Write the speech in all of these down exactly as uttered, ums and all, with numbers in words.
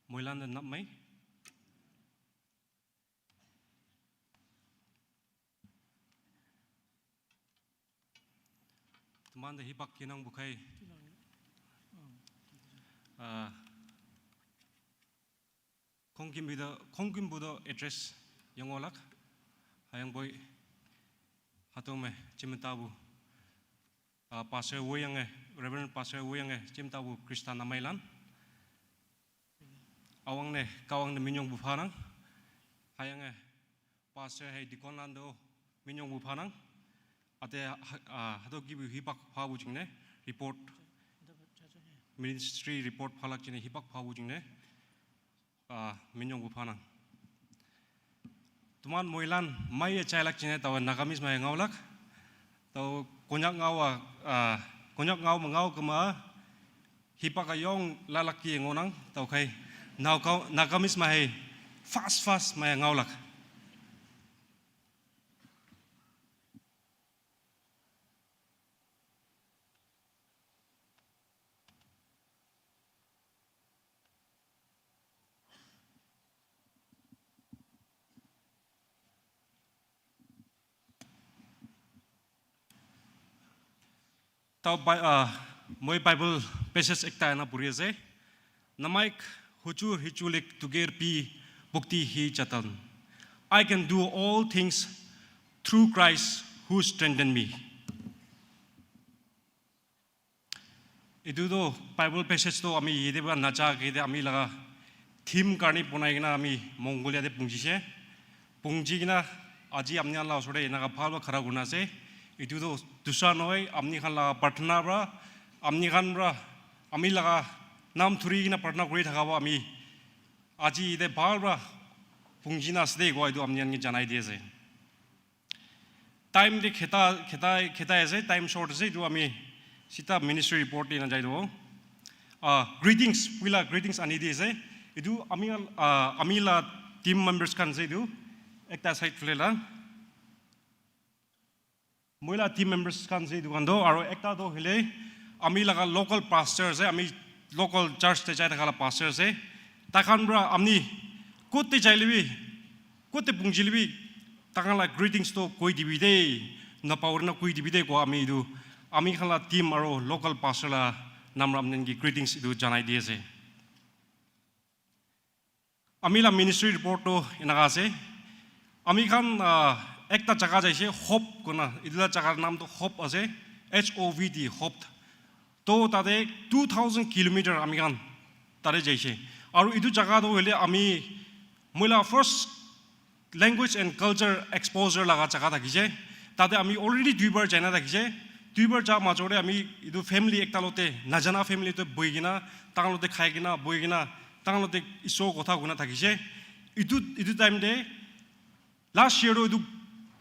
Moilan de nap mai. Teman de hipak kinang bukai. Ah, kongkim bido, kongkim budo address yongolak. Hayang boi hatome chimentabu. Ah, Pastor Woyange, Reverend Pastor Woyange, chimentabu Krista namailan. Awang ne, kawang ne minyong bu phanang. Hayange, Pastor hai deacon lan do minyong bu phanang. Ate, ah, hato kibu hipak phabu jingne, report, ministry report phalak jingne, hipak phabu jingne, ah, minyong bu phanang. Teman moilan mai ya chailak jingne tawa Nagamese mai ngaolak. Tawa Konyak ngawa, ah, Konyak ngao ma ngao kema hipak ayong lalak ki ngonang, tawa khai nao kau, Nagamese mai fast fast mai ngaolak. Tau Bi-, ah, moi Bible passage ekta ena puri ase. Namaik huchur hichulik tuger pi bukti hi chatan. I can do all things through Christ who strengthened me. Etu toh Bible passage toh ami yate para naja ke yate ami laga theme karni bonai kena ami Mongolia te pungjise. Punji kena aji apni khan la osor te enaka bhal para khara kurina ase. Etu toh dusra nohoi, apni khan laga prarthana para, apni khan para, ami laga naam dhuri kena prarthana kuri thaka para ami aji yate bhal para punji na ase de koa etu apni khan ke janai di ase. Time te kheta, kheta, kheta ase, time short ase, etu ami sita ministry report te na jai do. Ah, greetings, puila greetings ani di ase. Etu ami, ah, ami la team members khan ase etu. Ekta side phale la. Moi la team members khan ase etu khan do, aro ekta do hile ami laga local pastor ase, ami local church te jai thaka la pastor ase. Takhan para ami kot te jai lebi, kot te punji lebi, takhan la greetings toh koi dibi de, napaurina koi dibi de koa ami etu, ami khan la team aro local pastor la naam para apni khan ke greetings etu janai di ase. Ami la ministry report toh enaka ase. Ami khan, ah, ekta jaga jaise, Hop kona. Etu la jaga naam toh Hop ase, H O V T, Hop. To tate two thousand kilometer ami khan tate jaise. Aru etu jaga toh hoile ami moi la first language and culture exposure laga jaga thakise. Tate ami already duibar jaina thakise. Duibar ja major te ami etu family ekta lote, najana family te bohi kena, takhan lote khai kena, bohi kena, takhan lote Isor kotha kuna thakise. Etu, etu time te last year to etu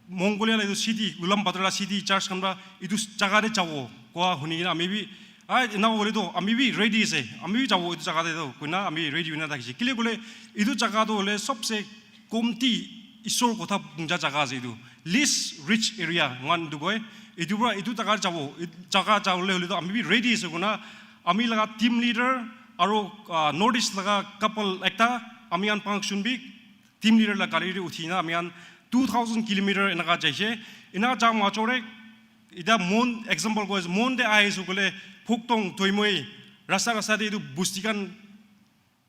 Mongolia la etu city, Ulaanbaatar la city church khan para etu jaga te jabo koa huni kena ami bi, ah, ena hoile to ami bi ready ase, ami bi jabo etu jaga te to koina ami ready hoina thakise. Kile koile etu jaga to hoile sobse komti Isor kotha punja jaga ase etu. Least rich area moikhan etu koi. Etu para etu jaga jabo, et-, jaga jabole hoile to ami bi ready ase koina ami laga team leader aro, ah, North East laga couple ekta ami khan function bi team leader la gari te uthi na ami khan two thousand kilometer enaka jaise. Enaka ja major te, eta mon example koi ase, mon te ahi ase koile Phuktong, Toimoi, rasta rasta te etu bosti khan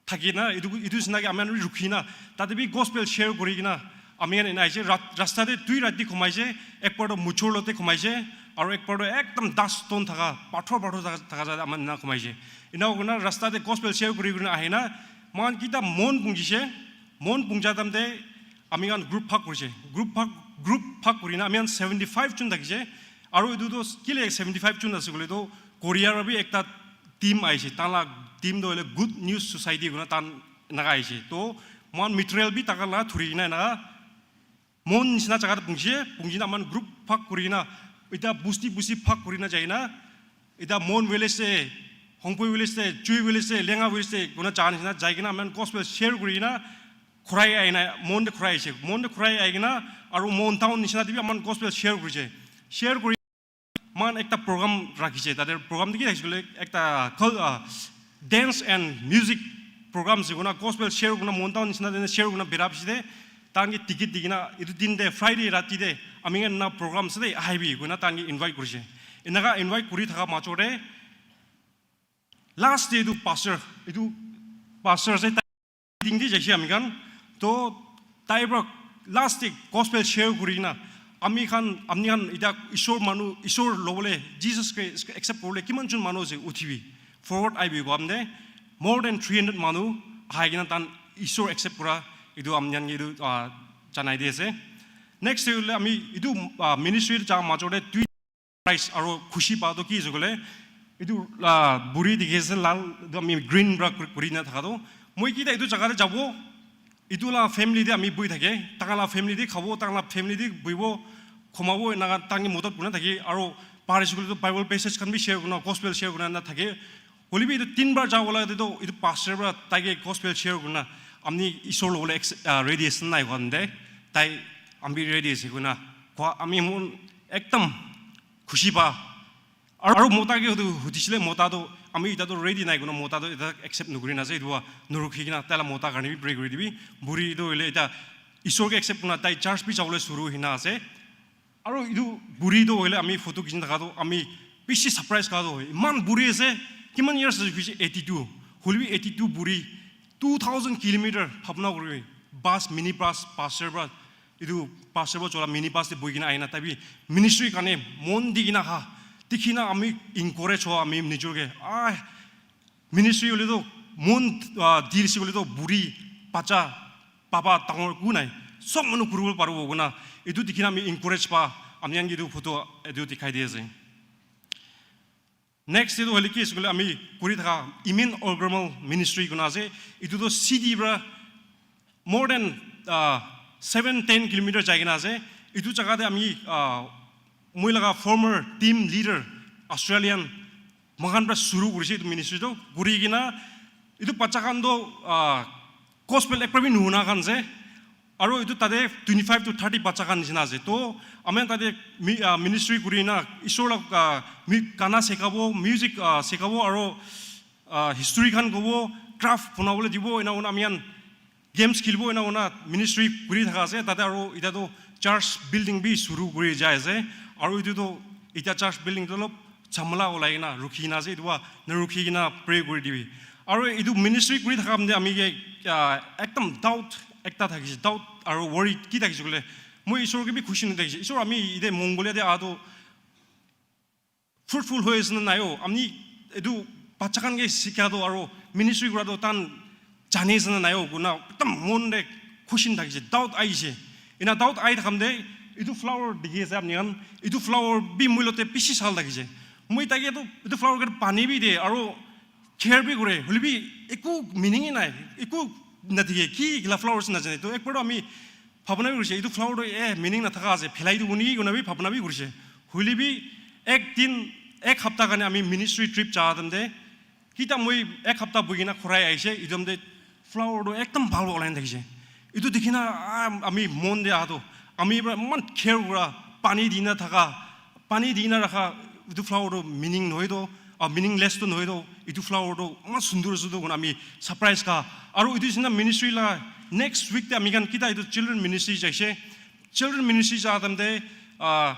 thaki na, etu, etu nisina ke ami khan bi rukhi na, tate bi gospel share kuri kena, ami khan ena aise, rat-, rasta te dui rati ghumaise, ek baar to muchor lote ghumaise, aro ek baar to ekdam dust ton thaka, pathor pathor thaka, thaka jai te ami khan ena ghumaise. Ena kurina rasta te gospel share kuri kurina ahina, moikhan kita mon pungjise, mon pungja time te ami khan group bhag kurise. Group bhag, group bhag kurina ami khan seventy five jon thakise. Aru etu toh kile seventy five jon ase koile toh Korea para bi ekta team aise. Tahan la team toh hoile Good News Society kurina tahan enaka aise. Toh moikhan material bi takhan la dhuri kena enaka mon nisina jaga te pungji, pungji na aman group bhag kuri na, eta bosti bosti bhag kuri na jai na, eta Mon village te, Hongpui village te, Chui village te, Lenga village te, kuna jai nisina jai kena aman gospel share kuri na, khurai ahi na, Mon te khurai aise, Mon te khurai ahi kena, aru Mon town nisina te bi aman gospel share kurise, share kuri Moikhan ekta program rakhise, tate program te ki rakhise koile ekta cul-, ah, dance and music program ase koina, gospel share kurina, mon town nisina de share kurina berap shide, tahan ke ticket dikena, etu din de, Friday rati de, ami khan na program ase de, ahibi koina tahan ke invite kurishe. Enaka invite kuri thaka major de, last de etu pastor, etu pastor ase, tai meeting de jaise ami khan. To tai pra last de gospel share kurina, ami khan, amni khan ita Ishwar manu, Ishwar lobole, Jesus Christ accept kuribole kiman jon manu ase uthibi, forward ahibi koa de, more than three hundred manu ahai kena tahan Ishwar accept kura, etu amni khan ke etu, ah, janai di ase. Next de hoile ami etu, ah, ministry ja major de tui prize aro khushi pa to ki ase koile, etu, ah, buri dikhi ase lal, etu ami green pra kuri, kuri na thaka to. Moi kita etu jaga de jabo, etu la family de ami bui thake, taka la family de khabo, taka la family de buibo, khomabo, enaka tahan ke modot kurina thake, aro parise koile to Bible passage khan bi share kurina, gospel share kurina na thake. Hoile bi etu tin bar ja wala de to, etu pastor pra tai ke gospel share kurina, amni Ishwar lobole ex-, ah, ready ase nai koa de, tai ami ready ase koina koa, ami mon ekdam khushi pa. Aru, aru mota ke etu hudisile, mota tu ami ita tu ready nai koina, mota tu ita accept nukuri na ase, etu wa nurukhi kena taila mota karne bi pray kuri dibi. Buri tu hoile ita Ishwar ke accept kurina, tai church bi jabole shuru hina ase. Aru etu buri tu hoile ami photo khichi thaka tu ami bishi surprise ka tu, iman buri ase, kiman years ase kuishe, eighty two. Hoile bi eighty two buri, two thousand kilometer bhabna kuri, bus, mini bus, pastor bus, etu pastor bus chola mini bus te bohi kena ahina, tai bi ministry karne mon di kena ha, dikhi na ami encourage ho, ami nijor ke, ah, ministry hoile to mon, ah, di ase koile to buri, bacha, baba, dangor ku nai, sob manu kuribo paribo koina, etu dikhi na ami encourage pa, ami khan ke etu photo etu dikhai di ase. Next etu hoile ki ase koile ami kuri thaka Emin Olgormal Ministry koina ase. Etu tu city pra more than, ah, seven, ten kilometer jai kena ase. Etu jaga te ami, ah, moi laga former team leader Australian, moikhan pra shuru kurishe etu ministry tu. Kuri kena etu bacha khan tu, ah, gospel ekbar bi nuhuna khan ase. Aru etu tate twenty five to thirty bacha khan nishina ase. To ami khan tate mi-, ah, ministry kuri na Ishwar la, ah, mi-, gana sekabo, music, ah, sekabo, aru, ah, history khan kobo, craft banabole dibo, ena hoina ami khan games khilibo, ena hoina ministry kuri thaka ase. Tate aru ita tu church building bi shuru kuri jai ase. Aru etu tu ita church building tu olop jhamala olai kena rukhi kena ase, etu wa narukhi kena pray kuri dibi. Aru etu ministry kuri thaka time te ami ke, ah, ekdam doubt ekta thakishe, doubt aru worry ki thakishe koile, moi Ishwar ke bi khushi nathakishe. Ishwar, ami ite Mongolia te aha tu fruitful hoi ase na nai o? Ami etu bacha khan ke sikha tu aru ministry kura tu tahan jani ase na nai o? Koina ekdam mon te khushi nathakishe, doubt ahishe. Ena doubt ahi thaka time te etu flower dikhi ase apni khan, etu flower bi moi logote bishi sal thakishe. Moi tai ke tu etu flower ke pani bi de aru care bi kore, hoile bi eku meaning e nai, eku nadikhe, ki ekla flower ase najane. To ekbar to ami bhabna bi kurishe, etu flower to, eh, meaning nathaka ase, phelai dibo niki koina bi bhabna bi kurishe. Hoile bi ek din, ek hapta karne ami ministry trip ja time te, kita moi ek hapta bohi kena ghurai ahishe, etu time te flower to ekdam bhal olai na thakishe. Etu dikhi na, ah, ami mon te aha tu, ami pra iman care kura, pani di na thaka, pani di na rakha, etu flower to meaning nohoi to, ah, meaningless to nohoi to, etu flower to iman sundur ase to koina ami surprise ka. Aru etu nisina ministry la next week te ami khan kita etu children ministry jaise. Children ministry ja time te, ah,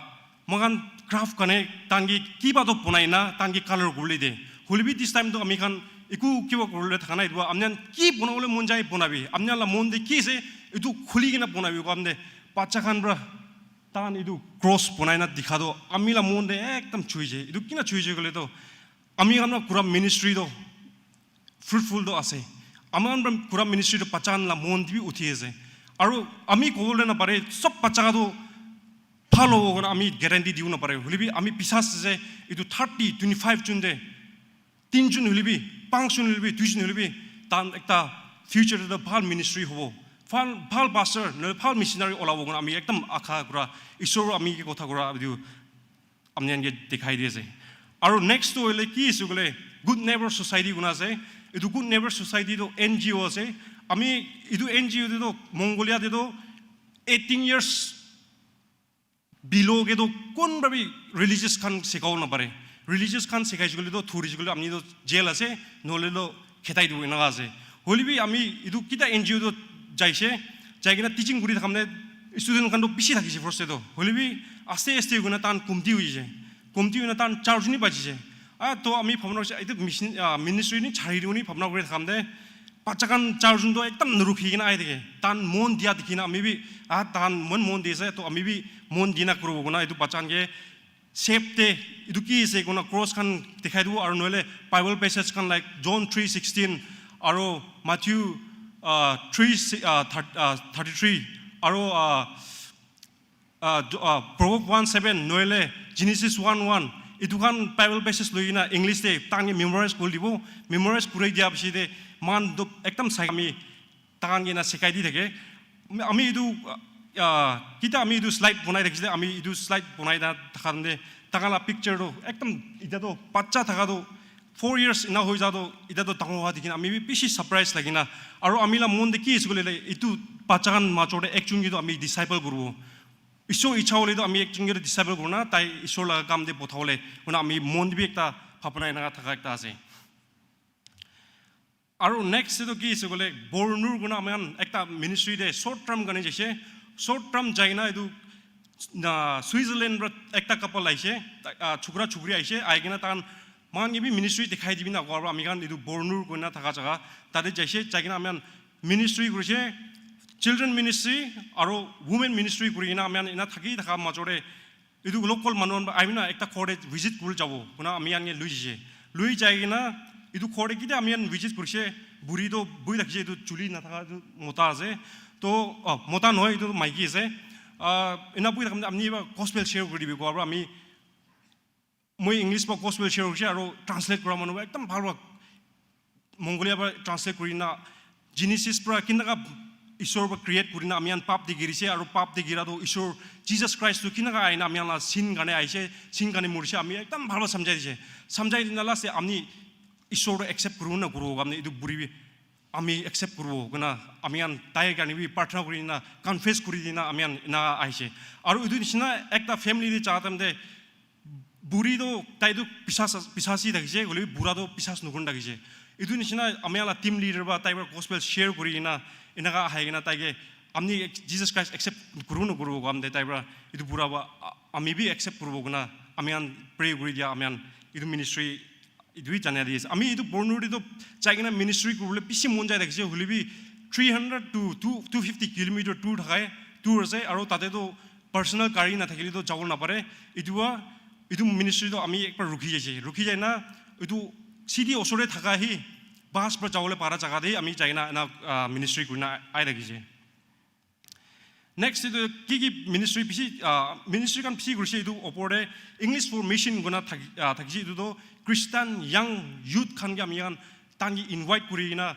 moikhan craft karne tahan ke kiba to bonai na, tahan ke color kuribole de. Hoile bi this time to ami khan eku kiba kuribole thaka nai, etu ami khan ki bonabole mon jai bonabi, ami khan la mon te ki ase, etu khuli kena bonabi koa time te, bacha khan pra tahan etu cross bonai na dikha to ami la mon te ekdam chuishe. Etu kina chuishe koile to, ami khan pra kura ministry to fruitful to ase. Ami khan pra kura ministry to bacha khan la mon te bi uthi ase. Aru ami kobole napare, sob bacha to bhal hobo koina ami guarantee dibo napare. Hoile bi ami biswas ase, etu thirty, twenty five jon te, tin jon hoile bi, panch jon hoile bi, dui jon hoile bi, tahan ekta future te bhal ministry hobo, bhal, bhal pastor, nohole bhal missionary olabo koina ami ekdam akha kura, Ishwar ami ke kotha kura, etu ami khan ke dikhai di ase. Aru next to hoile ki ase koile, Good Neighbor Society koina ase. Etu Good Neighbor Society to N G O ase. Ami etu N G O te to Mongolia te to eighteen years below ke to kunba bi religious khan sikha bo napare. Religious khan sikhaise koile to, thuri se koile amni to jail ase, nohole to khetai dibo, enaka ase. Hoile bi ami etu kita N G O toh jaise, jai kena teaching kuri thaka mane student khan toh bishi thakise first te toh. Hoile bi aste aste kurina tahan komti hoise. Komti hoina tahan charjon hi bachise. Ah, toh ami bhabna kurse, etu mission, ah, ministry ni chari dibo ni bhabna kuri thaka mane, bacha khan charjon toh ekdam narukhi kena ahi thake. Tahan mon dia dikhi na ami bi, ah, tahan mon, mon dise, toh ami bi mon dina kuribo koina etu bacha khan ke shape te etu ki ase koina cross khan dikhai dibo, aru nohole Bible passage khan like John three sixteen, aru Matthew, ah, three, ah, thir-, ah, thirty-three, aru, ah, ah, Jo-, ah, Proverb one seven, nohole Genesis one one. Etu khan Bible passage loi kena English te tahan ke memorize kuri dibo. Memorize kuri dia piche te moikhan toh ekdam sai ami tahan ke na sikai di thake. Ami etu, ah, kita ami etu slide bonai thakise, ami etu slide bonai na thaka time te tahan la picture toh ekdam, etia toh bacha thaka toh four years ena hoi ja toh, etia toh dangor hua dikhi na ami bi bishi surprise lagi na. Aru ami la mon te ki ase koile, etu bacha khan major te ekjon ke toh ami disciple kuribo. Ishwar ichha hoile toh ami ekjon ke toh disciple kurina, tai Ishwar laga kam te potha bole, koina ami mon te bi ekta bhabna enaka thaka ekta ase. Aru next te toh ki ase koile, Bornur koina ami khan ekta ministry te short term karne jaise. Short term jai kena etu, na, Switzerland pra ekta couple aise, ta-, ah, chokra chokri aise, ahi kena tahan moikhan ke bi ministry dikhai dibi na koa pra ami khan etu Bornur koina thaka jaga tate jaise, jai kena ami khan ministry kurise, children ministry aru women ministry kuri kena ami khan ena thaki thaka major te etu local manu khan pra ahi na ekta ghor te visit kuri jabo koina ami khan ke lui jaise. Lui jai kena etu ghor te kita ami khan visit kurise, buri toh buhi thakise, etu chuli nathaka etu mota ase. Toh, oh, mota nohoi, etu maiki ase. Ah, ena buhi thaka time te apni pra gospel share kuri dibi koa pra ami, moi English pra gospel share kurise aru translate kura manu pra ekdam bhal pra Mongolia pra translate kuri na, Genesis pra kinaka Ishwar pra create kuri na, ami khan pap te girise aru pap te gira toh Ishwar Jesus Christ toh kinaka ahi na ami khan la sin karne aise, sin karne morise, ami ekdam bhal pra samjhai dise. Samjhai dina last te ami Ishwar toh accept kuribo na nakuribo koa time te etu buri bi ami accept kuribo koina ami khan tai karne bi prarthana kuri na confess kuri dina ami khan ena ahise. Aru etu nisina ekta family te ja time te buri toh tai toh bisas, bisasi thakise, hoile bi bura toh bisas nokuri thakise. Etu nisina ami khan la team leader pra tai pra gospel share kuri kena enaka ahai kena tai ke apni Jesus Christ accept kuribo nakuribo koa time te tai pra etu bura pra, ah, ami bi accept kuribo koina ami khan pray kuri dia ami khan etu ministry etu hi janai di ase. Ami etu Bornur te toh jai kena ministry kuribole bishi mon jai thakise, hoile bi three hundred to two, two fifty kilometer dur thakai, dur ase, aru tate toh personal gari nathakile toh jabo napare. Etu pra, etu ministry toh ami ekbar rukhi jaise. Rukhi jai na, etu city osor te thaka hi bus pra jabole para jaga te ami jai kena ena, ah, ministry kurina ahi thakise. Next etu ki ki ministry bishi, ah, ministry khan bishi kurise, etu opor te English for Mission koina thaki, ah, thakise, etu toh Christian young youth khan ke ami khan tahan ke invite kuri kena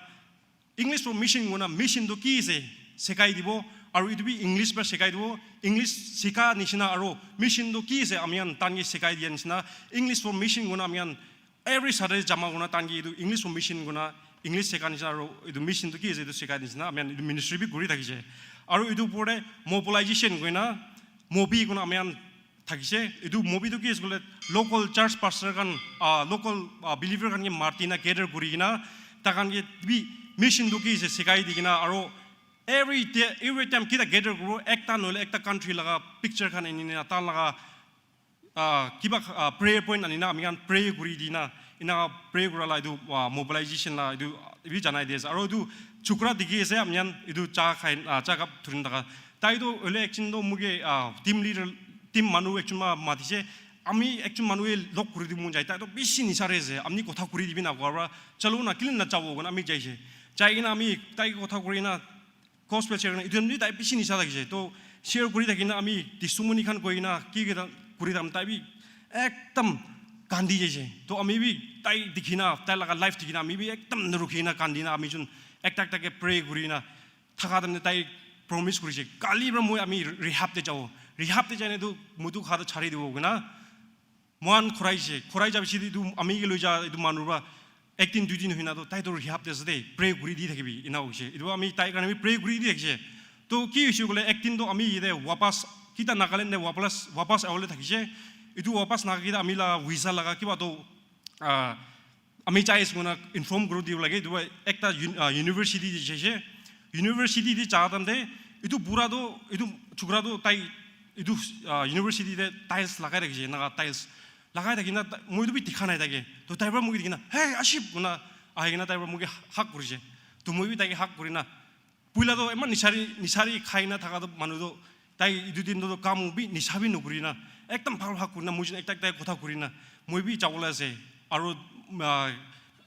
English for Mission koina mission toh ki ase sikai dibo, aru etu bi English pra sikai dibo, English sika nisina aru mission toh ki ase ami khan tahan ke sikai dia nisina, English for Mission koina ami khan every Saturday jama kurina tahan ke etu English for Mission koina English sika nisina aru etu mission toh ki ase etu sikai nisina ami khan etu ministry bi kuri thakise. Aru etu opor te mobilization koina, mobi koina ami khan thakise. Etu mobi toh ki ase koile local church pastor khan, ah, local, ah, believer khan ke mati na gather kuri kena tai khan ke bi mission toh ki ase sikai di kena aru every day, every time kita gather kuribo, ekta nohole ekta country laga picture khan ani na tahan laga ah, kiba, ah, prayer point ani na ami khan pray kuri dina, ena pray kura la etu, ah, mobilization la etu bi janai di ase. Aru etu chokra dikhi ase ami khan etu cha khai, ah, cha cup dhuri na thaka. Tai toh hoile ekjon toh moike, ah, team leader, team manu ekjon pra matise. Ami ekjon manu ke log kuri dibo mon jai. Tai toh bishi nisa te ase. Apni kotha kuri dibi nakoa pra, chalo na, kile najabo koina ami jaise. Jai kena ami tai ke kotha kuri na, gospel share kurina, etu time te tai bishi nisa thakise. Toh share kuri thaki na ami testimony khan koi kena ki ki ta kuri thaka time tai bi ekdam kandi jaise. Toh ami bi tai dikhi na, tai laga life dikhi na, ami bi ekdam narukhi na kandi na, ami jun ekta ekta ke pray kuri na thaka time te tai promise kurise, kali pra moi ami rehab te jabo. Rehab te jai na etu mutu kha toh chari dibo koina. Moikhan khoraise, khorai ja piche te etu ami ke loi ja etu manu pra ek din dui din hoina toh tai toh rehab te ase de, pray kuri di thakibi, ena hoise. Etu pra ami tai karne bi pray kuri di thakise. Toh ki hoise koile ek din toh ami yate wapas, kita Nagaland te wapas, wapas ahibole thakise. Etu wapas naha kita ami la visa laga kiba toh, ah, Ami jai ase koina inform kuri dibo lage, etu para ekta un-, ah, university te jaise. University te ja time te etu bura toh, etu chokra toh tai etu, ah, university te tiles lagai rakhi ase, naga tiles lagai thaki na ta-, moi etu bi dikha nai thake. Toh tai para moi ke dikhi na, "Hey, Aship," koina ahi kena tai para moi ke hug kuri ase. Toh moi bi tai ke hug kuri na, puila toh eman nisari, nisari khai na thaka toh manu toh, tai etu din toh kam bi nisa bi nokuri na, ekdam bhal bhal kuri na, moi jin ekta ekta kotha kuri na, moi bi jabo le ase. Aro, ah,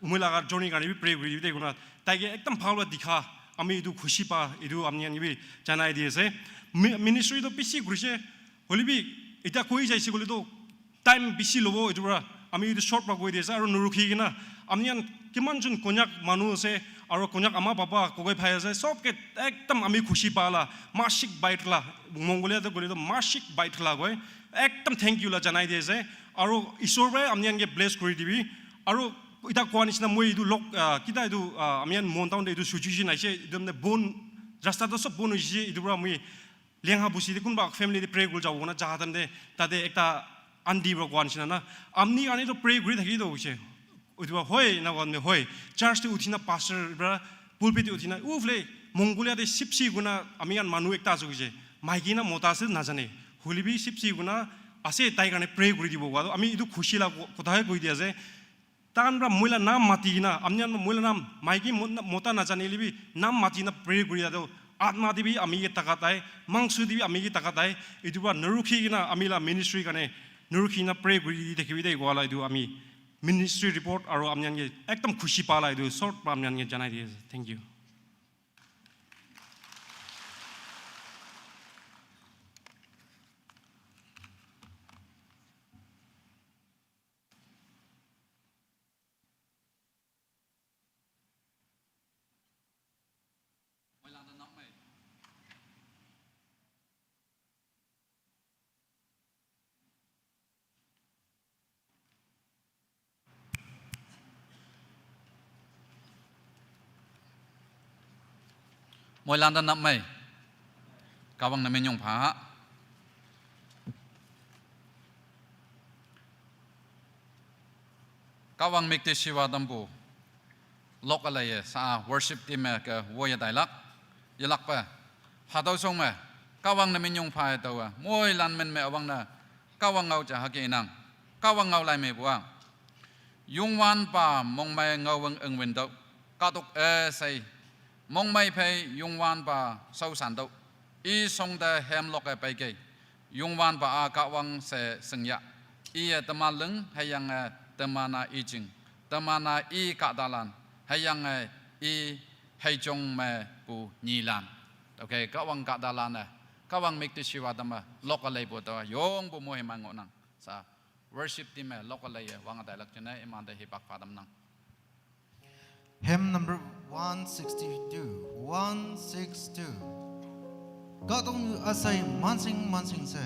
moi laga journey karne bi pray kuri dibi de koina, tai ke ekdam bhal para dikha, ami etu khushi pa, etu apni khan ke bi janai di ase. Mi-, ministry toh bishi kuri se, hoile bi eta koi jaise koile toh, time bishi lobo, etu para ami etu short para koi di ase, aro norukhi kena, apni khan kiman jon Konyak manu ase, aro Konyak ama baba kokai bhai ase, sob ke ekdam ami khushi pa la, masik bait la, Mongolia te koile toh masik bait la koi, ekdam thank you la janai di ase, aro Isor para apni khan ke bless kuri dibi, aro eta koa nisina moi etu log, ah, kita etu, ah, apni khan Mon town te etu situation aise, etu mane bon, rasta toh sob bon hoise, etu para moi Liangha busi te kunba family te pray kuri jabo koina ja time te tate ekta aunty para koa nisina na, "Apni karne toh pray kuri thaki toh hoise." Etu para, "Hoi," ena koa time te, "Hoi." Church te uthi na pastor para pulpit te uthi na, "Ufle Mongolia te Sipsi koina ami khan manu ekta ase koise. Maiki na mota ase najane. Hoile bi Sipsi koina ase, tai karne pray kuri dibo," koa toh ami etu khushi la ko-, kotha he koi di ase. Tahan para moi la naam mati kena, apni khan moi la naam, maiki mo-, mota najanile bi naam mati kena pray kuri dia toh, atma te bi ami ke takat ahe, mangso te bi ami ke takat ahe, etu para norukhi kena ami la ministry karne norukhi kena pray kuri di thakibi de, koa la etu ami ministry report aro apni khan ke ekdam khushi pa la etu short para apni khan ke janai di ase. Thank you. Moilan ta napmai. Kahwang na minyong pha. Kahwang mikti shiva tampu. Lok alai ye sa worship team me ke wo ye dailak. Ye lak pa. Hatau song me. Kahwang na minyong pha ye tau. Moilan men me awang na. Kahwang ngau cha hake inang. Kahwang ngau lai me bua. Yungwan pa mongmai ngau weng eng win dau. Katuk e sai. Mongmai phei yungwan pa sau san dau. I song te hem lok e pai kei. Yungwan pa a kahwang se sengya. I e tema leng heyang e tema na i jing. Tema na i kahdalan. Heyang e i hei jong me pu nyilan. Okay, kahwang kahdalan e. Kahwang mikti shiva tama lok alai pu tawa. Yong pu mo hei mango nang. Sa worship team e lok alai ye wang adai lak jene iman de hipak padam nang. Hymn number one sixty-two. One six two. Kadong yu asai mansing mansing se.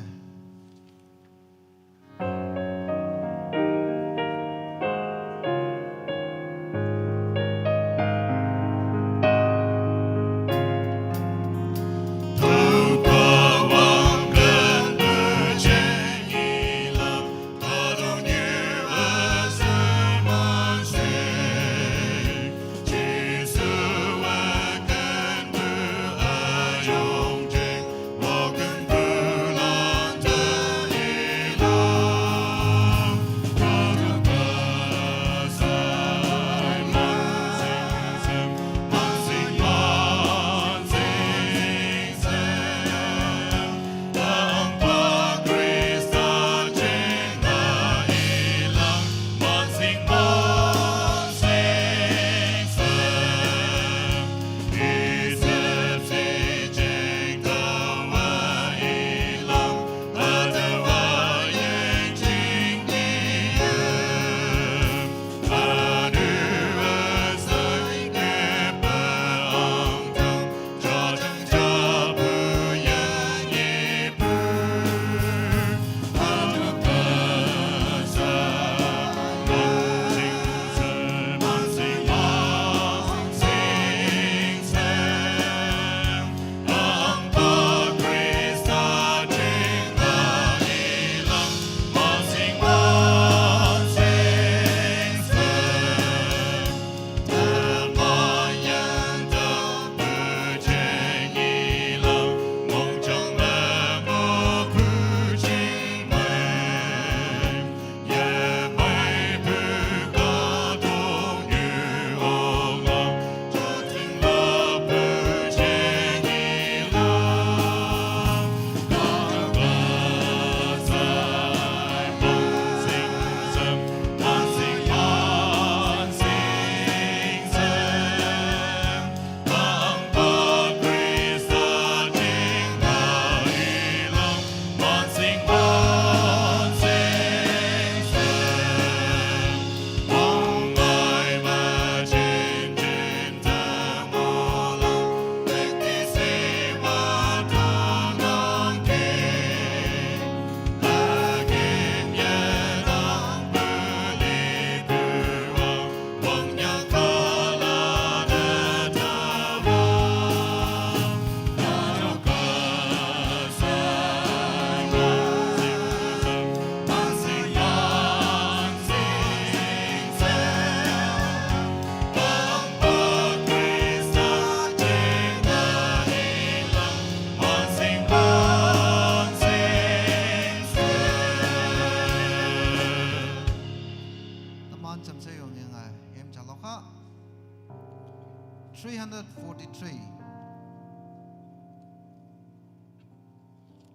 Three hundred forty-three.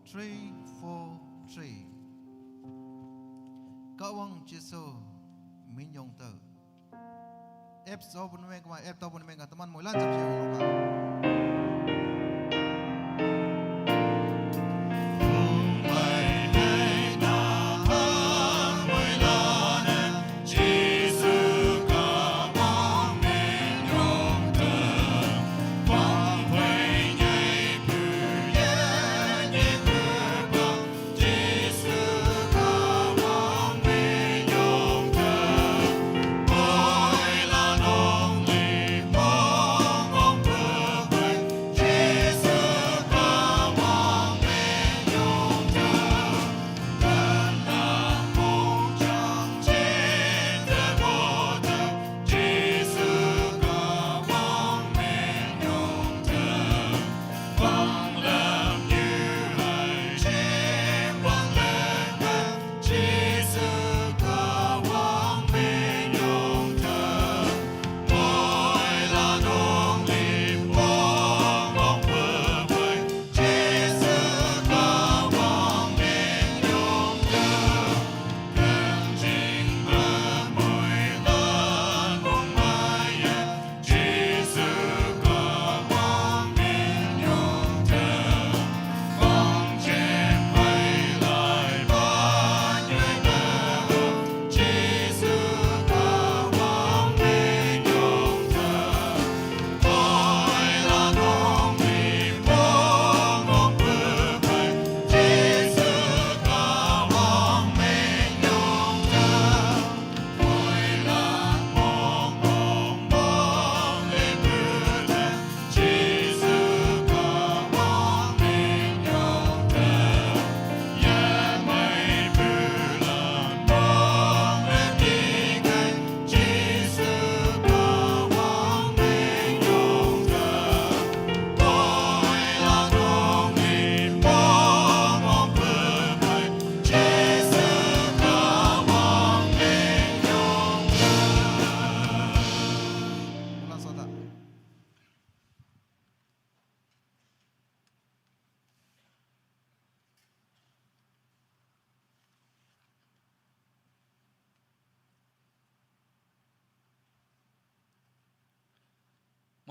Three four three. Kahwang Jesu minyong tau. App so pun meng kama, app to pun meng ka teman moilan jam siang ka.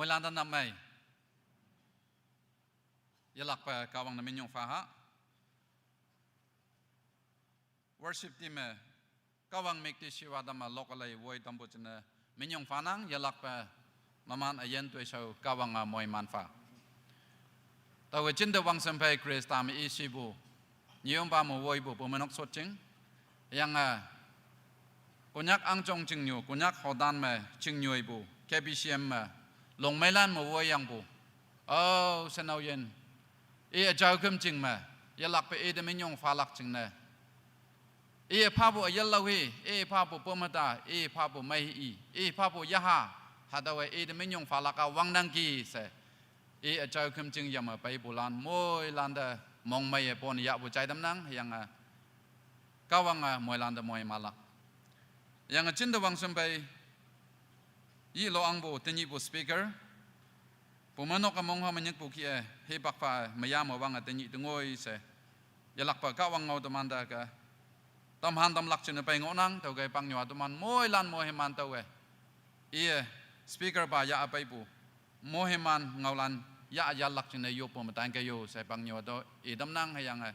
Moilan da nam mai. Yalak pa Kahwang na minyong fa ha. Worship team e Kahwang mik ti shiwa dam a lok alai woi dam bu chine minyong fa nang yalak pa maman ayen tui shau Kahwang a moi man fa. Tawe chin de wang sempai Krista mi isi bu. Nyium ba mo woi bu bu menok sot ching. Yang a Konyak ang chong ching nyu, Konyak hodan me ching nyu bu. K B C M me long mailan mo woi yang bu. Oh, senau yen. I a jau kem ching me. Yalak pe i de minyong fa lak ching ne. I a pa bu a yal lau hi. I a pa bu pemata. I a pa bu mai i. I a pa bu yaha. Hadawe i de minyong fa lak a wang nang ki se. I a jau kem ching yam a pai bu lan moi lan de mong mai e pon ya bu chai dam nang yang a Kahwang a moi lan de moi malak. Yang a chin de wang sum pai yi lo ang bu tenyi bu speaker. Bu manok a mong ha manyik bu ki e he bak fa maya mo wang a tenyi de ngoi se. Yalak pa Kahwang ngau de man da ka. Tam han tam lak chin pai ngo nang tau kai pang nyua de man moi lan moi he man tau e. Iye speaker ba ya apai bu. Moheman ngaulan ya ya lak chine yo po matang ke yo sai pang nyo do idam nang hayang eh.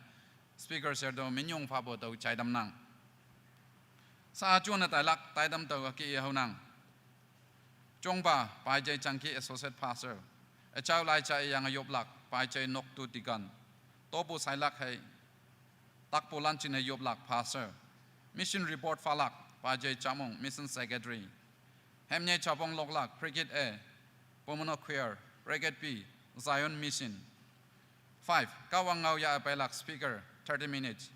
Speaker ser do minyong fa bo do chai dam nang. Sa a chuan a tai lak tai dam do ki hau nang. Chong ba pai jai chang ki associate pastor. A chau lai chai yang a yop lak pai jai nok tu tikan. To bu sai lak hai. Tak po lan chine yop lak pastor. Mission report fa lak pai jai chamong mission secretary. Hemnyei chapong lok lak, Cricket A, Pomono Choir, Cricket B, Zion Mission. Five, Kawang Ngau ya apai lak speaker, thirty minutes.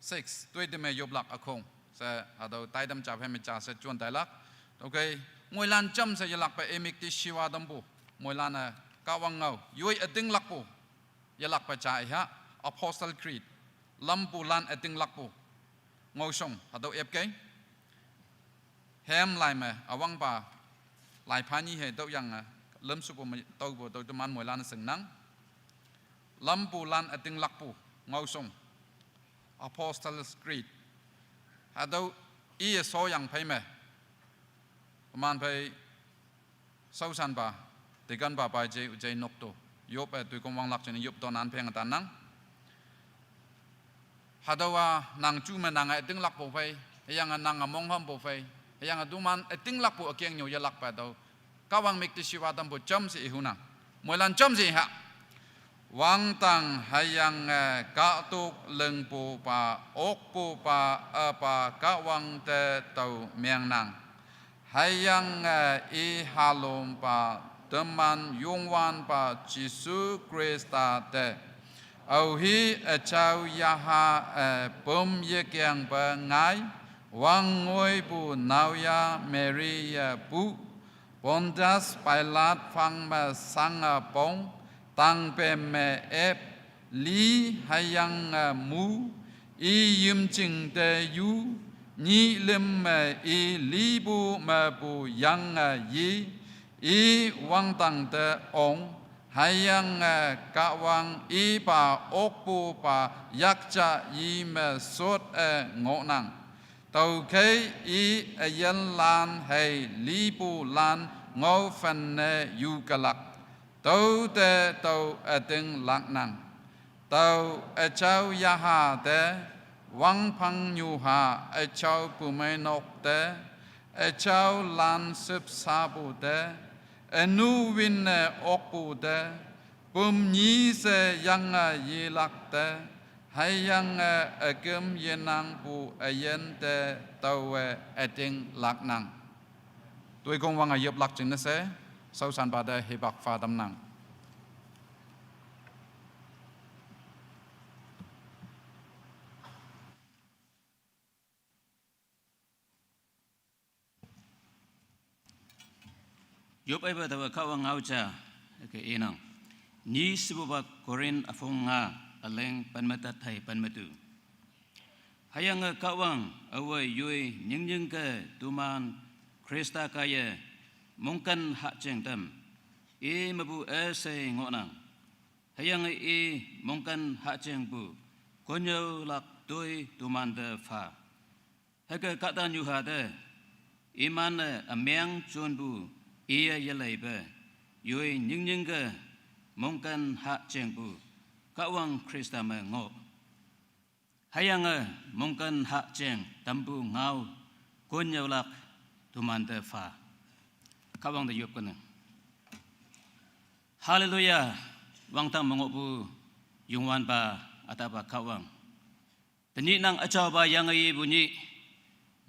Six, Tui Deme yop lak akong. Sa hadau taidam chap hemi cha sa chuan tailak. Okay, moilan cham sa yalak pa emik ti shiwa dambu. Moilan a Kawang Ngau, yui ading lakbu. Yalak pa cha iha, Apostle Creed. Lambu lan ading lakbu. Ngau song, hadau epkei. Hem lai me awang pa lai phani he dau yang a lamsupu me-, tüopu tüo teman moilan shingnang. Lampu lan ütinglakpu ngaoshong, Apostles' Creed. Hatüo iye shoyang phei me, teman phei shaoshanpa, deaconpa pa je üjai nokto, yoppe toikong wanglak jingne yop tonan pheng tannang. Hatüowa nang ju me nange ütinglakpu phei, hüyange nange monghümpu phei, hüyange toman ütinglakpu ükengnyu yelakpe tüo Kahwang mükti shiwa tampu jamshe ihunang. Moilan jamshe iha. Wangdang hüyange kahtok lingpupa, okpupa, üpa Kahwang te tao mengnang. Hüyange i halompa teman Youngwanpa Jesu Khrista te, aohi üjao yaha-e püm yekengpe ngai, wangngoipu naoyha Mary-e pu, Pontius Pilate phang me shange pong, tangpem me ep, li hüyange mu, i yimjing te yu, nyih lüm me i lipu mepu yange yi, i wangdang te ong, hüyange Kahwang ipa okpupa yakja yi me shot-e ngohnang. Tüokhei i üyinlan hei lipulan ngaophenne yukelak, tüote tao ütinglaknang. Tao üjao yaha te, wangphang nyuha üjao pumeinok te, üjaolan shüpshapu te, ünu winne okpu te, püm nyi she yange yelak te, hüyange üküm yenangpu üyin te taowe ütinglaknang. Toikong wange yoplak jingne she, shaoshanpa te hipak pha tamnang. Yop eipa taowe Kahwang ngao ja, hüke inang. Nyi shepupa Korinth üpong nga, üleng pen me tat hei pen me tu. Hüyange Kahwang aowe yoi nyingnyingke toman Khrista kaiye mongken hahjing tam, i mepu üshei ngohnang. Hüyange i mongken hahjingpu konnyüolak toi tomante pha. Hüke kahtanyuha te, iman-e ümeng jonpu iye yeleipe, yoi nyingnyingke mongken hahjingpu Kahwang Khrista me ngoh. Hüyange mongken hahjing tampu ngao konnyüolak tomante pha. Kahwang te yop kenang. Haleluya! Wangdang me ngohpu Youngwanpa, ütahpa Kahwang, tenyih nang üjaopa yange ipu nyih,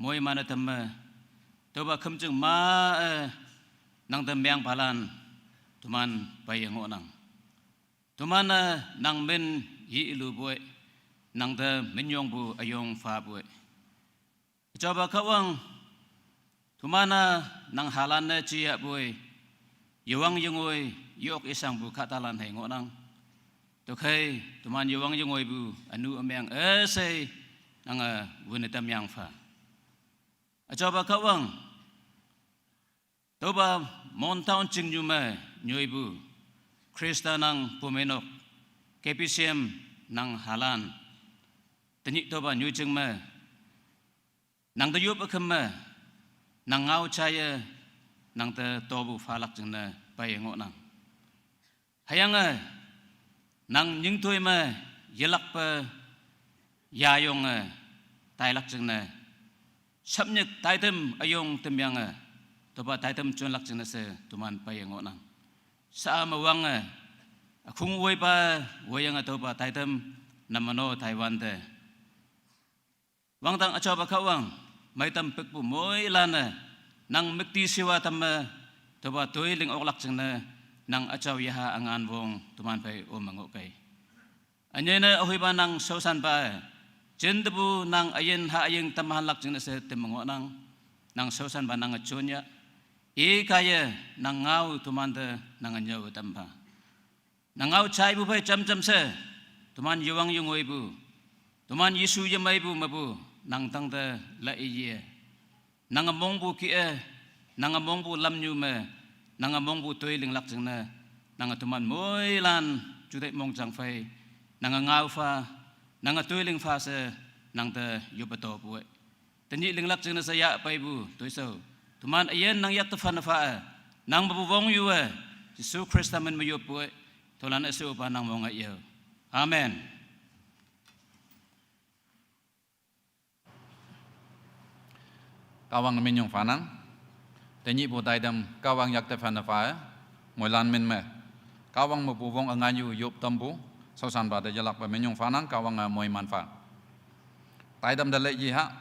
moiman-e tamme, tüopa khümjing ma-e nangte mengpalan toman peiye ngohnang. Toman-e nang min yelupoi, nangte minyongpu üyong phapoi. Üjaopa Kahwang, toman-a nang halan-e jiyapoi, yewang yengoi yok ishangpu kahtalan hei ngohnang. Tüokhei toman yewang yengoipu ünu ümeng üshei nange wünne tamyang pha. Üjaopa Kahwang, tüopa Mon town chingnyu me nyoipu Khrista nang pumeinok, K B C M nang halan, tenyih tüopa nyoijing me nangte yop üküm me nang ngao jaiye nangte topu phalak jingne peiye ngohnang. Hüyange nang nyingtoi me yelakpe yayonge tailak jingne, shapnyik taitam üyong tamyange, tüopa taitam jonlak jingne she toman peiye ngohnang. Sha-a me wange, ükhung woipa woiyange tüopa taitam namano taiwante. Wangdang üjaopa Kahwang, meitam pükpu moilan-e nang müktishiwa tamme, tüopa toi ling oklak jingne nang üjao yaha üngan wong toman phei ome ngohkei. Ünyei ne ühoipa nang shaoshanpa-e, jintepu nang üyin ha üying tamhanlak jingne she temme ngohnang. Nang shaoshanpa nange jonyah, i kaiye nang ngao tomante nange nyüo tampha. Nang ngao jaipu phei jamjam she, toman yewang yengoipu, toman Jesu yemeipu mepu nang tangte la iye. Nange mongpu kih-e, nange mongpu lamnyu me, nang mongpu toi linglak jingne, nang teman moilan juteih mongjang phei, nang ngao pha, nang toi ling pha she, nang te yoppe topu e. Tenyih linglak jingne she yah peipu toishao, teman üyin nang yak te phanne pha e, nang mepu wong yu e, Jesu Khrista min me yoppe, tolan üshepa nang mong e yo. Amen. Kahwang minyong phanang. Tenyihpu taidam Kahwang yak te phanne pha e, moilan min me. Kahwang mepu wong üngan yu yop tampu, shaoshanpa te yelakpe minyong phanang, Kahwange moiman pha. Taidam te lei yi ha,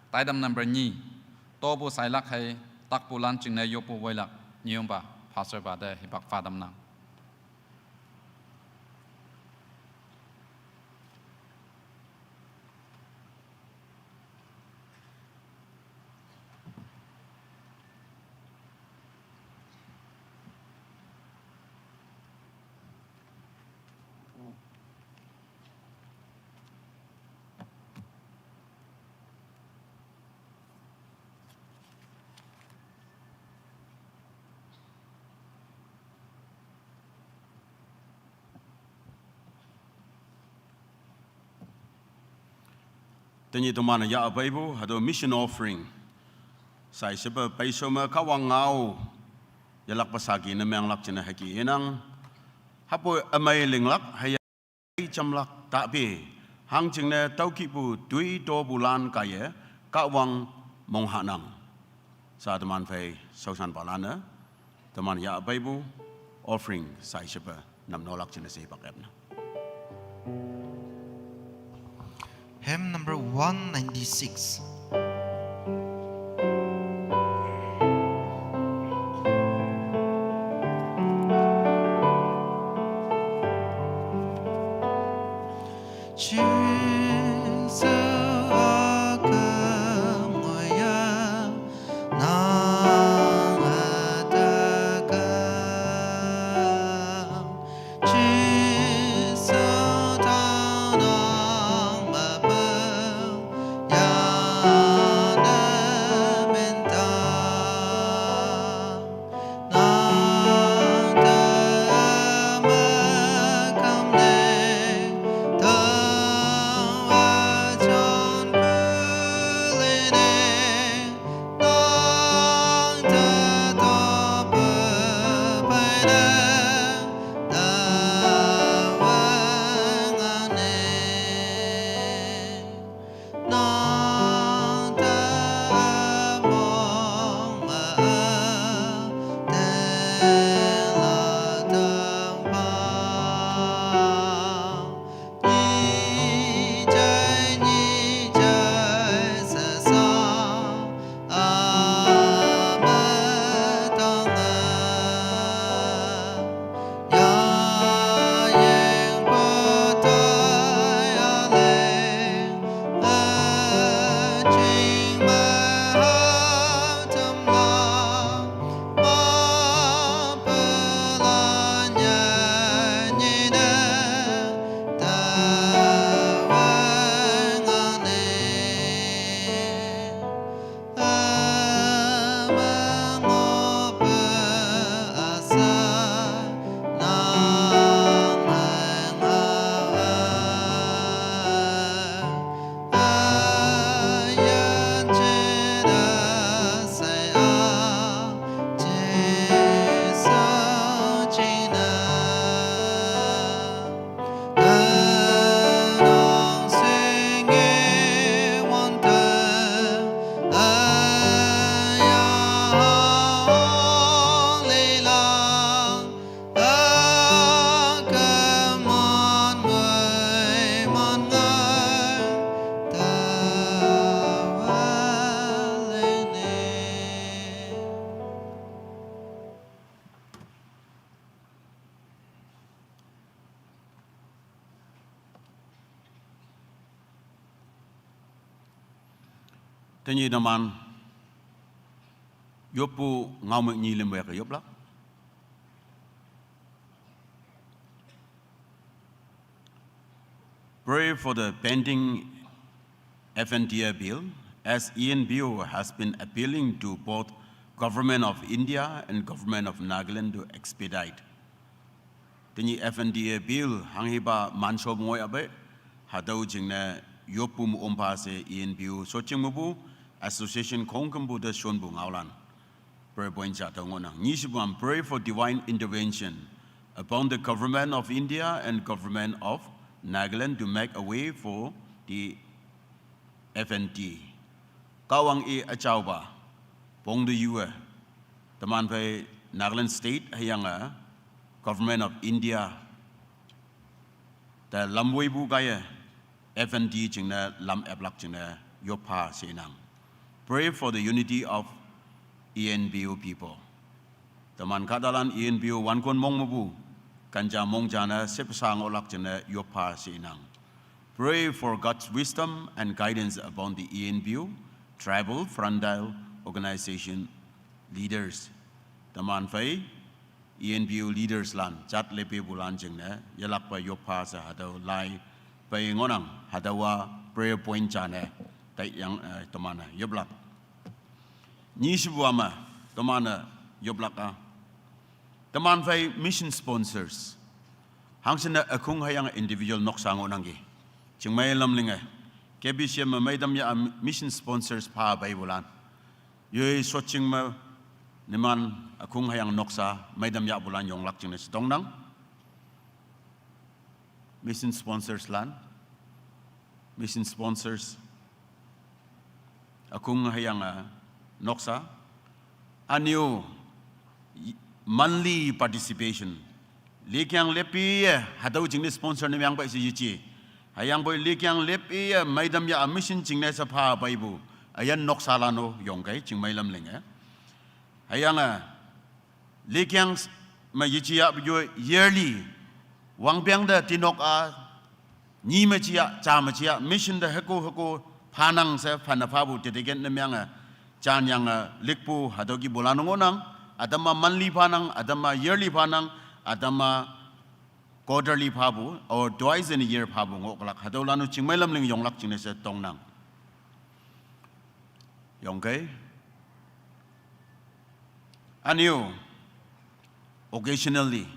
taidam number nyi, topu shailak hei, takpulan jingne yoppu woilak, nyeyongpa, pastorpa te hipak pha tamnang. Tenyih teman-e yah peipu, hatüo mission offering. Shaishepe peishao me Kahwang ngao, yelakpe saki ne menglak jingne hüke inang. Hapoi ümei linglak, hei jamlak tape, hangjingne tüokihpu toi topulan kaiye, Kahwang monghanang. Sha teman phei shaoshanpalan-e, teman yah peipu offering shaishepe namnolak jingne she pak epnang. Hymn number one ninety-six. Tenyih teman yoppu ngaomük nyi limweke yoplak. Pray for the pending F N T A bill, as E N P O has been appealing to both Government of India and Government of Nagaland to expedite. Tenyih F N D A bill hanghipa manshop ngoi ape, hatüo jingne yoppu me ompha she E N P O shotjing mepu, association khongkümpu te shonpu ngaolan. Prayer point ja tüo ngohnang. Nyishepuam, pray for divine intervention upon the government of India and government of Nagaland to make a way for the F N T. Kahwang i üjaopa, pong te yu-e, teman phei Nagaland State hüyange Government of India te lamwoipu kaiye F N T jingne lam eplak jingne yoppha she inang. Pray for the unity of E N P O people. Teman kahtalan E N P O wankon mong mepu, kanja mong jane shepsha ngohlak jingne yoppha she inang. Pray for God's wisdom and guidance upon the E N P O tribal frontline organization leaders. Teman phei E N P O leaders lan, jat lepepulan jingne yelakpe yoppha she hatüo lai pei ngohnang, hatüowa prayer point jane, taiyang, eh, teman-e yoplak. Nyishepuame, teman-e yoplak-a. Teman phei mission sponsors. Hangshinne ükhung hüyange individual noksa ngohnangki. Chingmei lamlinge, K B C M me meitam ya mission sponsors pha peipulan. Yoi shotjing me, numan ükhung hüyange noksa meitam yahpulan yonglak jingne she tongnang. Mission sponsors lan, mission sponsors, ükhung hüyange noksa, ünyu, monthly participation. Likeng lepiye hatüo jingne sponsor ne mangpei she yeji. Hüyangpoi likeng lepiye meitam ya mission jingne she pha peipu, üyin noksalan-o yongkei, chingmei lamlinge. Hüyange likeng me yeji yahpu yoi yearly, wangpeng te tinok-a, nyi me ji ya, ja me ji ya, mission te hüko hüko phanang she phane phapu dedicate ne meange, janyange likpu hatüo kihpulan ngohnang, ütam-a monthly phanang, ütam-a yearly phanang, ütam-a quarterly phapu or twice in a year phapu ngohlak, hatüolan-o chingmei lamling yonglak jingne she tongnang. Yongkei. Ünyu, occasionally,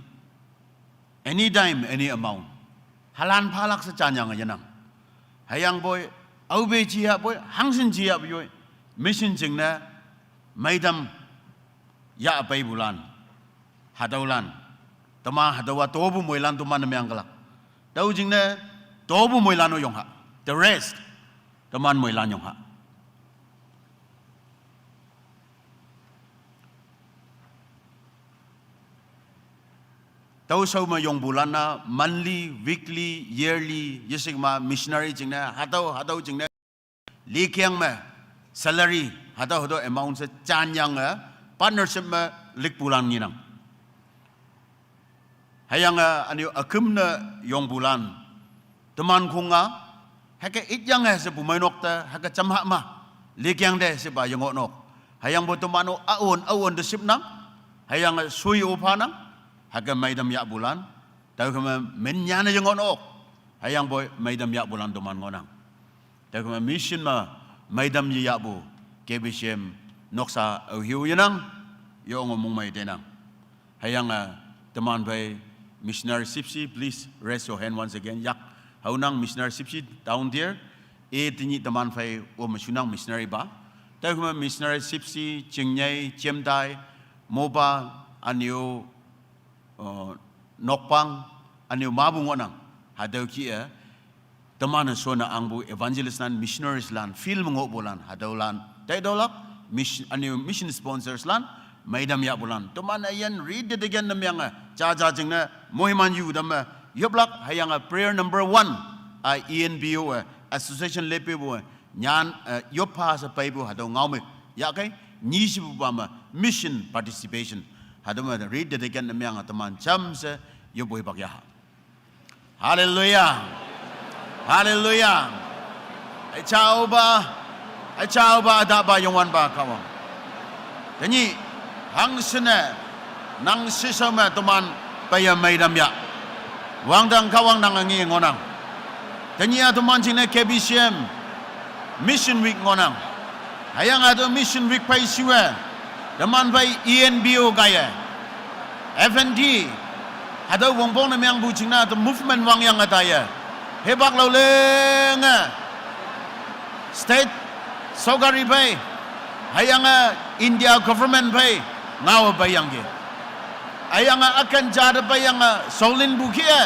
anytime, any amount, halan phalak she janyange yenang. Hüyangpoi, aope ji yahpoi, hangshin ji yahpu yoi, mission jingne meitam yah peipulan, hatüolan, teman hatüowa topu moilan teman-e meangkelak. Tüo jingne topu moilan-o yongha, the rest, teman moilan yongha. Tüoshao me yongpulan-a monthly, weekly, yearly, yeshikma missionary jingne hatüo hatüo jingne likeng me salary hatüo hatüo amount she janyange partnership me likpulan ngenang. Hüyange ünyu üküm ne yongpulan, teman khong-a, hüke ityange shepu meinok te hüke jamha ma, likeng te shepa yengoh nok. Hüyangpoi teman-o aon aon te shipnang, hüyange shui-o phanang, hüke meitam yahpulan, tüokheme minyane yengoh nok. Hüyangpoi meitam yahpulan teman ngohnang. Tüokheme mission me meitam yeyahpu K B C M noksa aoheo yenang, yonge mongmei tenang. Hüyange teman phei missionary shüpshe, please raise your hand once again. Yak haonang missionary shüpshe down there. E tenyih teman phei-o me shunang missionary pa. Tüokheme missionary shüpshe, Chingnyei, Jemtai, Mopa, ünyu, uh, Nokpang, ünyu mapu ngohnang. Hatüo kih-e teman-e shonne angpu evangelist lan, missionaries lan, field me ngohpulan, hatüolan taitüolak, mission, ünyu mission sponsors lan, meitam yahpulan, teman üyin rededicate ne meange, jaja jingne moiman yu tamme yoplak. Hüyange prayer number one, a E N P O-e, association lepepu-e, nyan, eh, yoppha she peipu hatüo ngaome yahkei. Nyishepupa me mission participation, hatüo me rededicate ne meange teman jamshe yoppu hipak yaha. Hallelujah. Hallelujah. Üjaopa, üjaopa, ütahpa, Youngwanpa Kahwang. Tenyih hangshinne nang sheshao me teman peiye meitam yah. Wangdang Kahwang nange nge ngohnang. Tenyih-a teman jingne K B C M Mission Week ngohnang. Hüyange hatüo Mission Week phei shuwe, Teman phei E N P O kaiye, F N T, hatüo wongpong ne mengpu jingne te movement wangyange taiye, hipak lao lenge state sokari phei, hüyange India government phei ngaowe peiyangki. Hüyange üken ja te peiyange shaolinpu kih-e,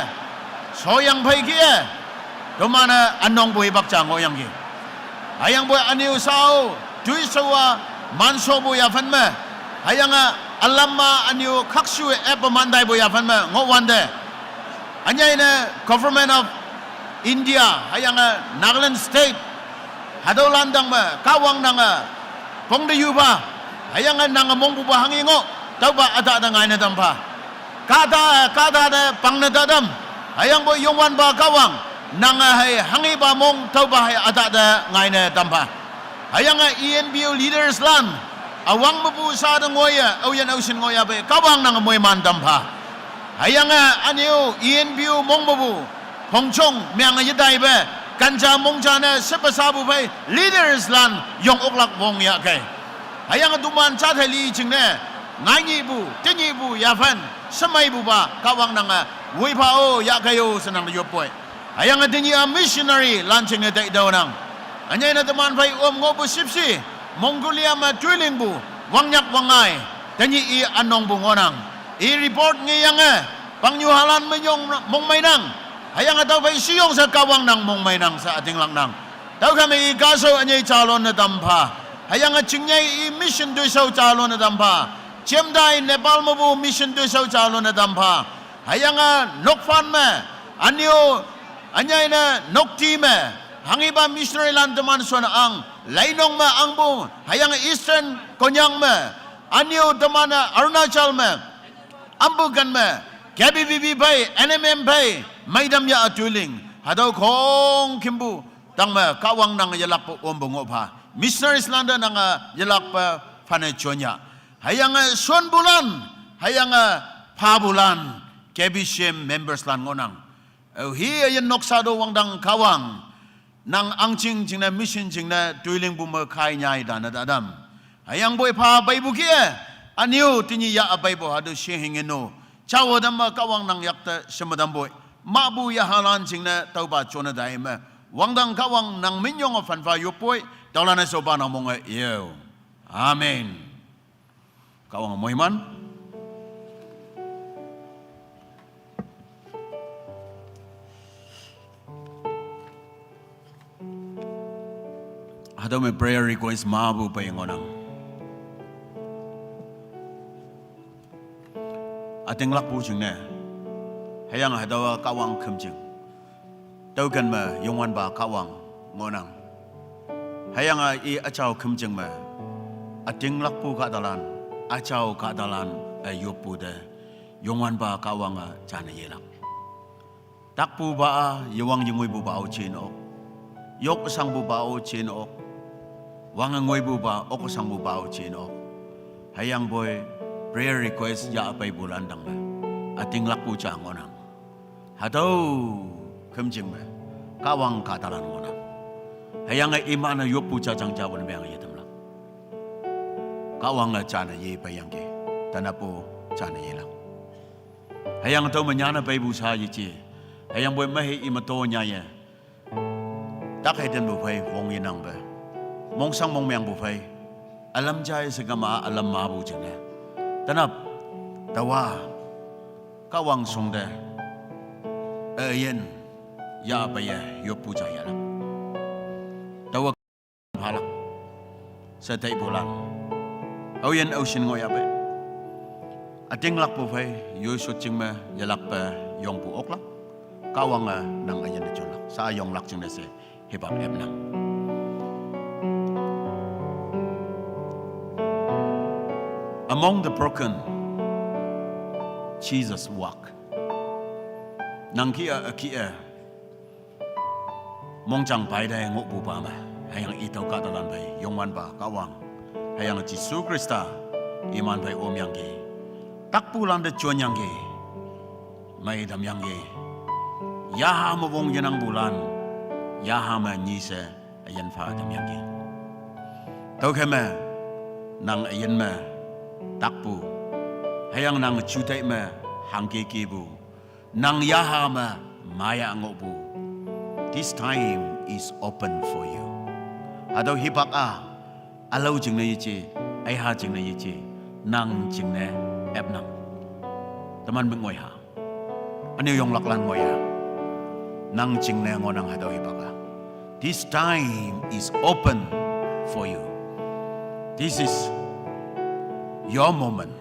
shoyang phei kih-e, teman-e ünongpu hipak ja ngohyangki. Hüyangpoi ünyu shao, toishao-a manshopu yaphen me, hüyange ülam-a ünyu khakshu-e eppe man taipu yaphen me ngohwante, ünyei ne Government of India hüyange Nagaland State, hatüolan tang me Kahwang nange pong te yupha, hüyange nange mongpupa hanghi ngoh, tüopa ütahte ngaine tampha. Kahta, kahta te pangne tatam, hüyangpoi Youngwanpa Kahwang, nange hei hanghipa mong tüopa hei ütahte ngaine tampha. Hüyange E N P O leaderslan, üwang mepu sha te ngoiye, aoyin aoshin ngoiya pei, Kahwang nange moiman tampha. Hüyange ünyu E N P O mong mepu, phongjong menge yetaipe, kanja mongja ne shepe shapu phei leaderslan yong oklak wongyahkei. Hüyange toman jathei li jingne, ngainyihpu, tenyihpu yaphen, shemeipupa Kahwang nange woipha-o yahkei-o she nangte yoppoi. Hüyange tenyih-a missionarylan jingne taitaonang. Ünyei ne teman phei om ngohpu shüpshe, Mongolia me toilingpu, wangnyak wangngai, tenyih i ünongpu ngohnang. I report ngeyange, pangnyu halan menyong mongmeinang. Hüyange tüophei shiyong she Kahwang nang mongmeinang she ütinglaknang. Tüokhei me i kahshao ünyei jalon ne tampha. Hüyange chingnyei i mission toishao jalon ne tampha. Jemtai Nepal mepu mission toishao jalon ne tampha. Hüyange nokphan me, ünyu, ünyei ne nokti me, hanghipa missionarylan teman shon ang, Leinong me angpu, hüyange Eastern Konyak me, ünyu teman-e Arunachal me, ampu ken me, K B B B phei, N M M phei, meitam yah toiling, hatüo khongkümpu tang me Kahwang nange yelakpe ompu ngohpha. Missionaryslan te nange yelakpe phane jonyah. Hüyange shonpulan, hüyange phapulan, K B C M memberslan ngohnang. Aohi üyin noksa to wangdang Kahwang, nang ahngching jingne mission jingne toilingpu me khai nyai tane tatam. Hüyangpoi pha peipu kih-e, ünyu tenyih yah peipu hatüo shehing ino, jawe tamme Kahwang nang yakte sheme tampoi. Mahpu yahalan jingne tüopa jone tai me, wangdang Kahwang nang minyong-e phanpha yoppoi, tüolan-e shopa nang monge yeo. Amen. Kahwang moiman. Hatüo me prayer request mapu pei ngohnang. Ütinglakpu jingne, hüyange hatüowa Kahwang khümjing. Tüoken me Youngwanpa Kahwang ngohnang. Hüyange i üjao khümjing me, ütinglakpu kahtalan, üjao kahtalan-e yoppu te, Youngwanpa Kahwange jane yelak. Takpupa-a yewang yengoipupa-o jin ok, yok shangpupa-o jin ok, wange ngoipupa, ok shangpupa-o jin ok. Hüyangpoi prayer request yahpeipulan tang me, ütinglakpu ja ngohnang. Hatüo khümjing me, Kahwang kahtalan ngohnang. Hüyange iman-e yoppu jajang jawan meang yetamlak. Kahwange jane yepeiyangki, tanapo jane yelak. Hüyange tüo me nyane peipu sha yeje. Hüyangpoi mehe ime to nyaye, tak hei tenpu phei wong yenangpe, mongshang mongmeangpu phei, ülam jai she kama ülam mapu jingne, tenap, taowa, Kahwang shongte, üyin, yahpeiye yoppu ja yelak. Taowa phalak she taipulan, aoyin aoshin ngohyahpei, ütinglakpu phei yoishot jing me yelakpe yongpu oklak. Kahwange nang üyin te jonlak sha yonglak jingne she hipak epnang. Among the broken, Jesus walk. Nang kih-a, ükih-e mongjang paite ngohpupa me, hüyange i tüo kahtalan phei Youngwanpa Kahwang, hüyange Jesu Khrista iman phei omyangki, takpulante jonyangki, meitamyangki. Yaha me wong yenangpulan, yaha me nyi she üyin pha tamyangki. Tüokhei me, nang üyin me takpu. Hüyange nang juteih me hangke kepu. Nang yaha me maya ngohpu. This time is open for you. Hatüo hipak-a, ülao jingne yeje, üha jingne yeje, nang jingne epnang. Teman me ngoiha. Üne-o yonglaklan ngoiha. Nang jingne ngohnang hatüo hipak-a. This time is open for you. This is your moment.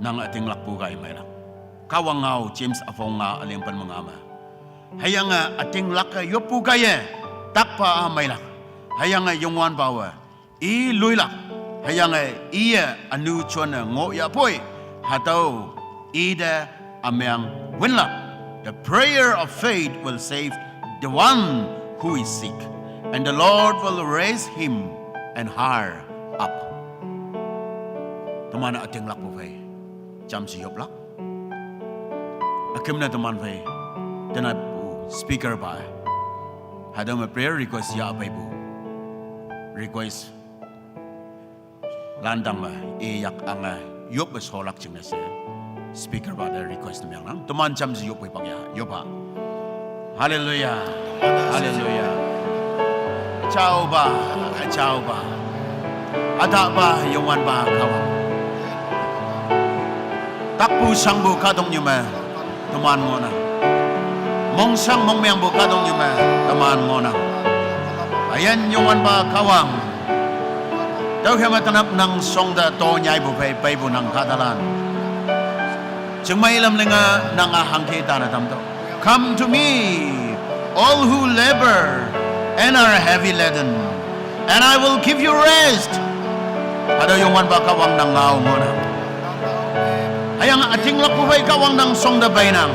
Nang ütinglakpu kaiye meilak. Kahwang ngao James üpong nga üleng pen me nga me. Hüyange ütinglak-e yoppu kaiye, takpa-a meilak. Hüyange Youngwanpawe i loilak. Hüyange iye ünu jone ngohyapoi, hatüo ite ümeng winlak. The prayer of faith will save the one who is sick, and the Lord will raise him and her up. Teman ütinglakpu phei jamshe yoplak. Üküm ne teman phei, tenapu speaker pa, hatüo me prayer request yahpeipu request lantang me, i yak ange, yoppe sholak jingne she speaker pa te request ne mengnang. Teman jamshe yoppu hipak ya, yoppa. Hallelujah. Hallelujah. Jaopa, jaopa. Ütahpa Youngwanpa Kahwang. Takpu shangpu kahtoknyu me teman ngohnang. Mongshang mongmengpu kahtoknyu me teman ngohnang. Üyin Youngwanpa Kahwang, tüokhei me tenap nang shongte tonyaipu phei peipu nang kahtalan, chingmei lam linge nange hangke tane tamtüoh. Come to me, all who labor and are heavy laden, and I will give you rest. Hatüo Youngwanpa Kahwang nang ngao ngohnang. Hüyange ütinglakpu phei Kahwang nang shongte peinang.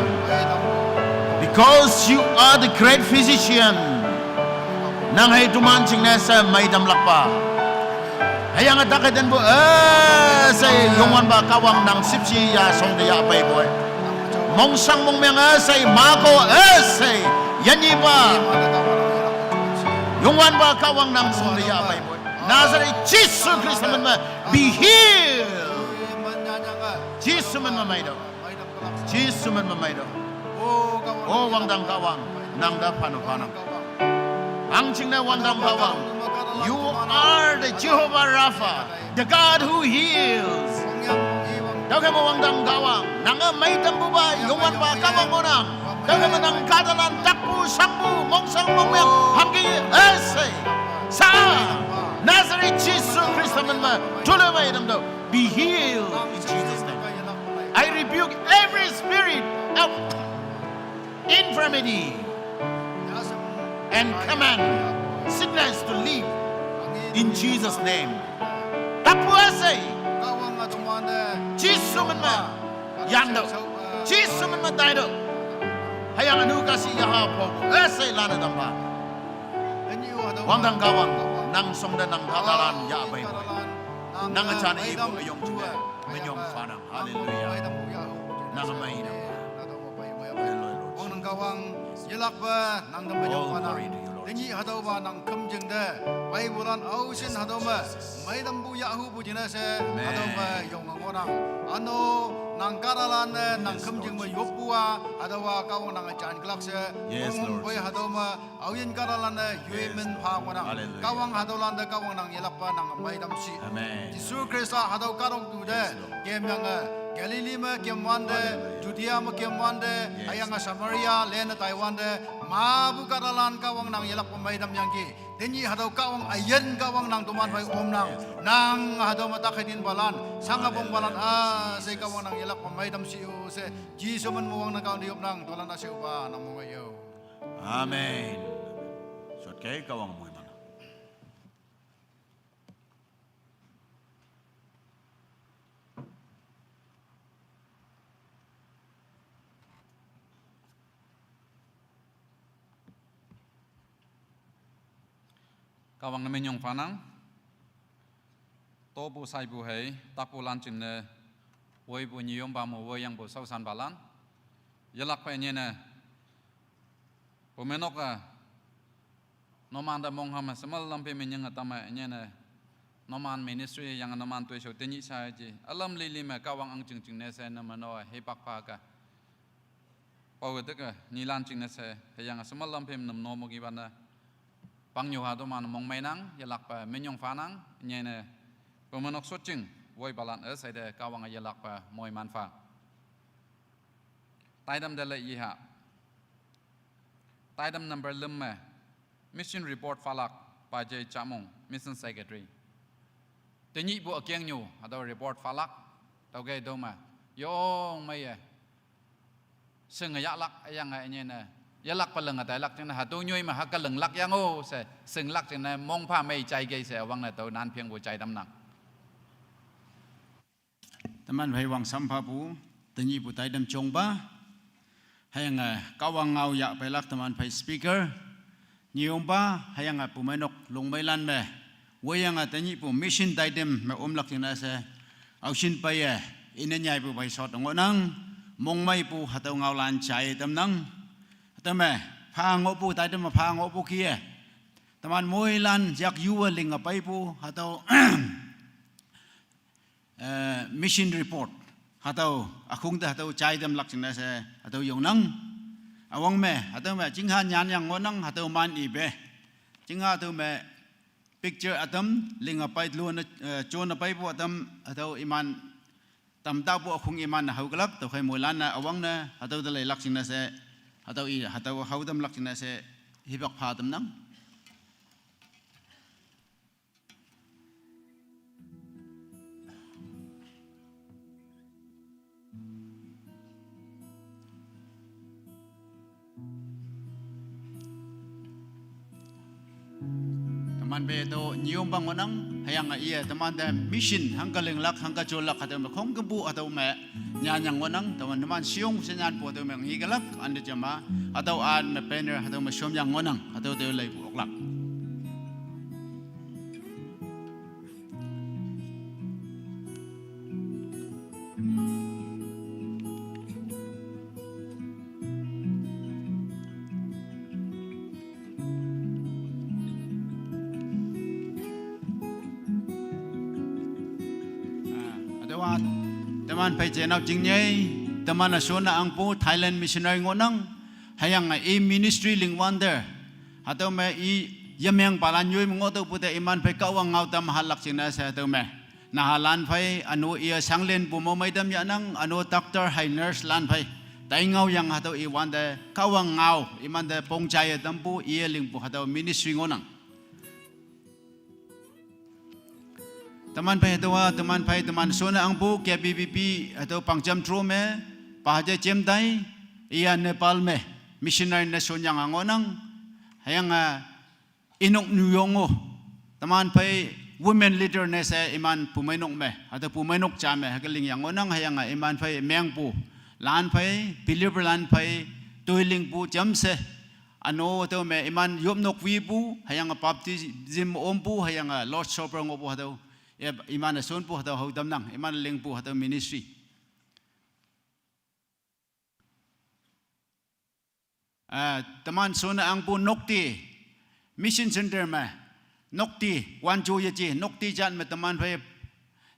Because you are the great physician. Nang hei teman jingne she meitamlakpa. Hüyange takei tenpu üshei Youngwanpa Kahwang nang shüpshe ya shongte yahpeipoi. Mongshang mongmeng üshei, mako üshei, yinyepa. Youngwanpa Kahwang nang shongte yahpeipoi. Nazareth Jesu Khrista min me, be healed. Jesu min me meitüoh. Jesu min me meitüoh. O wangdang Kahwang, nang te phanne phanang. Hangjingne wangdang Kahwang, you are the Jehovah Rapha, the God who heals. Tüokhei me wangdang Kahwang, nange meitampupa Youngwanpa Kahwang ngohnang. Tüokhei me nang kahtalan takpu shangpu mongshang mongmeng hangke üshei, sha, Nazareth Jesu Khrista min me tule meitamtüoh. Be healed in Jesus' name. I rebuke every spirit of infirmity and command sickness to leave in Jesus' name. Takpu üshei, Jesu min me yantüoh, Jesu min me taitüoh. Hüyange ünu kashi yaha phopu üshei lanne tampa. Wangdang Kahwang, nang shongte nang kahtalan yahpeipoi. Nange jane ipu üyong jingne minyong phanang. Hallelujah. Nange mei nang. Hallelujah, Lord. Wangdang Kahwang, yelakpe nang te minyong phanang. Tenyih hatüopa nang khümjing te peipulan aoshin hatüo me meitampu yahhupu jingne she hatüo me yonge ngohnang. Üno nang kahtalan-e nang khümjing me yoppu-a hatüowa Kahwang nange jan kelak she, yes, Lord, pei hatüo me aoyin kahtalan-e yoi min pha ngohnang. Kahwang hatüolan te Kahwang nang yelakpa nang meitam shi. Jesu Khrista hatüo kahtoknyu te kemyange, Galilee me kemwante, Judea me kemwante, hüyange Samaria lenne taiwante, mapu kahtalan Kahwang nang yelakpa meitamyangki. Tenyih hatüo Kahwang üyin Kahwang nang toman phei omnang. Nang hatüo me takkhei ninpalan, shangaponpalan üshei Kahwang nang yelakpa meitam shi-o she, Jesu min me wangdang Kahwang te yopnang, tolan üsheopa nang mong-e yo. Amen. Shotkei Kahwang moiman. Kahwang ne minyong phanang. Topu shaipu hei, takpulan jingne, woipu nyiyompa me woiyangpu shaoshanpalan, yelakpe nyene, pumeinok-e Numan te mongham me semal lampi me nying atam me nyene. Numan ministry yang numan tui shou tenyih sa ji. Alam lili me Kahwang ang jing jing ne se numan no hipak pa ka. Pau te ka nyilan jing ne se, hüyange semal lampi me num no mo ki ban ne. Pang nyu ha to man mong mei nang, yelak pa menyong fa nang, nyene. Pemenok sot jing, woi balan e sai de Kahwang yelak pa moi man fa. Taidam de le yi ha. Taidam number lem me. Mission report falak pa je chamong, mission secretary. Tenyih bu akyang nyu, hatüo report falak, tüoke tüo me. Yong mei ye. Sing yahlak, yang e nyene. Yahlak pa leng atailak jingne, hatüo nyoi me haka lenglak yang o se, singlak jingne, mong pha mei jai ge se, wang ne tüo nan piang bu jai tam nang. Teman phei wang sampha pu, tenyih pu taidam jongpa. Hüyange, Kahwang ngao yah peilak teman phei speaker. Nyiyongpa, hüyange pumeinok longmeilan me. Woiyange tenyih pu mission taidam me omlak jingne she. Aoshin peiye, ine nyai pu phei shot ngohnang, mongmei pu hatüo ngaolan jai tamnang. Hatüo me, pha ngohpu, taidam me pha ngohpu kih-e. Teman moilan yak yuwe linge peipu, hatüo eh, mission report. Hatüo, ükhong te hatüo jai tamlak jingne she, hatüo yongnang. Üwang me, hatüo me, chingha nyanyang ngohnang, hatüo man ipe. Chingha hatüo me, picture ütam, linge pei lune, eh, jone peipu ütam, hatüo iman, tamtapu ükhong iman haoklak, tüokhei moilan-e, üwang ne, hatüo te leilak jingne she, hatüo i, hatüo hao tamlak jingne she, hipak pha tamnang. Teman phei to nyiyongpa ngohnang, hüyange iye, teman te mission, hangke linglak, hangke jolak, hatüo me khongkümpu, hatüo me, nyanyang ngohnang, teman, teman shiong she nyanpu, hatüo me ngikelak, ante jama, hatüo an me banner, hatüo me shomyang ngohnang, hatüo te leipu oklak. Ah, hatüowa, teman phei jenao jingnyei, teman-e shonne angpu Thailand missionary ngohnang, hüyange i ministry lingwante. Hatüo me i yemengpalan yoi me ngohtüohpu te iman phei Kahwang ngao tam halak jingne she hatüo me. Nahalan phei, üno iye shanglenpu mo mei tam yahnang, üno doctor hei nurse lan phei. Tai ngaoyange hatüo iwante, Kahwang ngao, imante pong jaiye tampu, iye lingpu hatüo ministry ngohnang. Teman phei hatüowa, teman phei teman shonne angpu, K B B P, hatüo Pangjam Tro me, pa haje jem tai, iya Nepal me, missionary ne shonyange ngohnang, hüyange, inok nyuyong-o, teman phei women leader ne she iman pumeinok me, hatüo pumeinok ja me, hüke lingyang ngohnang hüyange iman phei mengpu, lan phei, believer lan phei, toi lingpu jamshe, üno hatüo me iman yopnok wipu, hüyange baptism ompu, hüyange Lord Supper ngohpu hatüo, i, iman-e shonpu hatüo hao tamnang, iman lingpu hatüo ministry. Ah, teman shonne angpu Nokti Mission Center me, Nokti, Wancho yeje, Nokti jat me teman phei,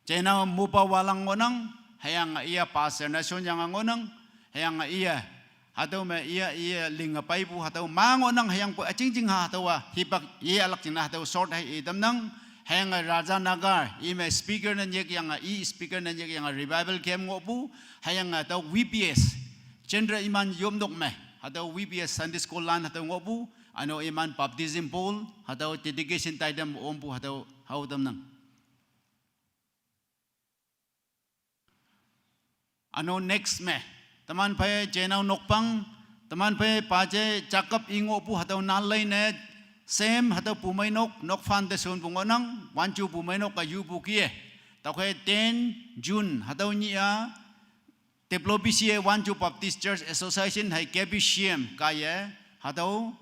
jenao mopa walang ngohnang, hüyange iya pastor ne shonyange ngohnang, hüyange iya, hatüo me iya, iya linge peipu, hatüo ma ngohnang, hüyangpu üjing jing ha, hatüowa, hipak, ye alak jingne hatüo short hei i tamnang, hüyange Raja Nagar, i me speaker ne nyekyange, i speaker ne nyekyange revival camp ngohpu, hüyange hatüo V B S, Chandra iman yopnok me, hatüo V B S Sunday School lan hatüo ngohpu, üno iman baptism bol, hatüo dedication taidam ompu hatüo hao tamnang. Üno next me, teman phei jenao nokpang, teman phei paje Jacob i ngohpu hatüo nanlei ne, same hatüo pumeinok, nok foundation pu ngohnang, Wancho pumeinok-e yupu kih-e. Tüokhei ten June, hatüo nyih-a, W B C A Wancho Baptist Church Association hei K B C M kaiye, hatüo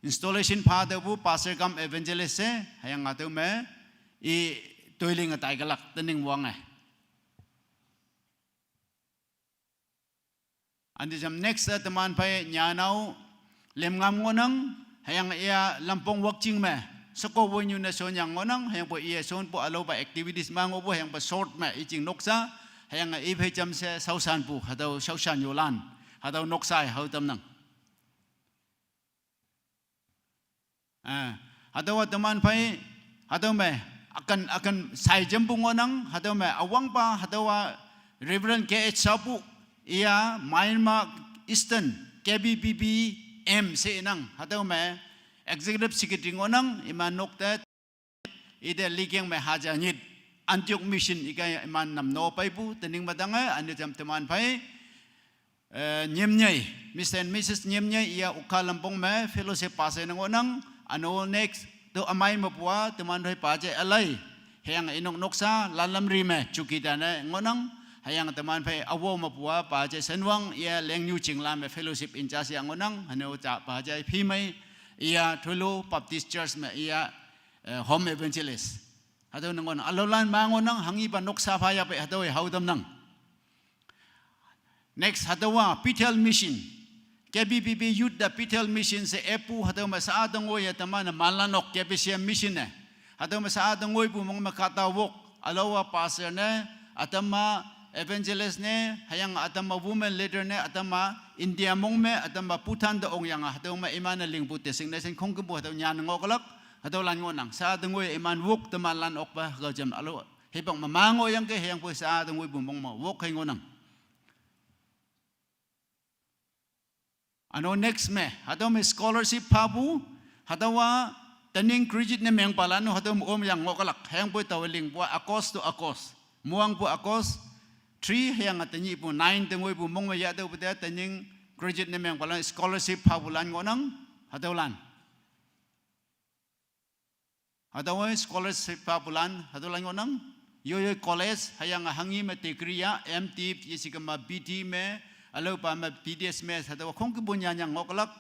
installation pha tüopu pastor cum evangelist she, hüyange hatüo me, i toi linge taikelak, tening wange. Ante jam next, eh, teman phei nyanao lemngam ngohnang, Hüyange iya lampong wakching me, seko woi nyu ne shon yang ngohnang, hüyangpoi iye shonpu aloupa activities ma ngohpu, hüyangpoi short me, i ching noksa, hüyange iphei jamshe shaoshanpu, hatüo shaoshan yolan, hatüo noksa-e hao tamnang. Ah, hatüowa teman phei, hatüo me, akan, akan sai jampu ngohnang, hatüo me, üwangpa, hatüowa Reverend K H Sapu, iya Myanmar Eastern K B B B M she nang, hatüo me, Executive Secretary ngohnang, iman nokte, ite likeng me haja nyit, Antioch Mission ika iman nam no peipu, tening matange, ane jam teman phei, eh, Nyemnyei, Mister and Missus Nyemnyei iya Ukha lampong me fellowship pastor ne ngohnang, üno next, to ümei mepu-a, teman phei pa je alai, hüyange inok noksa, Lalamri me, chowkidar ne ngohnang, hüyange teman phei awo mepu-a, pa je Senwang, iya Lengnyu Chingla me fellowship in charge ya ngohnang, hüno ja pa je Phimei, iya Thulu Baptist Church me, iya, eh, home evangelist. Hatüo ne ngohnang, ülaolan ma ngohnang, hanghipa noksa pha yahpei, hatüo-e hao tamnang. Next, hatüowa, Bethel Mission. K B B B Youth te Bethel Mission she epu, hatüo me sha-a te ngoiye teman-e manlan ok K B C M Mission ne. Hatüo me sha-a te ngoipu mong me kahta wok, ülaowa pastor ne, ütam-a evangelist ne, hüyange ütam-a women leader ne, ütam-a India mong me, ütam-a Bhutan te ongyange, hatüo me iman-e lingpu designation khongkümpu hatüo nyan ngohlak, hatüolan ngohnang. Sha-a te ngoi iman wok temanlan okpa, hatüo jam ülao, hipak me ma ngohyangki, hüyangpoi sha-a te ngoipu mong me wok hei ngohnang. Üno next me, hatüo me scholarship phapu, hatüowa tenyih graduate ne mengpalan-o hatüo me omyang ngohlak, hüyangpoi taowe lingpu-a August to August, muangpu August three hüyange tenyihpu nine te ngoipu mong me yahtüopu te tenyih graduate ne mengpalan scholarship phapulan ngohnang, hatüolan. Hatüowa scholarship phapulan, hatüolan ngohnang, yoi yoi college, hüyange hanghi me degree ya, M.Div, yeshikema B.D me, ülaopa me B.Ds me, hatüowa khongkümpu nyanyang ngohlak,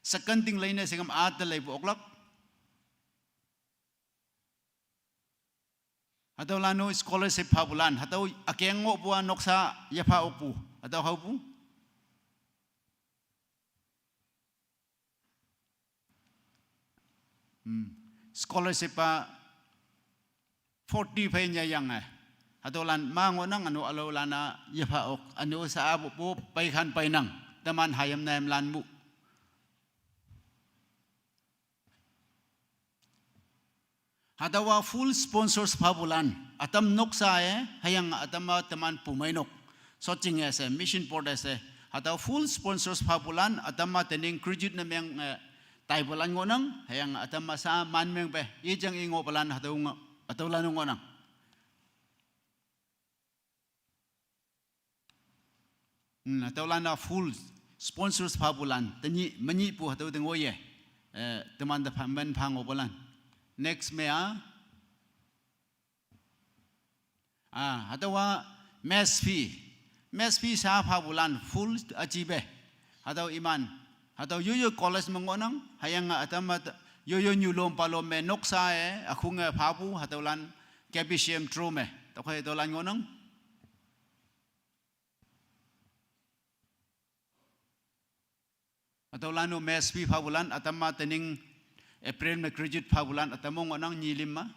second ting leine shekema ate leipu oklak. Hatüolan-o scholarship phapulan, hatüo ükeng ngohpu-a noksa yepha okpu, hatüo haopu. Hmm. Scholarship-a forty phei nyayange. Hatüolan ma ngohnang, üno ülaolan-a yepha ok, üno sha-a pu, pu peikhan peinang, teman hayim nayimlan mu. Hatüowa full sponsors phapulan, ütam noksa-e, hüyange ütam-a teman pumeinok, shotjinge she, mission board-e she, hatüo full sponsors phapulan, ütam-a tenyih graduate ne meng, eh, taipulan ngohnang, hüyange ütam-a sha man mengpe, ijang i ngohpalan hatüo ngo-, hatüolan ngohnang. Hmm, hatüolan-a full sponsors phapulan, tenyih menyihpu hatüo te ngoiye, eh, teman te pha-, men pha ngohpulan. Next me-a, ah, hatüowa mess fee. Mess fee sha phapulan full üjipe. Hatüo iman, hatüo yoi yoi college me ngohnang, hüyange ütam-a te, yoi yoi nyulom palom me noksa-e, ükhunge phapu, hatüolan K B C M through me, tüokhei hatüolan ngohnang. Hatüolan-o mess fee phapulan, ütam-a tenyih April me graduate phapulan, ütam-o ngohnang nyilim ma.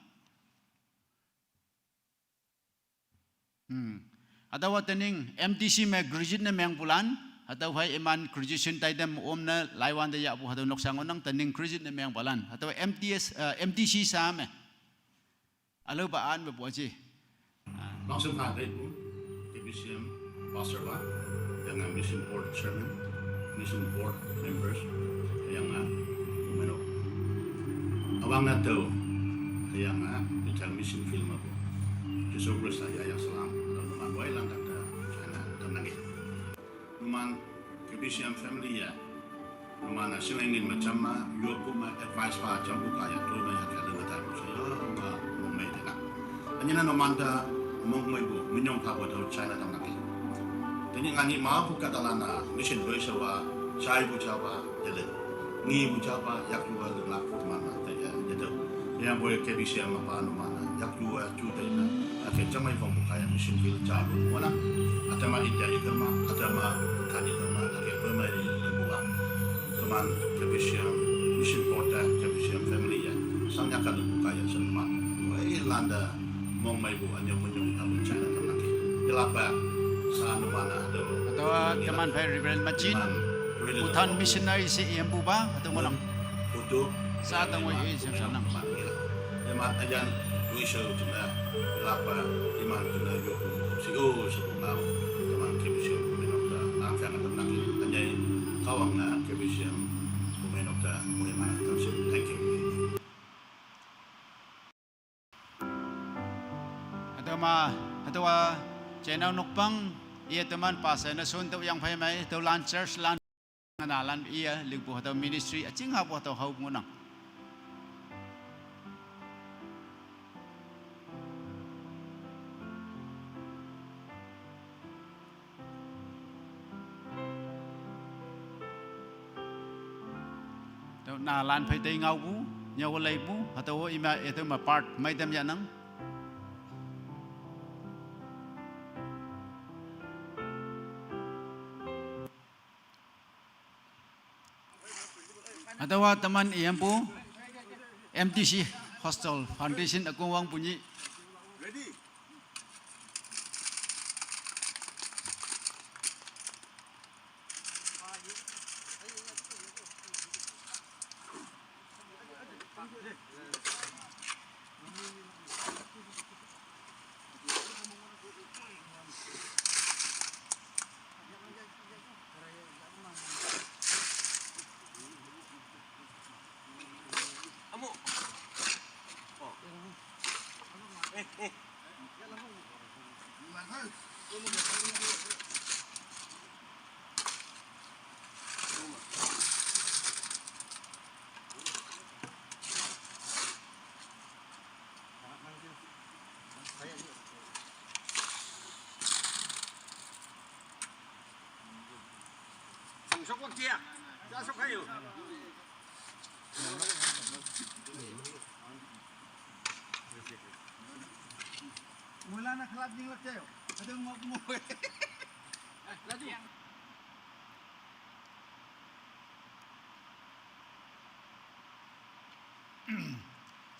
Hmm. Hatüowa tenyih M D C me graduate ne mengpulan, hatüo phei iman graduation taitam omne laiwante yahpu hatüo noksa ngohnang tenyih graduate ne mengpalan, hatüo M D S, eh, M D C sha me. Ülaopa an mepu aji. Langsung pha taipu, K B C M pastor pa, hüyange mission board chairman, mission board members, hüyange, meno. Üwangne tao, hüyange, Bethel mission field mepu, Jesu Khrista yayang salam, hatüo numan woilan tangte, china tamnangki. Numan, K B C M family ya, numan-a shinglei ngin me jam ma, yoppu me advice pha jampu kaiye, tüo me ya kaiye lingke taipu she, ya, ma, mongmei tenang. Ünyine numan te, mongmeipu, minyong phapu tao china tamnangki. Tenyih ngani mapu kahtalan-a, mission toishewa, jaipu japa, yele. Ngipu japa, yakjuwa, linglakpu teman-a, te ya, yetüo. Hüyangpoi K B C M mepa numan-a, yakjuwa, ju tei me, ake jamei phongpu kaiye mission field japu ngohnang. Ütam-a India yekema, ütam-a Bhutan yekema, ake pemei yekema. Teman K B C M Mission Board te, K B C M family ya, sang ya ka lu ka ya sen ma. Wei landa mong mai bu anyo menyong ta bu china ta laki. Ilapa sa nu mana do. Atawa teman phai Reverend Machin, Bhutan missionary si iyam bu ba, atau ngolang. Utu. Sa tang wei iyam sa nang. Teman ayan wisho tuna. Ilapa iman tuna yo si o sa bu nau. Teman K B C M bu menok ta nang sa nang ta laki. Anyai kawang na K B C M bu menok ta. Thank you. Hatüo ma, hatüowa, chennao nokpang, iye teman pastor ne shon tüo yang phei mei, hatüolan church lan, nganalan iye, lingpu hatüo ministry, üching hapu hatüo hao ngohnang. Tüo nalan phei tei ngaopu, nyüo leipu, hatüo ima, hatüo ma part, mei tam yahnang. Hatüowa teman iyampu, M T C Hostel Foundation ükongwang punyi.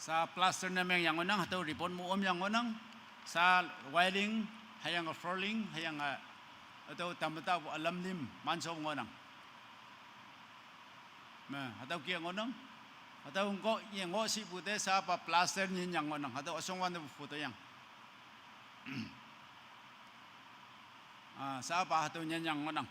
Sa plaster ne meng yang ngohnang, hatüo ribbon mo om yang ngohnang. Sa wiring, hüyange flooring, hüyange, hatüo tamta pu alam lim, manso ngohnang. Me, hatüo kia ngohnang. Hatüo ngoh, ye ngoh shipu te sa pa plaster nyin yang ngohnang. Hatüo üshong wan te pu photo yang. Ah, sa pa hatüo nyin yang ngohnang.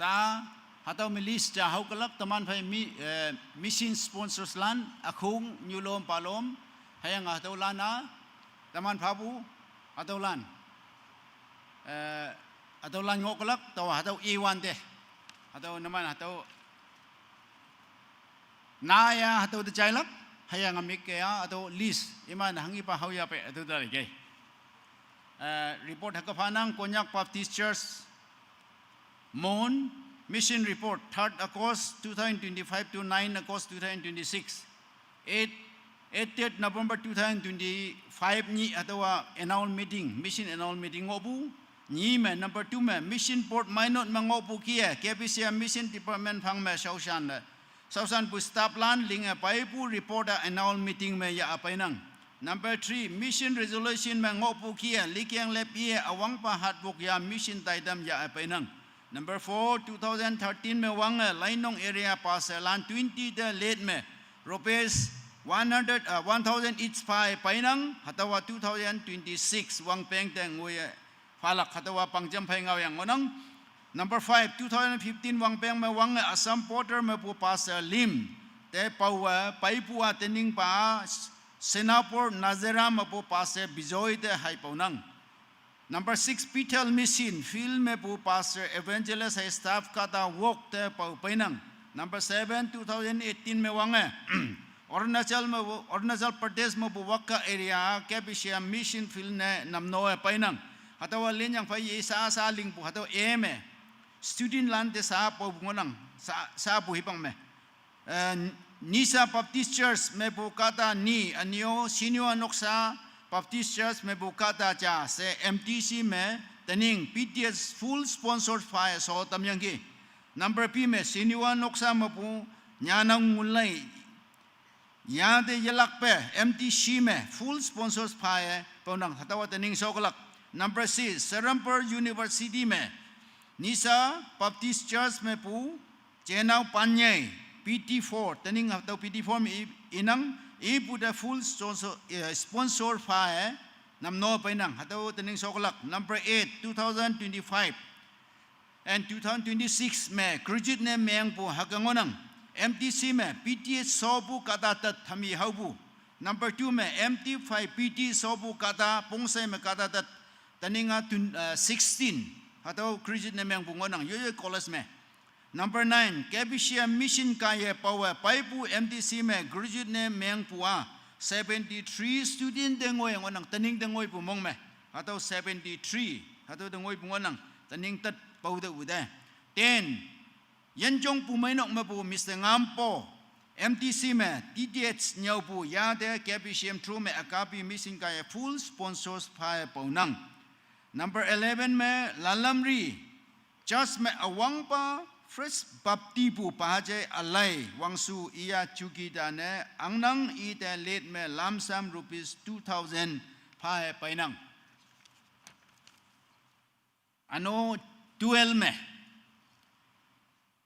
Sa, hatüo me list ja hao kelak teman phei mi, eh, mission sponsors lan, ükhong, nyulom, palom, hüyange hatüolan-a, teman phapu, hatüolan. Eh, hatüolan ngoh kelak, tao hatüo iwante. Hatüo numan, hatüo na ya hatüo te jailak, hüyange mik ya hatüo list, iman hanghipa hao yape hatüo te leike. Eh, report hüke phanang Konyak Baptist Church, Mon, Mission Report, third August two thousand twenty-five to nine August two thousand twenty-six. Eight, eighth November two thousand twenty-five nyih hatüowa annual meeting, mission annual meeting ngohpu. Nyi me, number two me, mission board minot me ngohpu kih-e, K B C M mission department phang me shaoshan le. Shaoshanpu staff lan linge peipu report-a annual meeting me yah peinang. Number three, mission resolution me ngohpu kih-e, likyang lep iye üwangpa hatwok ya mission taitam yah peinang. Number four, two thousand thirteen me wange Lainong area pastor lan twenty te late me rupees one hundred, uh, one thousand each pha peinang, hatüowa two thousand twenty-six wangpeng te ngoiye phalak hatüowa pangjam phei ngao yang ngohnang. Number five, two thousand fifteen wangpeng me wange Assam border mepu pastor lim te paowe peipu-a tenyihpa Senapur Nazira mepu pastor Bijoy te haipaonang. Number six, Bethel Mission, field mepu pastor evangelist hei staff kahta wok te pao peinang. Number seven, two thousand eighteen me wange Arunachal mepu, Arunachal Pradesh mepu Wakka area K B C M mission field ne namno-e peinang. Hatüowa linyang phei ye sa sa lingpu hatüo e me student lan te sa paopu ngohnang, sa, sapu hipang me. Eh, Nisa Baptist Church mepu kahta ni, ünyo Senior Noksa Baptist Church mepu kahta ja she M T C me tening P T S full sponsors phaye sho tamyangki. Number P me Senior Noksa mepu nyanang ngulai yade yelakpe M T C me full sponsors phaye ponang, hatüowa tening shoklak. Number C, Serampore University me Nisa Baptist Church mepu Chenao Panyei, P T four, tening hatüo P T four me i, inang, ipu te full sponsor, eh, sponsor phaye namno peinang, hatüo tening shoklak. Number eight, two thousand twenty-five and two thousand twenty-six me graduate ne mengpu hüke ngohnang. M T C me P T S shopu kahta tet hami haopu. Number two me M T five P T shopu kahta, Pongshei me kahta tet, teninga tun, eh, sixteen. Hatüo graduate ne mengpu ngohnang, yoyo college me. Number nine, K B C M mission kaiye paowe peipu M T C me graduate ne mengpu-a seventy-three student te ngoi ngohnang, tening te ngoipu mong me. Hatüo seventy-three, hatüo te ngoipu ngohnang, tening tet pao te ute. Ten, Yenjong Pumeinok mepu Mister Ngampo, M T C me D T H nyüopu yate K B C M through me Agape mission kaiye full sponsors phaye paonang. Number eleven me Lalamri, church me üwangpa First Baptist pu pahaje alai wangsu iya chukita ne angnang, ite late me lamsam rupees two thousand phaye peinang. Üno twelve me,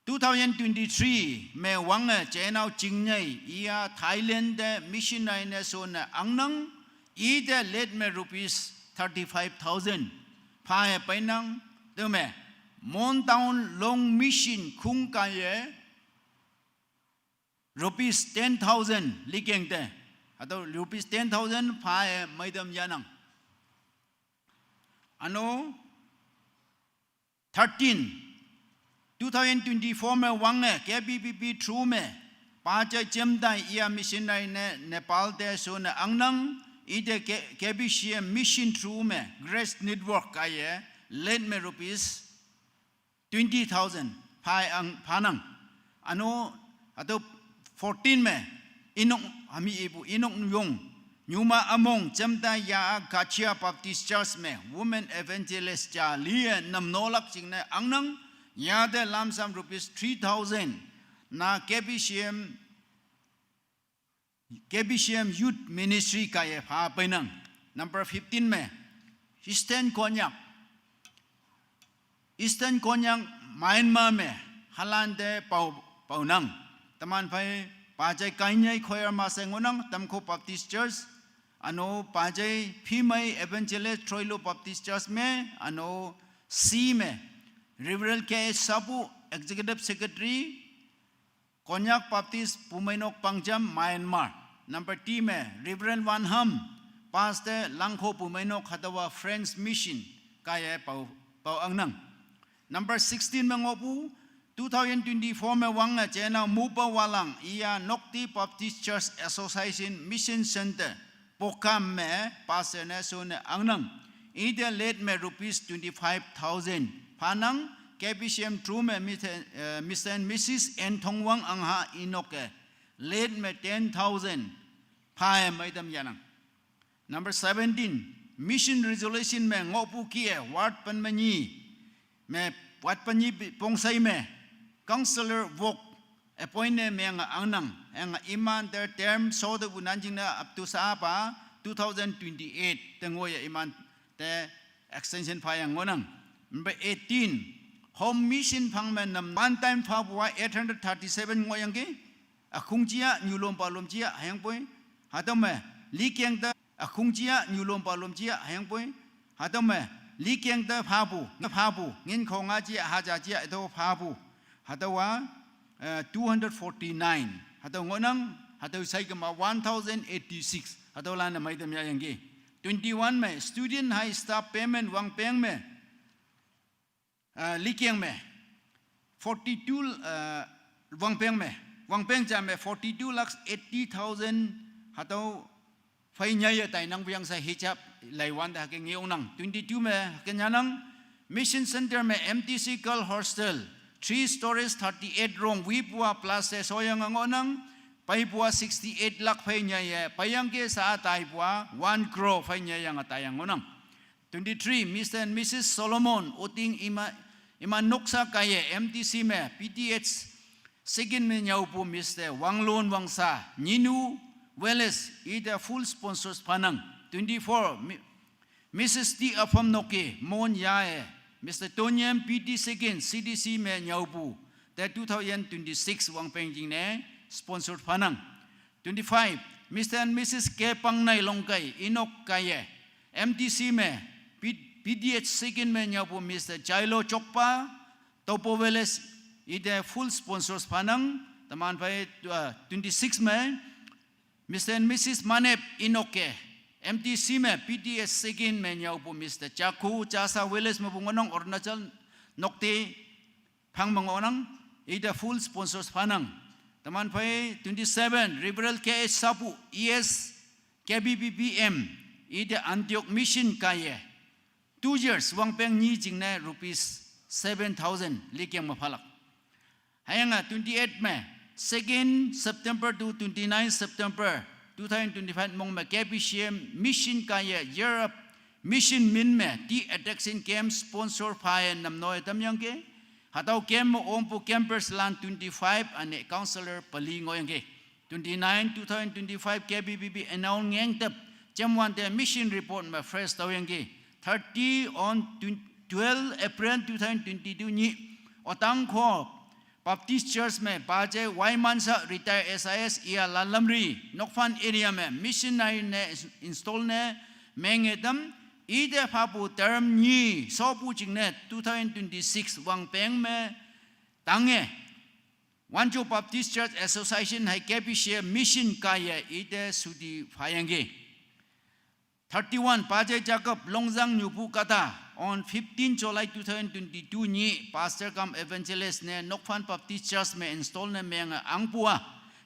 two thousand twenty-three me wange Chenao Chingnei iya Thailand te missionary ne shonne angnang, ite late me rupees thirty-five thousand phaye peinang. Tüome Mon Town Long Mission khung kaiye rupees ten thousand likeng te, hatüo rupees ten thousand phaye meitam yahnang. Üno thirteen, two thousand twenty-four me wange K B B B through me pajai jemtai iya missionary ne Nepal te shonne angnang, ite K-, K B C M mission through me Grace Network kaiye late me rupees twenty thousand phaye ang phanang. Üno hatüo fourteen me Inok hami ipu Inok Yong, Nyuma Among, Jamta Ya Gachia Baptist Church me women evangelist ja liye namnolak jingne angnang, yate lamsam rupees three thousand na K B C M, K B C M Youth Ministry kaiye pha peinang. Number fifteen me Eastern Konyak, Eastern Konyak, Myanmar me halan te pao, paonang. Teman phei pajai Kainyei Khoyar ma she ngohnang, Tamko Baptist Church, üno pajai Phimei Evangelist Troilo Baptist Church me, üno C me Reverend K H Sapu, Executive Secretary, Konyak Baptist Pumeinok Pangjam, Myanmar. Number T me Reverend Van Ham, Pastor Langkho Pumeinok hatüowa French Mission kaiye pao, pao angnang. Number sixteen me ngohpu, two thousand twenty-four me wange Chenao Mupa Walang iya Nokti Baptist Church Association Mission Center Pokam me Pastor ne shonne angnang, ite late me rupees twenty-five thousand phanang. K B C M through me Mister, eh, Mister and Missus N Thongwang Angha Inoke late me ten thousand phaye meitam yahnang. Number seventeen, mission resolution me ngohpu kih-e ward pen me nyi me, ward pen nyi pi-, Pongshei me counselor wok appoint ne menge angnang, hüyange iman te term shotepu nanjingne up to sapa two thousand twenty-eight te ngoiye iman te extension phayang ngohnang. Number eighteen, home mission phang me nam one time phapu-a eight hundred thirty-seven ngohyangki, ükhong ja nyulom palom ja hüyangpoi, hatüo me likeng te, ükhong ja nyulom palom ja hüyangpoi, hatüo me likeng te phapu, phapu, ngin khonga ja, haja ja, hatüo phapu, hatüowa, eh, two hundred forty-nine, hatüo ngohnang. Hatüo shaikema one thousand eighty-six, hatüolan-e meitam yahyangki. Twenty-one me student high staff payment wangpeng me, eh, likeng me forty-two, eh, wangpeng me, wangpeng ja me forty-two lakhs eighty thousand hatüo phei nyaiye tainang puyang she hijab laiwante hüke ngeongnang. Twenty-two me hüke nyanang, Mission Center me M T C Girl Hostel, three stories, thirty-eight room, wipu-a plus she shoyange ngohnang. Paipu a sixty-eight lakh phei nyaiye, paiyangke sa a taipu a one crore phei nyaiyange taiyang ngohnang. Twenty-three, Mister and Missus Solomon Oting Ima, Ima Noksa kaiye M T C me P T H second me nyüopu Mister Wanglon Wangsa, nyinu Welles, ite full sponsors phanang. Twenty-four, Mi-, Missus T Apham Noke, Mon Yae, Mister Tonyam P T second C D C me nyüopu, te two thousand twenty-six wangpeng jingne sponsor phanang. Twenty-five, Mister and Missus K Pangnai Longkai, Inok Kaye, M T C me, P-, P T H second me nyüopu Mister Jailo Chokpa, Topo Village, ite full sponsors phanang, teman phei, uh, twenty-six me, Mister and Missus Manep Inoke, M T C me, P T H second me nyüopu Mister Chakhu, Chasa Village mepu ngohnang Arunachal, Nokte, phang me ngohnang, ite full sponsors phanang. Teman phei twenty-seven, Reverend K H Sapu, E S, K B B B M, ite Antioch Mission kaiye. Two years, wangpeng nyi jingne rupees seven thousand, likeng me phalak. Hüyange twenty-eight me, second September to twenty-nine September two thousand twenty-five mong me K B C M Mission kaiye Europe Mission min me tea adduction camp sponsor phaye namnoi tamyangke. Hatüo camp me ongpu campers lan twenty-five üne counselor peli ngohyangke. Twenty-nine, two thousand twenty-five K B B B annual ngengtep, jamwante mission report me fresh taoyangki. Thirty on twen-, twelve April two thousand twenty-two nyih, Otangkho Baptist Church me Paje Waimansa retired S I S iya Lalamri, Nokphan area me missionary ne ins-, install ne menge tam, ite phapu term nyi, sopu jingne two thousand twenty-six wangpeng me, tange, Wancho Baptist Church Association hei K B C M Mission kaiye ite suti phayangki. Thirty-one, Paje Jacob Longzang nyupu kahta, on fifteen July two thousand twenty-two nyih, Pastor cum Evangelist ne Nokphan Baptist Church me install ne menge angpu a,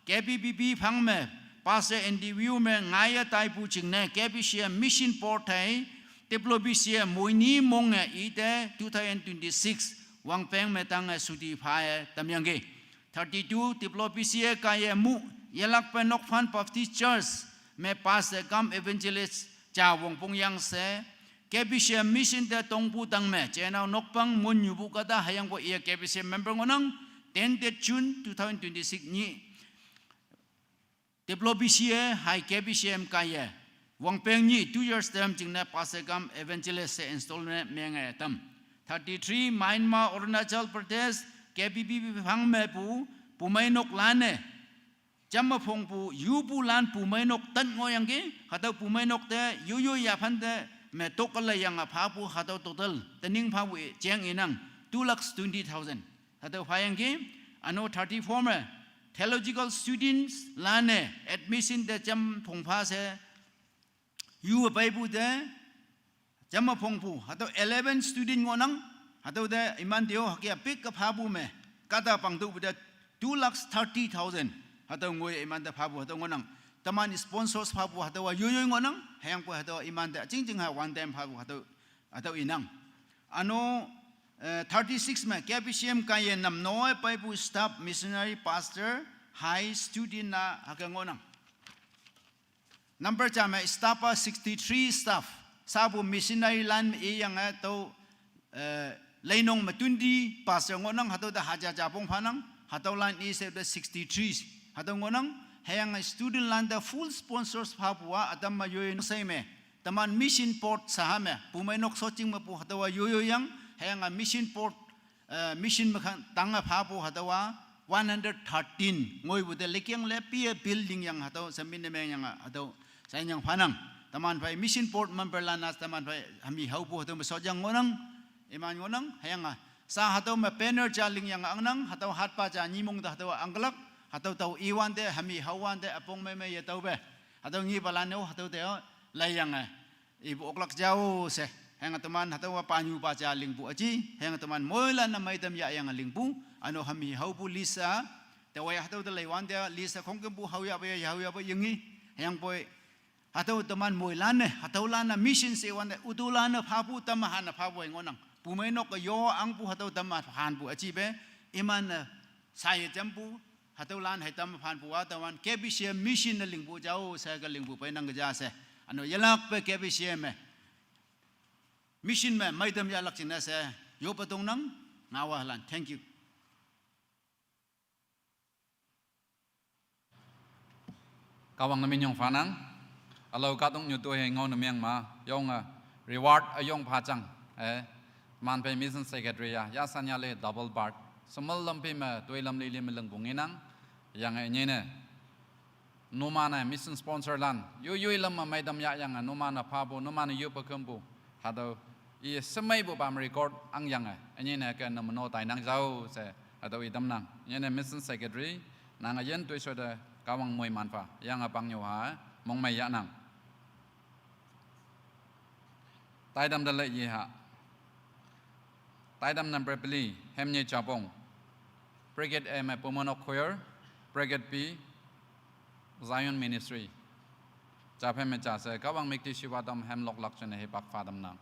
K B B B phang me, Pastor N D W me ngaiye taipu jingne, K B C M Mission Board hei, Tiplo B C A moini monge ite two thousand twenty-six wangpeng me tange suti phaye tamyangki. Thirty-two, Tiplo B C A kaiye mu, yelakpe Nokphan Baptist Church me Pastor cum Evangelist ja wongpong yang she, K B C M Mission te tongpu tang me, jenao nokpang mun nyupu kahta hüyangpoi iye K B C M member ngohnang, ten June two thousand twenty-six nyih, Tiplo B C A hei K B C M kaiye, wangpeng nyi two years term jingne Pastor cum Evangelist she install ne menge tam. Thirty-three, Myanmar, Arunachal Pradesh, K B B B phang mepu, pumeinok lan-e, jamme phongpu, yupu lan pumeinok tan ngohyangki, hatüo pumeinok te, yoyo yaphante, me tokle yange phapu, hatüo total, tening phapu e, jeng inang, two lakhs twenty thousand. Hatüo phayangki, üno thirty-four me, theological students lan-e, admission te jam phongpha she, yu peipu te, jamme phongpu, hatüo eleven student ngohnang, hatüo te iman te-o hüke pik ke phapu me, kahta pangtupu te two lakhs thirty thousand, hatüo ngoi iman te phapu, hatüo ngohnang. Teman sponsors phapu, hatüo a yoiyoi ngohnang, hüyangpoi hatüo iman te, jingjing ha one time phapu, hatüo, hatüo inang. Üno, eh, thirty-six me, K B C M kaiye namnoi peipu staff, missionary, pastor, hei student a, hüke ngohnang. Number ja me staff a sixty-three staff. Sapu missionary lan me iyange tüo, eh, leinong me twenty pastor ngohnang, hatüo te haja ja pong phanang, hatüo lan i she te sixty-three. Hatüo ngohnang, hüyange student lan te full sponsors phapu a, ütam me yoiyoi shei me. Teman mission board saha me, pumeinok soching mepu hatüo a yoiyoi yang, hüyange mission board eh, mission me khang tange phapu hatüo a one hundred thirteen. Ngoipu te likeng le pie building yang hatüo, samin ne meng yang hatüo, sayang phanang. Teman phei mission board member lan a, teman phei hami haopu hatüo me sojang ngohnang, iman ngohnang, hüyange. Sa hatüo me banner ja ling yang angnang, hatüo hatpa ja nyimong te hatüo angkelak, hatüo tao iwante hami haowante üpong mei mei yetaope. Hatüo ngipalan-o, hatüo te-o, laiyange. Ipu oklak jao she, hüyange teman hatüowa panyu pa ja lingpu aji, hüyange teman moilan-e meitam yahyange lingpu, üno hami haopu list a, taowa hatüo te leiwante list a khongkümpu haoyahpe ya, haoyahpe yingi, hüyangpoi, hatüo teman moilan-e, hatüolan-e mission she wante, utulan-e phapu tamme han-e phapu ngohnang, pumeinok ke yo angpu hatüo tamme hanpu ajipe, iman-e, saye jampu, Hatüolan heitam phanpu-a taowan K B C M mission ne lingpu jao she ke lingpu peinang ke ja she. Üno yelakpe K B C M me mission me meitam yahlak jingne she yoppe tongnang ngaowalan. Thank you. Kahwang ne minyong phanang. Ülao kahtoknyu toihe ngao ne meng ma, yonge reward üyong phajang. Eh, manpei mission secretary ya, yasanya le double part. Semal lampi me toi lam lili me lingpu ngenang. Yange nyine numan-e mission sponsor lan yoi yoi lam me meitam yahyange numan-e phapu, numan-e yoppe kümpu. Hatüo i shemeipu pam record angyange, ünyine ke ne meno tainang jao she, hatüo i tamnang. Nyine mission secretary, nange yin toishao te Kahwang moiman pha, yange pangnyüo ha mongmei yahnang. Taitam te le yeha. Taitam number peli, Hemnye Japong. Brigade A me Pumonok Choir, Brigade B, Zion Ministry. Japhem me ja she, Kahwang müktishiwa tam hemloklak jingne hipak pha tamnang.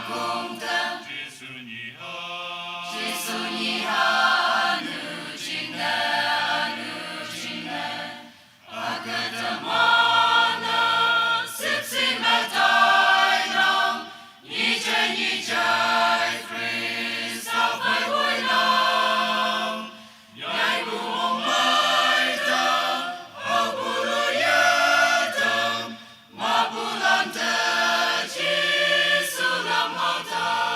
Jisu nyiha, Jisu nyiha, anu jingne, anu jingne. Akatamana sipsi matainang, nyijai nyijai Khrista bai wainang. Nyai bumung maitang, abulu yatang, mabulante Jisu lamata.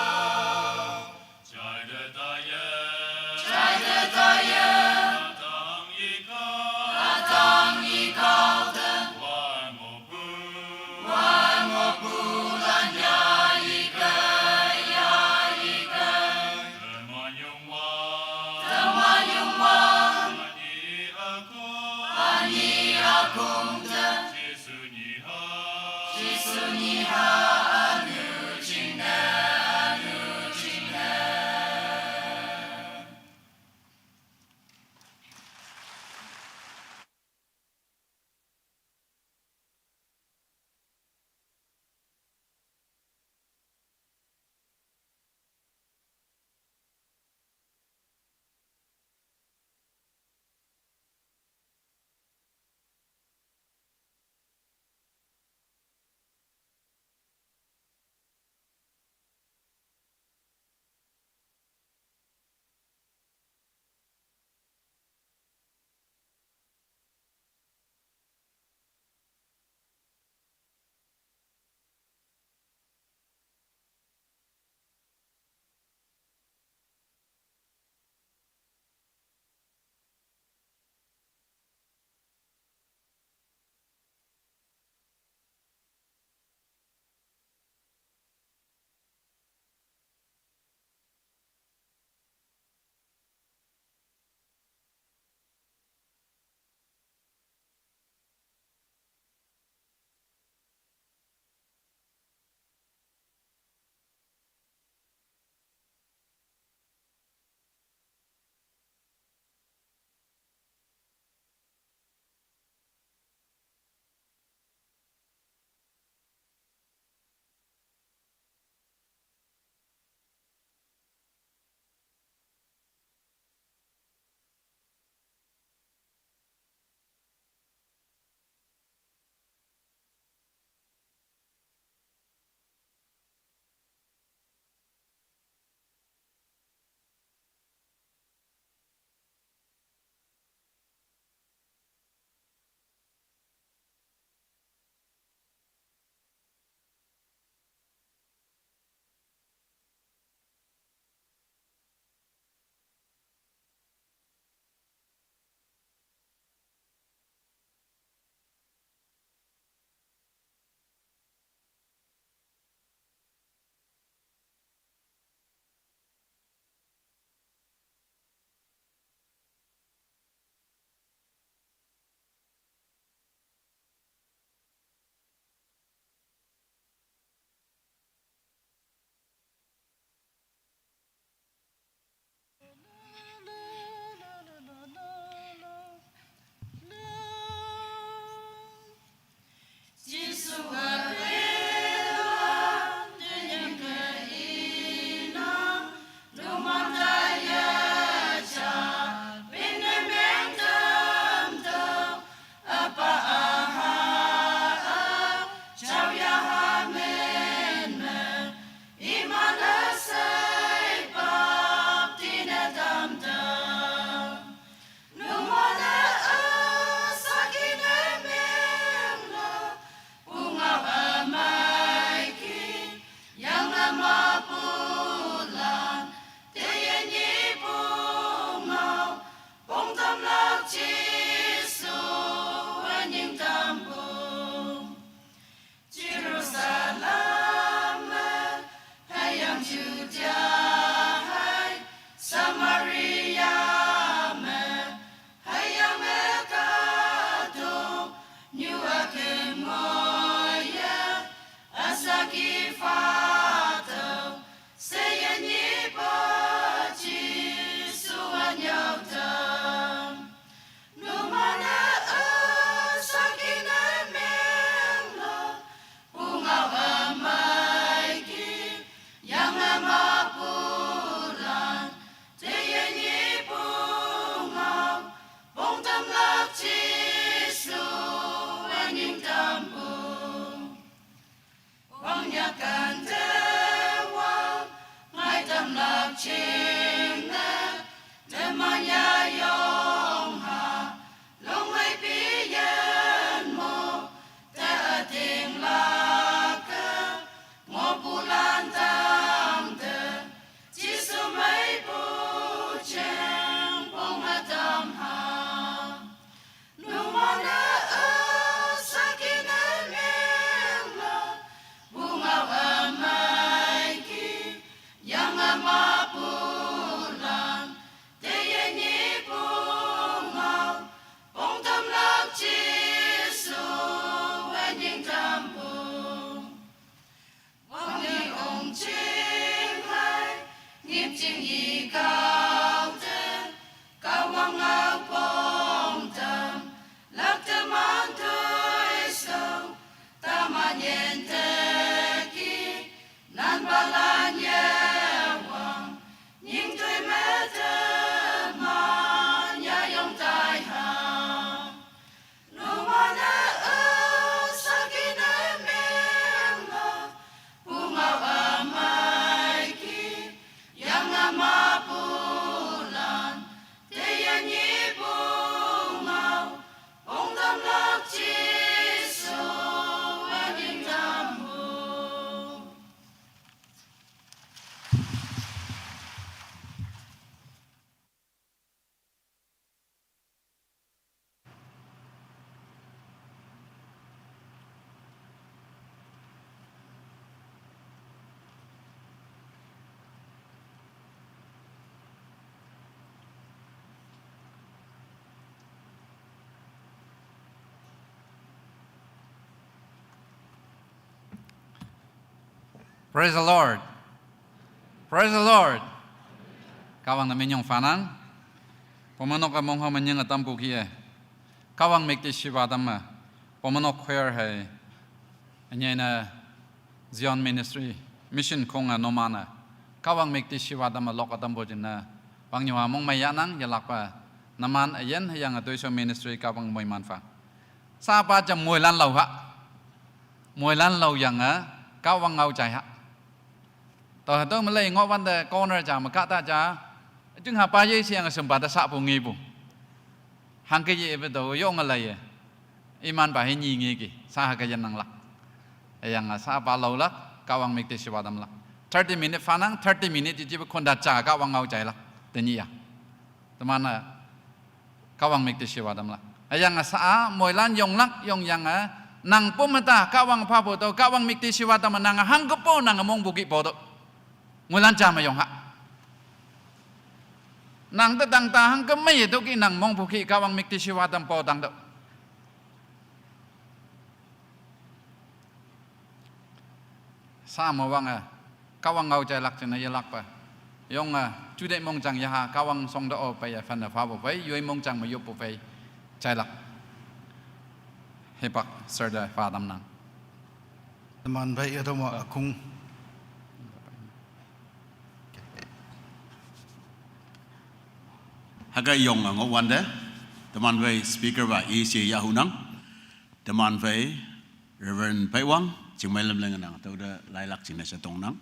Praise the Lord. Praise the Lord. Kahwang ne minyong fanang. Pomano ka mong ho menying atam pu ki e. Kahwang mik ti shiwa tam ma. Pomano choir hai. Anya na Zion Ministry Mission kong a nomana. Kahwang mik ti shiwa tam ma lok atam pu jin na. Wang nyu ha mong mai ya nang ya lak pa. Naman ayen ha yang a tuiso ministry kahwang moi man fa. Sa pa jam moi lan lau ha. Moi lan lau yang a kahwang ngau chai ha. To ha to malai ngo wan de corner ja ma ka ta ja. Jung ha pa ye siang a sum pa da sa pu ngi pu. Hang ke ye be do yong a lai ye. Iman pa he nyi ngi ki. Sa ha ka yan nang lak. Yang a sa pa lau lak. Kahwang mik te shiwa tam lak. Thirty minute fanang, thirty minute ji ji be khon da ja kahwang ngau chai lak. Te nyi ya. Teman a kahwang mik ti shiwa tam lak. Ayang a sa a, moi lan yong lak, yong yang a, nang pum ta, kahwang pa po to, kahwang mik ti shiwa tam nang a hang ko po nang a mong buki po to. Moi lan cha ma yong ha. Nang ta tang ta hang ko mai to ki nang mong buki kahwang mik ti shiwa tam po tang to. Sa ma wang a, kahwang ngau chai lak chin a ye lak pa. Yong a, chu de mong chang ya ha, kahwang song da o pa ya fan da fa bo pa, yoi mong chang ma yop po pa, chai lak. He pak, sir da fa tam nang. Teman bai ya to ma akung. Haka yong a ngo wan de. Teman bai speaker ba i si ya hu nang. Teman bai Reverend Pai Wang, ching mai lam leng nang, to da lai lak chin na sa tong nang.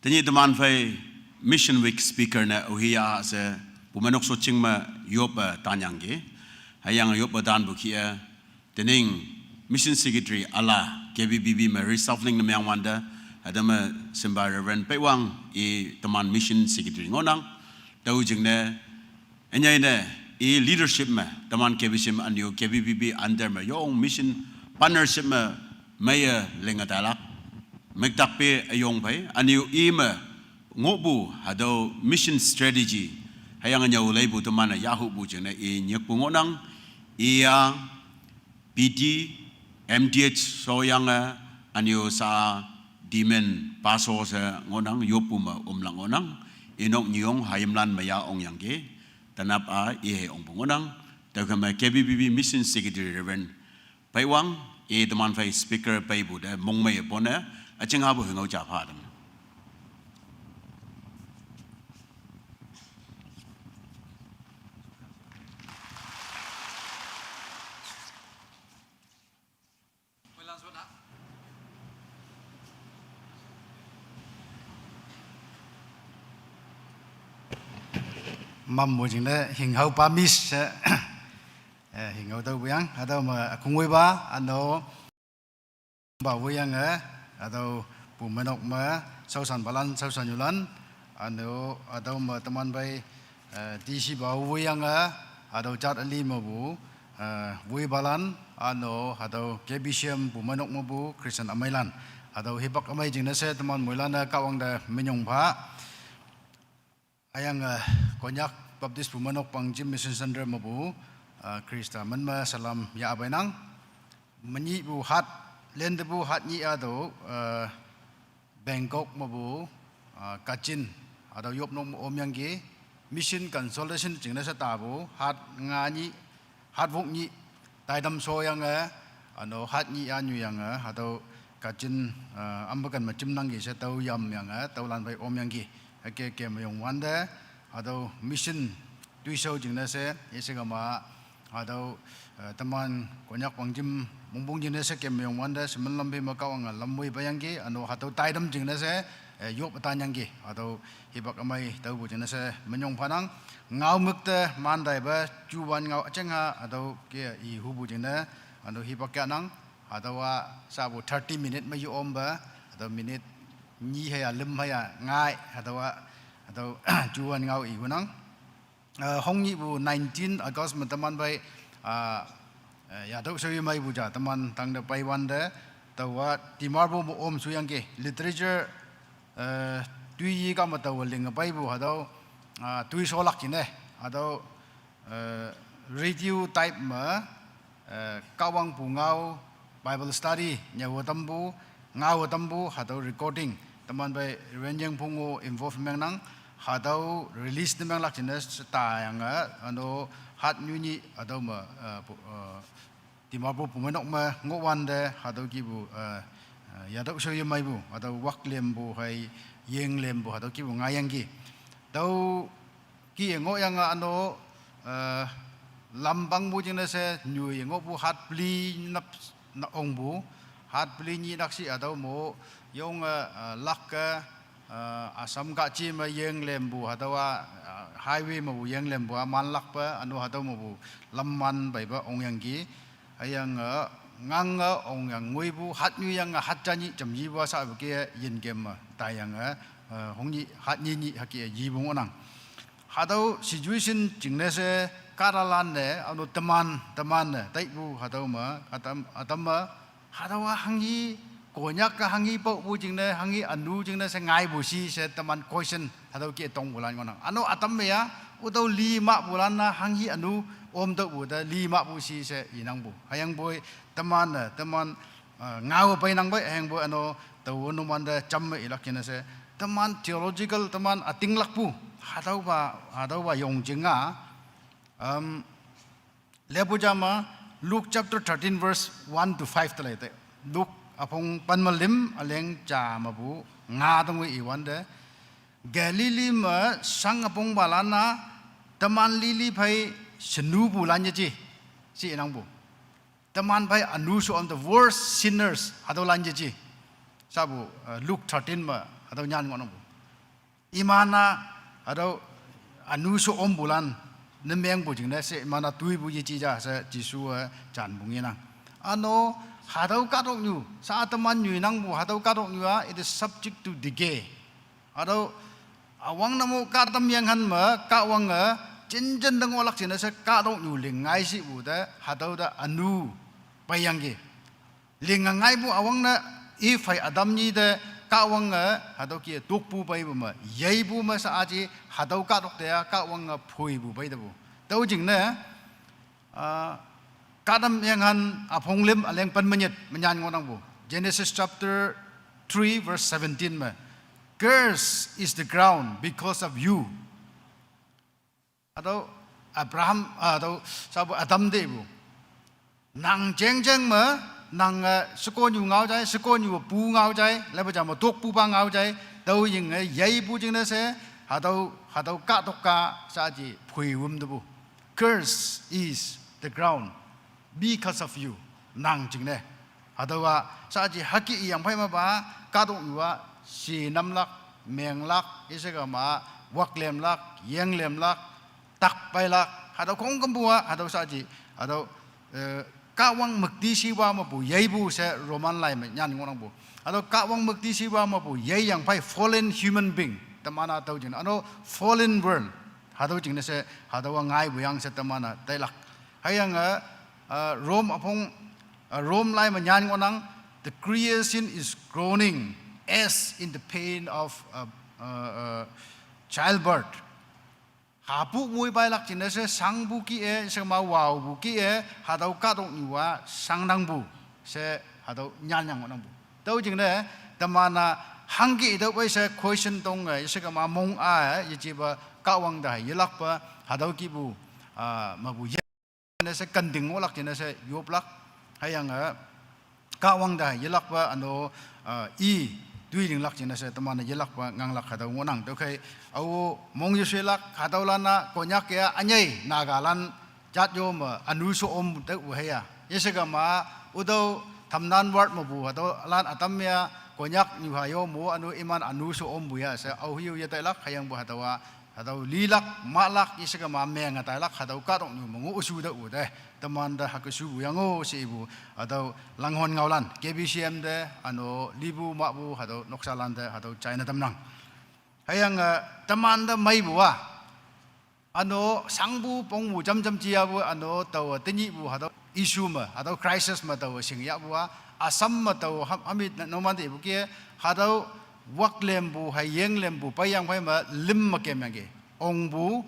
Te nyi teman bai Mission Week speaker na uhi ya se, pu manok so ching ma yop a tan yang ki. Ha yang yop a tan bu ki a, tening Mission Secretary ala K B B B ma reshuffling na myang wan da, ha da ma simba Reverend Pai Wang i teman Mission Secretary ngo nang, to jing ne, Anyai ne, i leadership me, teman K B C M anyo, K B B B under me, yong mission partnership me, maya lenga talak. Mektak pe ayong pai, anyo i me, ngobu, hado mission strategy, hayang anyau lay bu teman a yahu bu jene, i nyek bu ngonang, i ya, P T, M T H so yang a, anyo sa dimen paso sa ngonang, yopu ma umlang ngonang, inok nyong hayimlan maya ong yang ke, tanap a ihe ong pungonang, tau kama K B B B Mission Secretary Reverend Pai Wang, e teman fai speaker pai bu da mong mai pone, aching habu hengau cha pha dam. Mam bu jing le hing hau pa miss, eh, hing hau tau bu yang, atau ma akung wei ba, ano, ba wei yang, eh, atau pu menok ma, sau san balan, sau san yulan, ano, atau ma teman bai, eh, T C ba wei yang, eh, atau chat ali ma bu, eh, wei balan, ano, atau K B C M pu menok ma bu, Christian amai lan, atau hipak amai jing na se teman mui lan, eh, kawang da menyong pha. Ayang, eh, Konyak Baptist Bumanok Pangjim Mission Center mabu, eh, Krista manma salam ya abai nang. Menyi bu hat, len de bu hat nyi ado, eh, Bangkok mabu, eh, Kachin, ado yop nok ma om yang ge, mission consultation jing na sa ta bu, hat nga nyi, hat vok nyi, tai dam so yang, eh, ano hat nyi ya nyu yang, eh, hatau Kachin, eh, ambakan ma chim nang gi se tau yam yang, eh, tau lan bai om yang gi. Ake ke ma yong wan de, hatau mission tui so jing na se, ese ga ma, hatau, eh, teman Konyak Pangjim mung bung jing na se ke ma yong wan de, semen lam bi ma kau ang lam wei ba yang gi, ano hatau tai dam jing na se, eh, yop atan yang gi, hatau hibak amai tau bu jing na se, menyong panang, ngau muk te man dai ba, chu wan ngau acheng ha, hatau ke i hu bu jing na, ano hibak kya nang, hatau wa sa bu thirty minute ma yu om ba, hatau minute nyi ha ya, lim ha ya, ngai, hatau wa, hatau chu wan ngau i hu nang. Eh, hong nyi bu nineteen August ma teman bai, ah, eh, ya dau so yu mai bu ja, teman tang da pai wan de, tau wa, timar bu mu om su yang ke, literature, eh, tui yi ka ma tau wa ling bai bu hatau, ah, tui so lak jing ne, hatau, eh, radio type ma, eh, kawang pu ngau Bible study, nya wa tam bu, ngau wa tam bu, hatau recording, Teman phei Reverend Yengphung-o involve mengnang, hatüo release ne menglak jingne she taiyange, ano hat nyu nyih hatüo me, eh, pu-, eh, Dimapur pumeinok me ngohwante, hatüo kihpu, eh, eh, yatüo shao yemeipu, hatüo waklempu hei, yenglempu, hatüo kihpu ngaiyangki. Tüo kih-e ngohyange ano, eh, lampangpu jingne she, nyuye ngohpu hat peli nap na ongpu, hat peli nyih nakshih hatüo mo, yonge, eh, lakke, eh, Assam kahji me yenglempu, hatüowa, eh, highway mepu yenglempu-a manlakpe, ano hatüo mepu lamman peipe ongyangki. Hüyange, ngange ongyang ngoipu, hat nyu yange, hat ja nyih jam yipu-a sapu ke yinkem me, taiyange, eh, hongnyih, hat nyi nyih hüke yipu ngohnang. Hatüo situation jingne she kahtalan-e, ano teman, teman-e, taipu hatüo me, ütam, ütam me, hatüowa hanghi, Konyak-e hanghi paopu jingne, hanghi ünu jingne she ngaipu shi she teman question, hatüo ke tongpulan ngohnang. Ano ütam me-a, ütüo li mahpulan-a hanghi ünu omtüohpu te li mahpu shi she inangpu. Hüyangpoi teman-e, teman, eh, ngao peinang pei, hüyangpoi ano, tao numante jamme ilak jingne she. Teman theological, teman ütinglakpu. Hatüopa, hatüopa yongjing-a. Um, lepu ja me, Luke chapter thirteen verse one to five te leite. Luke üpong pen me lim, üleng ja mepu, nga tangwe iwante. Galilee me shang üpongpalan-a, teman lili phei shenupulan yeji, she inangpu. Teman phei ünu sho-om the worst sinners, hatüolan yeji. Sapu, eh, Luke thirteen me, hatüo nyan ngohnangpu. Iman-a, hatüo ünu sho-ompulan, ne mengpu jingne she iman-a toipu yeji ja she Jesu-e janpu ngenang. Ano, hatüo kahtoknyu, sa teman nyuinangpu, hatüo kahtoknyu-a, it is subject to decay. Hatüo, üwang namo kahtam yenghan me, Kahwange, jinjen te ngohlak jingne she kahtoknyu ling ngaishipu te, hatüo te ünu peiyangki. Ling ngaipu üwangne, Eve hei Adam nyi te, Kahwange, hatüo kih-e tokpu peipu me, yeipu me sa aji, hatüo kahtok te-a, Kahwange phoipu peitepu. Tüo jingne, ah, kahtam yenghan üpong lim üleng pen me nyit, me nyan ngohnangpu. Genesis chapter three verse seventeen me. Curse is the ground because of you. Hatüo Abraham, ah, hatüo sapu Adam te ipu. Nang jengjeng me, nange, eh, shekonyu ngao jai, shekonyu pu ngao jai, lepu ja me tokpupa ngao jai, tüo yinge, yeipu jingne she, hatüo, hatüo kahtok ka, sa ji, phoiwüm tepu. Curse is the ground because of you. Nang jingne. Hatüowa, sa ji hüke iyang phei mepa, kahtoknyu-a, shinamlak, menglak, yeshekema, waklemlak, yenglemlak, takpeilak, hatüo khongkümpu-a, hatüo sa ji, hatüo, eh, Kahwang müktishiwa mepu, yeipu she Roman lai me nyan ngohnangpu. Hatüo Kahwang müktishiwa mepu, yeiyang phei fallen human being, teman-a tüo jing, ano fallen world, hatüo jingne she, hatüowa ngaipu yang she teman-a tailak. Hüyange, eh, Rome üpong, eh, Rome lai me nyan ngohnang, the creation is groaning as in the pain of, uh, uh, uh, childbirth. Hapu moi peilak jingne she shangpu kih-e, shema waopu kih-e, hatüo kahtoknyu-a shangnangpu, she hatüo nyanyang ngohnangpu. Tüo jingne, teman-a hangke tüo pei she question tonge, shekema mong-a, yejepa Kahwang te hei yelakpa, hatüo kihpu, ah, mepu ye ne she kenting ngohlak jingne she yoplak, hüyange, Kahwang te yelakpa ano, ah, i, toi linglak jingne she teman-e yelakpa nganglak hatüo ngohnang. Tüokhei, ao mong yeshelak hatüolan-a, Konyak-e ünyei, Nagalan, jat yo me, ünu sho-om tüopu hüya. Yeshekema, ütüo, Tamnan ward mepu, hatüolan ütam me-a, Konyak nyuha yo mo, ünu iman ünu sho-ompu ya, she, aohe-o yetailak, hüyangpu hatüowa, hatüo lilak, mahlak, yeshekema menge tailak, hatüo kahtoknyu me ngoh shu tüopu te, teman te hüke shupu yang-o, she ipu, hatüo Langhon ngaolan, K B C M te, ano, lipu mahpu, hatüo noksalan te, hatüo jaine tamnang. Hüyange, eh, teman te meipu-a, ano, shangpu pongpu jamjam jiapu, ano, taowe tenyihpu, hatüo issue me, hatüo crisis me taowe shingyahpu-a, Assam me taowe ham, hami numan te ipu ke, hatüo waklempu, hei yenglempu, peiyang phei me lim me kemyangki. Ongpu,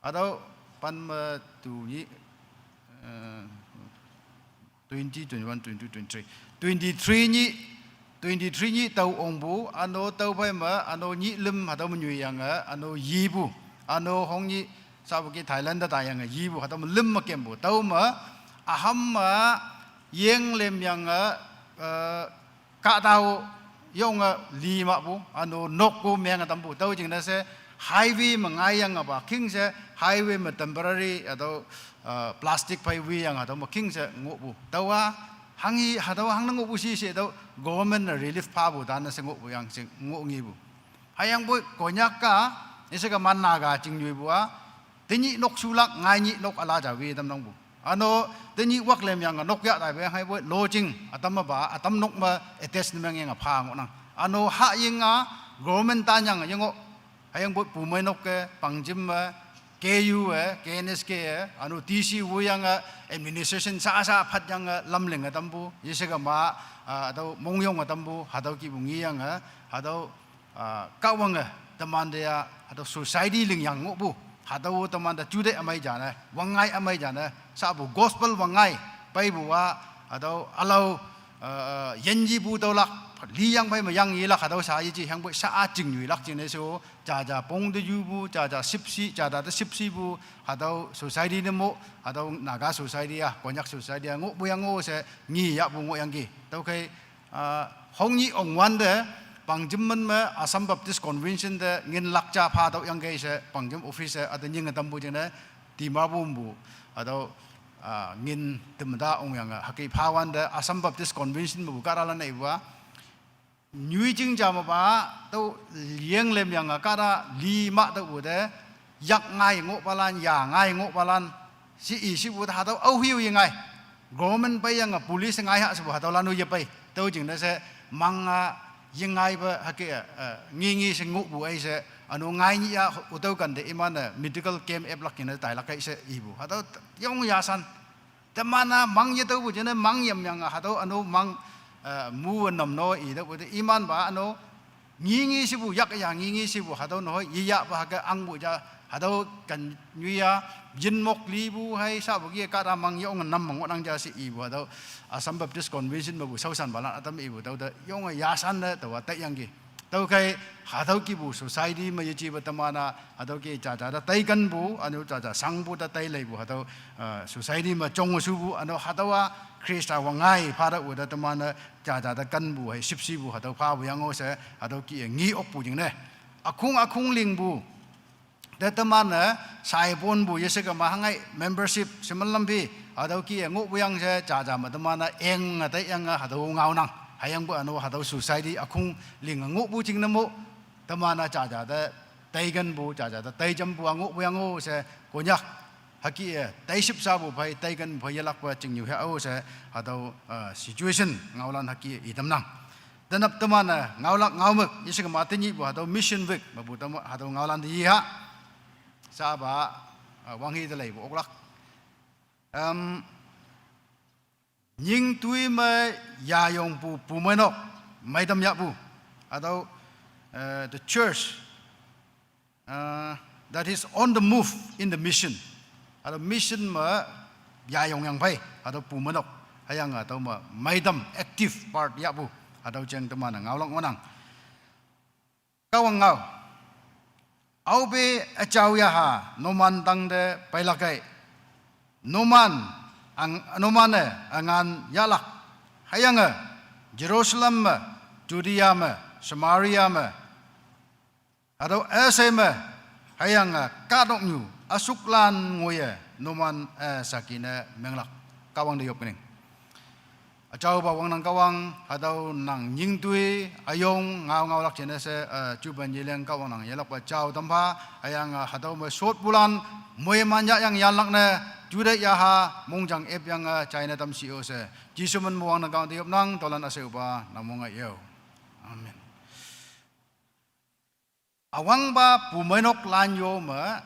hatüo pen me tu nyih, eh, twenty, twenty-one, twenty-two, twenty-three. Twenty-three nyih, twenty-three nyih tao ongpu, ano tao phei me, ano nyih lim hatüo me nyuyange, ano yipu, ano hong nyih, sapu ki Thailand te taiyange yipu, hatüo me lim me kempu, tüo me, üham me, yeng lemyange, eh, kahtao yonge li mahpu, ano nokpu menge tampu, tüo jingne she highway me ngaiyange pa, king she highway me temporary, hatüo, eh, plastic phei wiyange, hatüo me king she ngohpu. Tüowa, hanghi, hatüo hangne ngohpu shi she tüo government ne relief phapu tane she ngohpu yang she ngoh ngipu. Hüyangpoi Konyak-a, yeshe ke man Naga chingnyoipu-a, tenyih nok shulak, ngai nyih nok üla ja wi tamnangpu. Ano, tenyih wak lemyange nok yah taipe, hüyangpoi lodging, ütam me pa, ütam nok me attach ne mengyange pha ngohnang. Ano hahyinga, government tanyange yengoh, hüyangpoi pumeinok-e, pangjim me, K U-e, K N S K-e, ano T C wuyange, administration sha sha phatyange, lamlinge tampu, yeshe ke ma, ah, hatüo mongyonge tampu, hatüo kihpu ngeyange, hatüo, ah, Kahwange, temante-a, hatüo society lingyang ngohpu, hatüo temante juteih ümei jane, wangngai ümei jane, sapu gospel wangngai, peipu-a, hatüo ülao, eh, yinyepu tüolak, liyang phei me yang yelak, hatüo sha yeji, hüyangpoi sha-a chingnyoilak jingne she-o, jaja pong te yupu, jaja shüpshe, jaja te shüpshepu, hatüo society ne mo, hatüo Naga society-a, Konyak society-a, ngohpu yang-o she, ngi yahpu ngohyangki. Tüokhei, ah, hongnyih ongwante, pangjim men me, Assam Baptist Convention te, ngin lak ja pha tüohyangki she, pangjim office-e, üte nyinge tampu jingne, Dimapur mepu, hatüo, ah, ngin temta ongyange, hüke phawante, Assam Baptist Convention mepu kahtalan-e ipu-a, nyoijing ja me pa, tüo yeng lemyange kahta li mah tüopu te, yak ngai ngohpalan, ya ngai ngohpalan, she i shepu te hatüo aoheo yengai. Government peiyange police ngai ha shepu hatüolan-o yepei. Tüo jingne she mang-a yengaipe hüke, eh, ngi ngi she ngohpu ei she, ano ngai nyih-a ütüo kante iman-e medical camp aplak jingne tailak kei she ipu. Hatüo yong yashan. Teman-a mang yetüopu jingne mang yemyange hatüo ano mang, eh, mu nam no itüopu te iman pa ano ngi ngi shepu yak ya ngi ngi shepu hatüo no yeyahpa hüke angpu ja hatüo kan nyui-a yinmok lipu hei sapu ki kahta mang yonge nam me ngohnang ja she ipu hatüo Assam Baptist Convention mepu shaoshanpalan ütam ipu tüo te yonge yashan ne tüowa taiyangki. Tüokhei, hatüo kihpu society me yejepa teman-a, hatüo ki jaja te taikenpu, üne-o jaja shangpu te taileipu, hatüo, eh, society me jonge shupu, üne-o hatüowa Khrista wangngai pha tüopu te teman-e jaja te kenpu, hei shüpshepu, hatüo phapu yang-o she, hatüo ki ngi okpu jingne. Ükhong ükhong lingpu, te teman-e, shaiponpu yeshe ke ma hangai membership, shemen lam phi, hatüo ki ngohpu yang she, jaja me teman-e, eng taiyange, hatüo ngaonang. Hüyangpu üne-o, hatüo society ükhong linge ngohpu jingne mo, teman-e jaja te, taikenpu, jaja te, taijampu-a ngohpu yang-o she, Konyak, hüke-e, taishüp shapu phei, taiken phei yelakpe chingnyu ha-o she, hatüo, eh, situation ngaolan hüke itamnang. Tenap teman-e, ngaolak ngaomük, yeshe ke ma tenyihpu, hatüo mission week, mepu teman, hatüo ngaolan te yeha. Shapa, eh, wanghi te leipu oklak. Em, nyingtoi me yayongpu pumeinok, meitam yahpu. Hatüo, eh, the church, eh, that is on the move in the mission. Hatüo mission me yayongyang phei, hatüo pumeinok. Hüyange hatüo me meitam active part yahpu. Hatüo jeng teman-e ngaolak ngohnang. Kahwang ngao. Aope üjao yaha numan tangte peilak kei. Numan, ang-, numan-e üngan yahlak. Hüyange Jerusalem me, Judea me, Samaria me, hatüo üshei me, hüyange kahtoknyu üsuklan ngoiye numan-e saki ne menglak. Kahwang te yop kening. Üjaopa Wangnang Kahwang, hatüo nang nyingtoi, üyong, ngao ngaolak jingne she, eh, jupen yeleng Kahwang nang yelakpa jao tampha, hüyange, eh, hatüo me shotpulan, moiman yahyang yanlak ne, juteih yaha, mongjang epyange, eh, jaine tamshi-o she. Jesu men me Wangnang Kahwang te yopnang, tüolan üsheipa, nang monge yeo. Amen. Üwangpa pumeinok lan yo me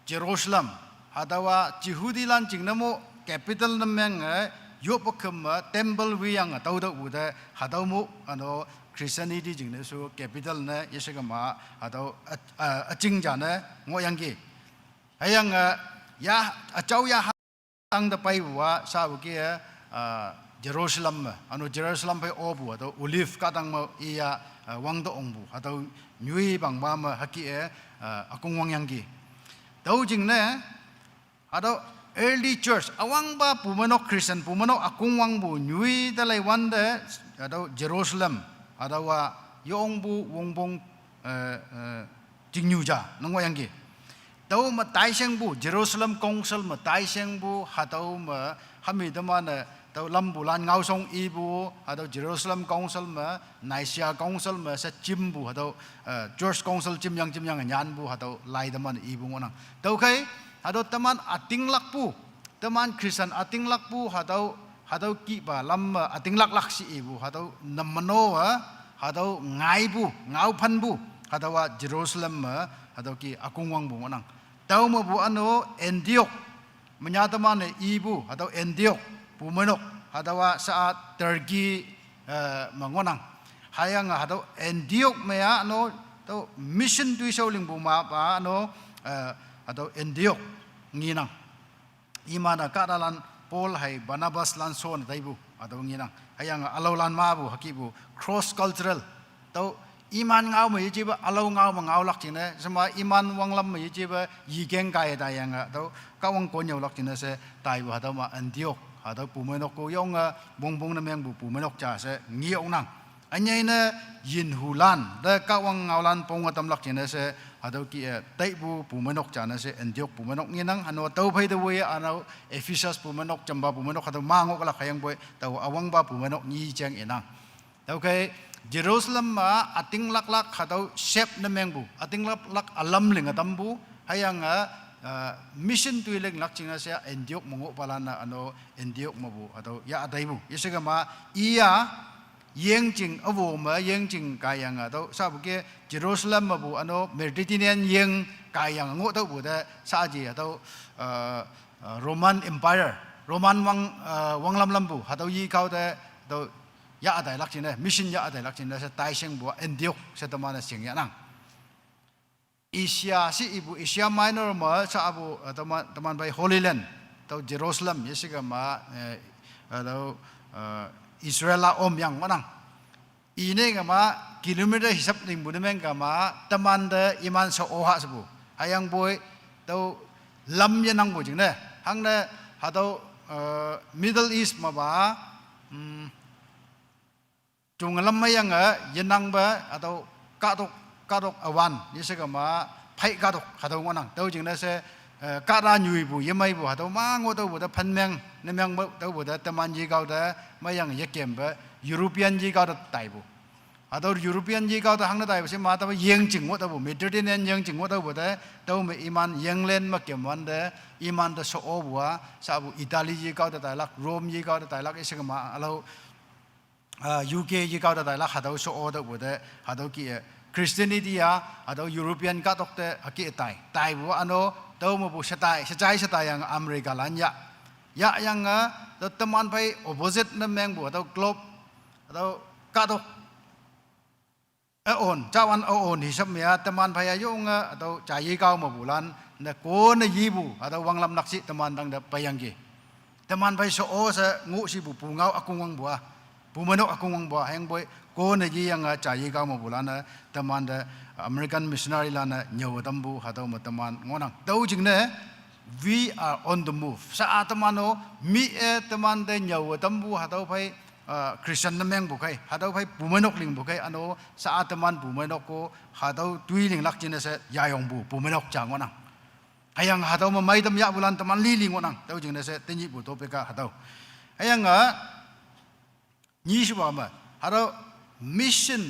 Jerusalem, hatüowa Jehudilan jingne mo capital ne menge, eh, yoppe küm me temple wiyange, eh, tüotüopu te, hatüo mo, üne-o Christianity jingne shu capital ne, yeshe kema, hatüo, eh, eh, üjing ja ne, ngohyangki. Hüyange, eh, ya, üjao yaha tangte peipu-a, shapu ke, eh, Jerusalem me, ano Jerusalem phei opu, hatüo Olive kahtang me iya, eh, wangte ongpu, hatüo nyoi pangpa me hüke-e, eh, ükong wangyangki. Tüo jingne, hatüo early church, üwangpa pumeinok Christian, pumeinok ükong wangpu nyoi te leiwante, hatüo Jerusalem, hatüowa yongpu wongpong, eh, eh, chingnyu ja, nang ngohyangki. Tüo me taishengpu, Jerusalem Council me taishengpu, hatüo me, hami teman-e, tüo lampulan ngaoshong ipu, hatüo Jerusalem Council me, Nicaea Council me, she jimpu, hatüo, eh, Church Council jimyang jimyang nyanpu, hatüo lai teman ipu ngohnang. Tüokhei, hatüo teman ütinglakpu, teman Christian ütinglakpu, hatüo, hatüo kihpa lam me ütinglaklak she ipu, hatüo namno-a, hatüo ngaipu, ngaophanpu, hatüowa Jerusalem me, hatüo kih ükong wangpu ngohnang. Tüo mepu üno Antioch, menya teman-e ipu, hatüo Antioch, pumeinok, hatüowa sha-a Turkey, eh, me ngohnang. Hüyange hatüo Antioch me-a üno, tüo mission toishao lingpu mepa üno, eh, hatüo Antioch ngenang. Iman-e kahtalan Paul hei Barnabas lan shon taipu, hatüo ngenang. Hüyange ülaolan mepu hükepu cross cultural. Tüo iman ngao me yejepa, ülao ngao me ngaolak jingne, shema iman wanglam me yejepa, yikeng kaiye taiyange, tüo Kahwang konnyüolak jingne she taipu hatüo me Antioch, hatüo pumeinok ko yonge, wongpong ne mengpu pumeinok ja she ngeoknang. Ünyei ne yinhulan, te Kahwang ngaolan ponge tamlak jingne she, hatüo kih-e, taipu pumeinok ja ne she Antioch pumeinok ngenang, hano tüo phei te woiye, hano Ephesus pumeinok, jampa pumeinok, hatüo ma ngohlak hüyangpoi, tao üwangpa pumeinok nyi jeng inang. Tüokhei, Jerusalem me ütinglaklak hatüo shep ne mengpu, ütinglaklak ülam linge tampu, hüyange, eh, mission toi linglak jingne she Antioch me ngohpalan-e üno Antioch mepu hatüo yah taipu. Yeshekema, iya, yengjing, awo me yengjing kaiyange tüo, shapu ke Jerusalem mepu üno Mediterranean yeng kaiyange ngohtüohpu te, shaji hatüo, eh, eh, Roman Empire, Roman wang, eh, wanglamlampu, hatüo yikao te, tüo yah ütailak jingne, mission yah ütailak jingne she taishengpu Antioch she teman-e shingyahnang. Asia she ipu, Asia Minor me shapu, eh, teman, teman phei Holy Land, tüo Jerusalem, yeshekema, eh, eh, tüo, eh, Israel-a omyang ngohnang. Ine kema kilometer hisap lingpu ne meng kema, temante iman sho-o ha shepu. Hüyangpoi, tüo lam yenangpu jingne. Hangne, hatüo, eh, Middle East mepa, hmm, junglam meyange yenangpe, hatüo kahtok, kahtok üwan, yeshekema, phei kahtok, hatüo ngohnang. Tüo jingne she, eh, kahta nyoipu, yemeipu, hatüo ma ngohtüohpu te phanmeng, nemengpu, tüopu te teman yikao te, meyange yekempe, European yikao te taipu. Hatüo European yikao te hangne taipu she ma taowe yengjing ngohtüohpu, Mediterranean yengjing ngohtüohpu te, tüome iman England me kemwante, imante sho-opu-a, shapu Italy yikao te tailak, Rome yikao te tailak, yeshekema ülao, ah, U K yikao te tailak, hatüo sho-o tüopu te, hatüo kih-e, Christianity-a, hatüo European kahtok te hüke tai. Taipu üno, tüo mepu shetai, shejai shetaiyange Americalan yah. Yahyange, tüo teman phei opposite ne mengpu, hatüo globe, hatüo kahtok. Üon, jawan üon hisap me-a teman phei-a yonge, hatüo ja yikao mepulan, ne kone yipu, hatüo wanglam nakshih teman tangte peiyangki. Teman phei sho-o she ngoh shipu pungao ükongwangpu-a, pumeinok ükongwangpu-a, hüyangpoi kone yiyange ja yikao mepulan-e, temante American missionary lan-e nyüowe tampu, hatüo me teman ngohnang. Tüo jingne, we are on the move. Sha-a teman-o, mi-e temante nyüowe tampu, hatüo phei, ah, Christian ne mengpu khei, hatüo phei pumeinok lingpu khei, üno sha-a teman pumeinok ko, hatüo toi linglak jingne she yayongpu, pumeinok ja ngohnang. Hüyange hatüo me meitam yahpulan teman lili ngohnang, tüo jingne she tenyihpu topic-a hatüo. Hüyange, nyishepa me, hatüo mission,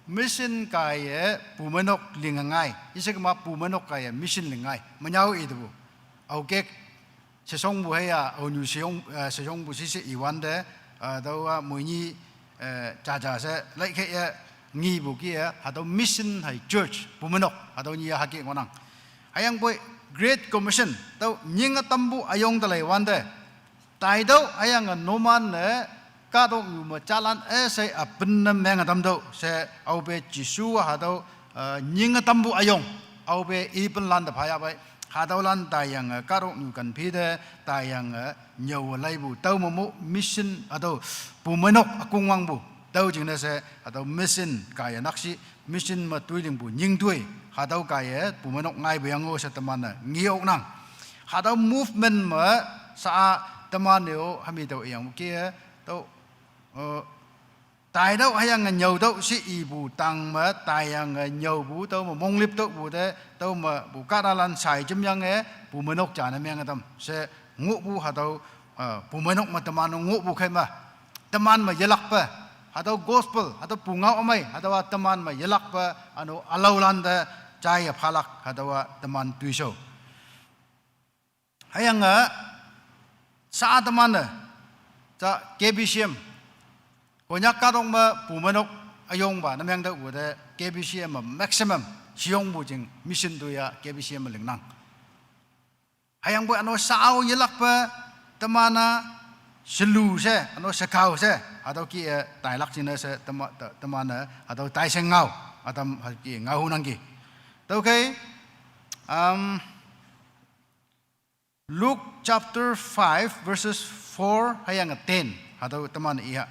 mission kaiye pumeinok linge ngai, yeshekema pumeinok kaiye mission linge ngai, menyao itepu. Aokek, sheshongpu hüya, aonyu sheyong, eh, sheshongpu shishe iwante, eh, tüowa moini, eh, jaja she, laikheiye, ngipu kih-e, hatüo mission hei church, pumeinok, hatüo nyi-a hüke ngohnang. Hüyangpoi Great Commission, tüo nyinge tampu üyong te leiwante, taitüoh hüyange numan-e, kahtoknyu me jalan üshei üpinne menge tamtüoh, she aope Jesu hatüo, eh, nyinge tampu üyong, aope ipenlan te phayahpei, Hatüolan taiyange kahtoknyu kanphi te taiyange nyüo leipu. Tüo mepu mission hatüo pumeinok ükongwangpu. Tüo jingne she hatüo mission kaiye nakshih, mission me toilingpu nyingtoi. Hatüo kaiye pumeinok ngaipu yang-o she teman-e ngeoknang. Hatüo movement me sha-a teman-e-o hami tao iyang ke, tüo, eh, taitüoh hüyange nyüotüoh she ipu tang me taiyange nyüopu, tüo me monglüptüohpu te, tüo mepu kahtalan shai jemyange, pumeinok jane menge tam she ngohpu hatüo, eh, pumeinok me teman ngohpu khei me, teman me yelakpe, hatüo gospel, hatüo pungao ümei, hatüowa teman me yelakpe, üno ülaolan te jaiye phalak, hatüowa teman toishao. Hüyange, sha teman-e, ja K B C M, Konyak kahtok me pumeinok üyongpa ne meng tüohpu te K B C M me maximum sheyongpu jing mission toiya K B C M me lingnang. Hüyangpoi üno shao yelakpe teman-a shelu she, üno shekao she, hatüo kih-e tailak jingne she tema-, te-, teman-e hatüo taisheng ngao, ütam hüke ngaohunangki. Tüokhei, um, Luke chapter five verses four hüyange ten, hatüo teman-e iya.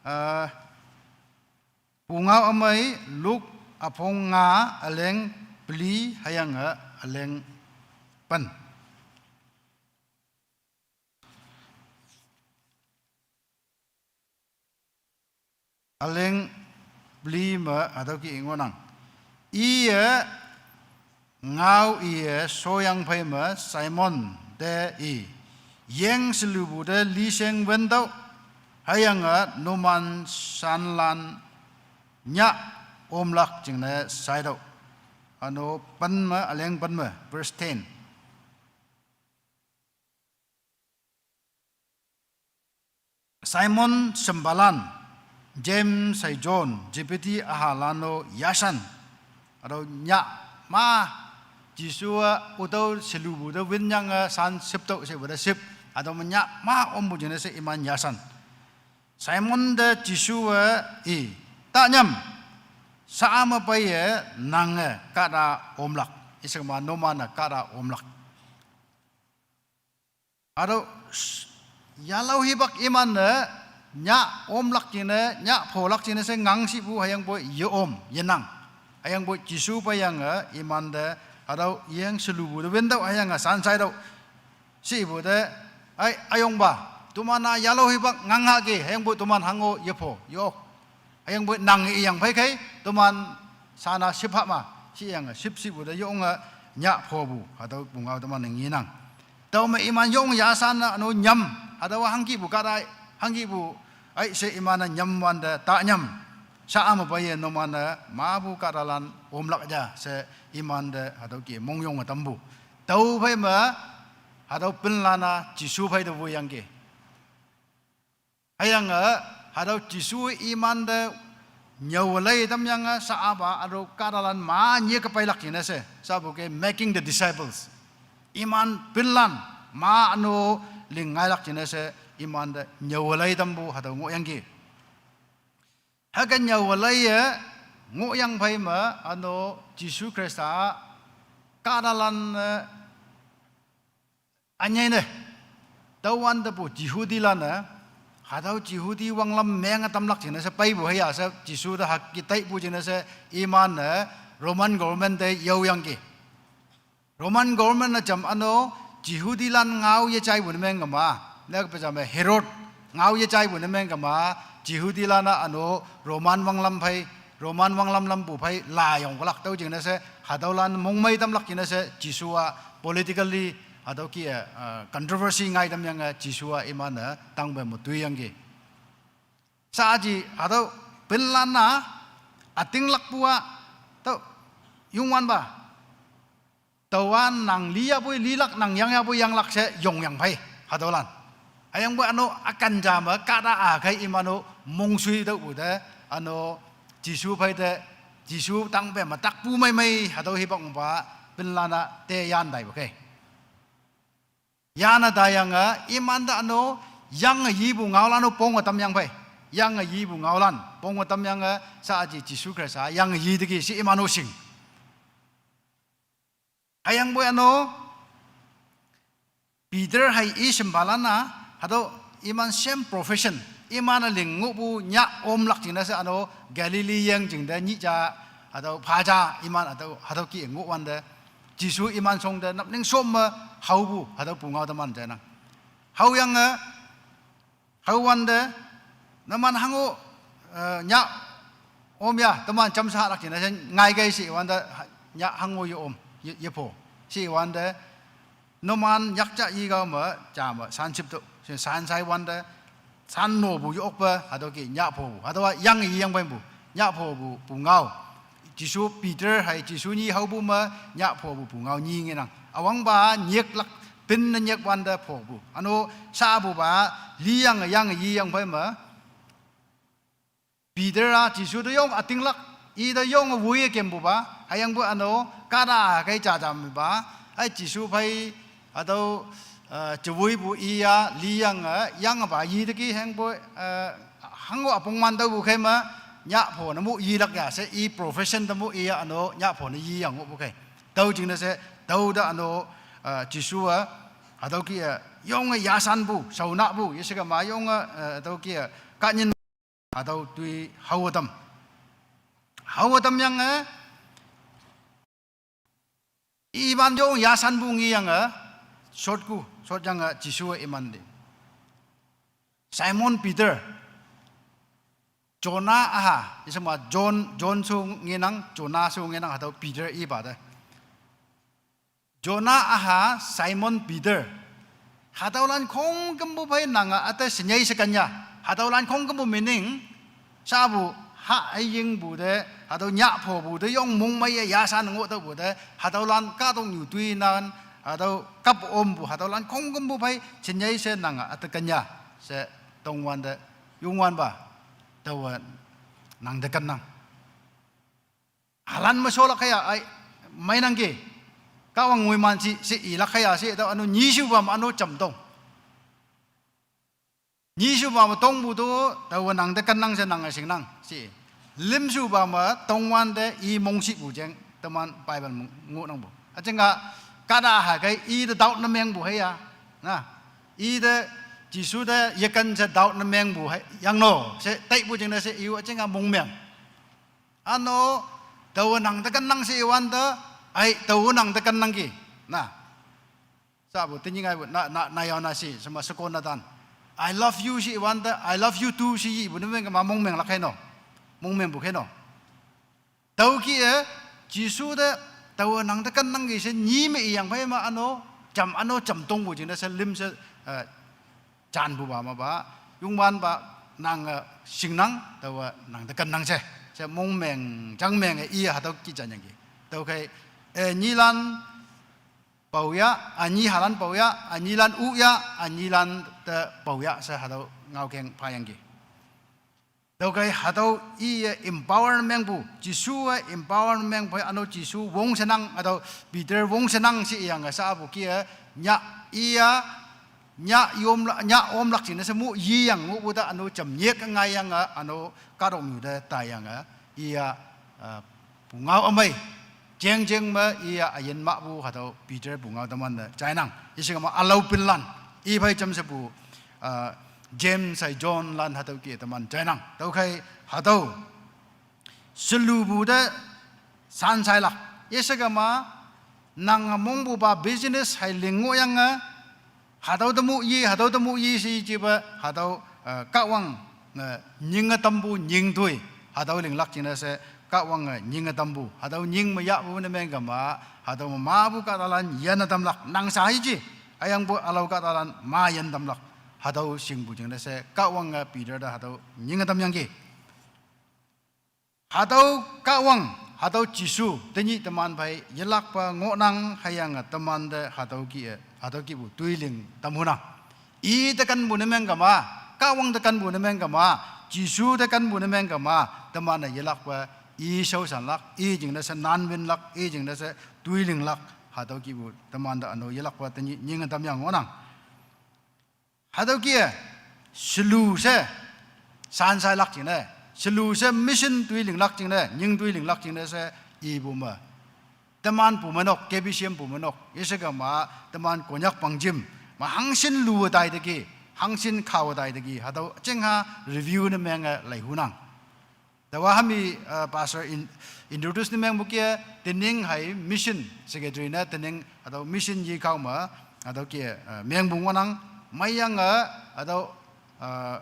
Uh, Pungao Ümei Luke üpong nga, üleng peli hüyange üleng pen. Üleng peli me hatüo kih ngohnang. Iye ngao iye shoyang phei me Simon te i, yeng shelupu te lisheng wentüoh, hüyange numan shanlan nyah omlak jingne shaitüoh. Üno pen me, üleng pen me, verse ten. Simon shempalan, James hei John, Zebedee ühalan-o yashan. Hatüo nyah ma, Jesu-a ütüo shelupu te winyange shan shüptüoh shepu te shüp. Hatüo me nyah ma ompu jingne she iman yashan. Simon te Jesu-e i, tanyam, sha-a me peiye nange kahta omlak, ishema numan-e kahta omlak. Hatüo, yalao hipak iman-e, nyah omlak jingne, nyah pholak jingne she ngangshipu hüyangpoi ye-om, yenang. Hüyangpoi Jesu peiyange imante, hatüo yeng shelupu te wentüoh hüyange shan shaitüoh. Shepu te, ai, üyongpa, toman-a yalao hipak ngang hahki, hüyangpoi toman hango yepho, yok. Hüyangpoi nang iyang phei khei, toman shan-a shüpha ma, sheyange shüpshipu te yonge nyah phopu, hatüo pungao teman-e ngenang. Tüome iman yong yashan-a üno nyam, hatüowa hangkihpu kahta, hangkihpu, ai she iman-e nyam wante tanyam. Sha-a me peiye numan-e mapu kahtalan omlak ja she imante hatüo kih mongyonge tampu. Tüophei me, hatüo pinlan-a Jesu phei te woiyangki. Hüyange, hatüo Jesu imante nyüo lei tamyange sha-a pa hatüo kahtalan ma nyike peilak jingne she, shapu ke making the disciples. Iman pinlan ma üno ling ngailak jingne she, imante nyüo lei tampu hatüo ngohyangki. Hüke nyüo leiye ngohyang phei me üno Jesu Khrista kahtalan, eh, ünyei ne. Tüowante pu Jehudilan-e, hatüo Jehudi wanglam menge tamlak jingne she peipu hüya she Jesu te hüke taipu jingne she iman-e Roman government te yaoyangki. Roman government-e jam üno Jehudilan ngao yejaipu ne meng kema, leke pe jam-e Herod ngao yejaipu ne meng kema, Jehudilan-a üno Roman wanglam phei, Roman wanglam lampu phei layong kalak tüo jingne she, hatüolan mongmei tamlak jingne she, Jesu-a politically, hatüo kih-e, uh, controversy ngai tamyange, Jesu-a iman-e tangpe me toiyangki. Shaaji, hatüo pinlan-a, ütinglakpu-a, tüo, Youngwanpa. Tüowa nang liyapoi lilak, nang yangyapoi yanglak she yongyang phei, hatüolan. Hüyangpoi üno ükan ja me kahta-a khei iman-o mongshui tüohpu te, üno Jesu phei te, Jesu tangpe me takpu meimei, hatüo hipak pa, pinlan-a te yan taipu khei. Yan-e taiyange, imante üno, yange yipu ngaolan-o ponge tamyang phei. Yange yipu ngaolan, ponge tamyange, shaaji Jesu Khrista, yange yi teki she iman-o shing. Hüyangpoi üno, Peter hei i shimpalan-a, hatüo iman same profession, iman-e ling ngohpu nyah omlak jingne she ano Galilee yeng jingte nyih ja, hatüo pha ja iman hatüo, hatüo kih ngohwante, Jesu iman shongte napning shom me haopu, hatüo pungao teman jainang. Haoyange, haowante, numan hango, eh, nyah om ya, teman jamshalak jingne she ngaikei she iwante, nyah hango ye om, ye, yepho. She iwante, numan yakja igao me, ja me, sanship to, she sanshai wante, san nopu ye okpe, hatüo kih nyah phopu, hatüowa yang yiyang peipu, nyah phopu, pungao. Jesu Peter hei Jesu nyi haopu me nyah phopu pungao nyi ngenang. Üwangpa nyeklak, pinne nyek wante phopu. Ano shapupa, liyange yang yiyang phei me, Peter-a Jesu te yong ütinglak, i te yonge woiye kempupa, hüyangpoi ano kahta kei jajam mepa, hei Jesu phei, hatüo, eh, jewoipu iya, liyange, yangpa yi teki hüyangpoi, eh, hango üpong man taopu khei me, nyah pho ne mu yilak ya, she i profession te mu iya ano, nyah pho ne yiyang ngohpu khei. Tüo jingne she, tüo te ano, eh, Jesu-a, hatüo kih-e, yonge yasanpu, shaonahpu, yeshekema yonge, eh, hatüo kih-e, kahnyin, hatüo toi hao tam. Hao tamyange, iman yong yasanpu ngeyange, shotku, shotyange Jesu-e iman te. Simon Peter, Jonah üha, yeshema John, John shu ngenang, Jonah shu ngenang, hatüo Peter ipa te. Jonah üha Simon Peter. Hatüolan khongkümpu phei nange üte shinyei she kenya. Hatüolan khongkümpu meaning, shapu ha üyingpu te, hatüo nyah phopu te, yong mongmeiye yasan ngoh taopu te, hatüolan kahtoknyu toinan, hatüo kap ompu, hatüolan khongkümpu phei shinyei she nange üte kenya. She tongwante, Youngwanpa, taowe nangte kennang. Halan me sholak khaya, ai, meinangki. Kahwang ngoiman shi, she ilak khaya, she tao üno nyishupa me üno jamtong. Nyishupa me tongpu to, taowe nangte kennang she nange shingnang, she. Limshupa me tongwante i mongshipu jeng, teman Bible me ngohnangpu. Üjingha, kahta hei kei i te doubt ne mengpu heiya. Na, i te Jesu te yeken she doubt ne mengpu hei, yangno, she taipu jingne she i-o üjingha mongmeng. Üno, taowe nangte kennang she iwante, ai, taowe nangte kennangki. Na, shapu tenyih ngaipu, na, na, na yao na shi, shema shekon natan. I love you she iwante, I love you too she ipu ne meng kema mongmenglak khei no. Mongmengpu khei no. Tüokih-e, Jesu te, taowe nangte kennangki she nyi me iyang phei me üno, jam üno jamtongpu jingne she lim she, eh, janpupa mepa, Youngwanpa nange shingnang, taowe nangte kennang she. She mongmeng, jangmenge i hatüo kih janyangki. Tüokhei, eh, nyilan paoya, ünyi halan paoya, ünyilan uya, ünyilan te paoya she hatüo ngaokeng phayangki. Tüokhei hatüo iye empower mengpu, Jesu-e empower mengpu, üno Jesu wong shenang, hatüo Peter wong shenang she iyange shapu kih-e, nyah iya, nyah yomla-, nyah omlak jingne she mu yiyang ngohpu te üno jamnyek ngaiyange, üno kahtoknyu te taiyange, iya, eh, pungao ümei, jengjeng me iya üyin mahpu hatüo Peter pungao teman-e jainang. Yeshekema ülao pinlan, iphei jamshepu, eh, James hei Johnlan hatüo kih teman jainang. Tüokhei hatüo shelupu te sansailak. Yeshekema nange mongpupa business hei ling ngohyange, hatüo te mu yi, hatüo te mu yi she jipe, hatüo, eh, Kahwang, eh, nyinge tampu nying toi, hatüo linglak jingne she, Kahwange nyinge tampu, hatüo nying me yahpu ne meng kema, hatüo me mapu kahtalan yanne tamlak, nang sha iji, hüyangpoi ülao kahtalan ma yan tamlak, hatüo shingpu jingne she, Kahwange Peter te hatüo nyinge tamyangki. Hatüo Kahwang, hatüo Jesu, tenyih teman phei yelakpa ngohnang hüyange temante hatüo kih-e, hatüo kihpu toiling tamhunang. I te kenpu ne meng kema, Kahwang te kenpu ne meng kema, Jesu te kenpu ne meng kema, teman-e yelakpa i shaoshanlak, i jingne she nanwinlak, i jingne she toilinglak, hatüo kihpu temante üno yelakpa tenyih nyinge tamyang ngohnang. Hatüo kih-e, shelu she, sansailak jingne, shelu she mission toi linglak jingne, nying toi linglak jingne she, ipu me. Teman pu me nok, K B C M pu me nok, yeshekema, teman Konyak pangjim, Ma hangshin lu tai degi, hangshin khao tai degi, hatüo jingha review ne menge leihunang. Taowa hami, eh, pastor in, introduce ne mengpu ke, tening hei mission secretary ne tening, hatüo mission yikao me, hatüo ke, eh, mengpu ngohnang, meiyange, hatüo, eh,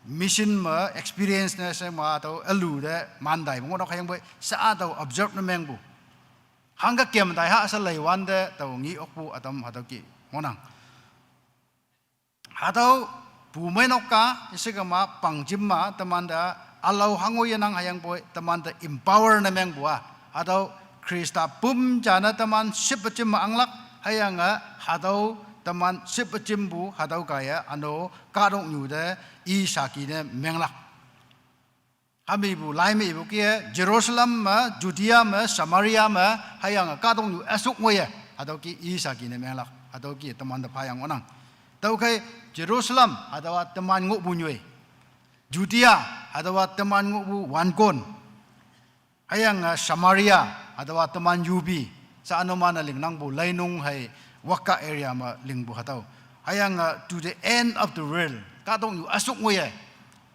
mission me experience ne she ma hatüo ülu te man taipu ngohnok hüyangpoi, sha hatüo observe ne mengpu. Hangke kem tai ha she leiwante tao ngi okpu ütam hatüo ke ngohnang. Hatüo pumeinok ka, isikema pangjim ma, temante ülao hango yenang hüyangpoi, temante empower ne mengpu a. Hatüo Khrista püm jane teman ship jim me anglak, hüyange hatüo teman ship jimpu, hatüo kaiye, üno kahtoknyu te, i saki ne menglak. Hamipu, lai me ipu ke, Jerusalem me, Judea me, Samaria me, hüyange kahtoknyu üsuk ngoiye, hatüo ke i saki ne menglak, hatüo ke temante phayang ngohnang. Tüokhei Jerusalem, hatüowa teman ngohpu nyoi. Judea, hatüowa teman ngohpu wankon. Hüyange Samaria, hatüowa teman yupi, sha ünuman-e lingnangpu leinung hei Wakka area me lingpu hatüo. Hüyange to the end of the world, kahtoknyu üsuk ngoiye,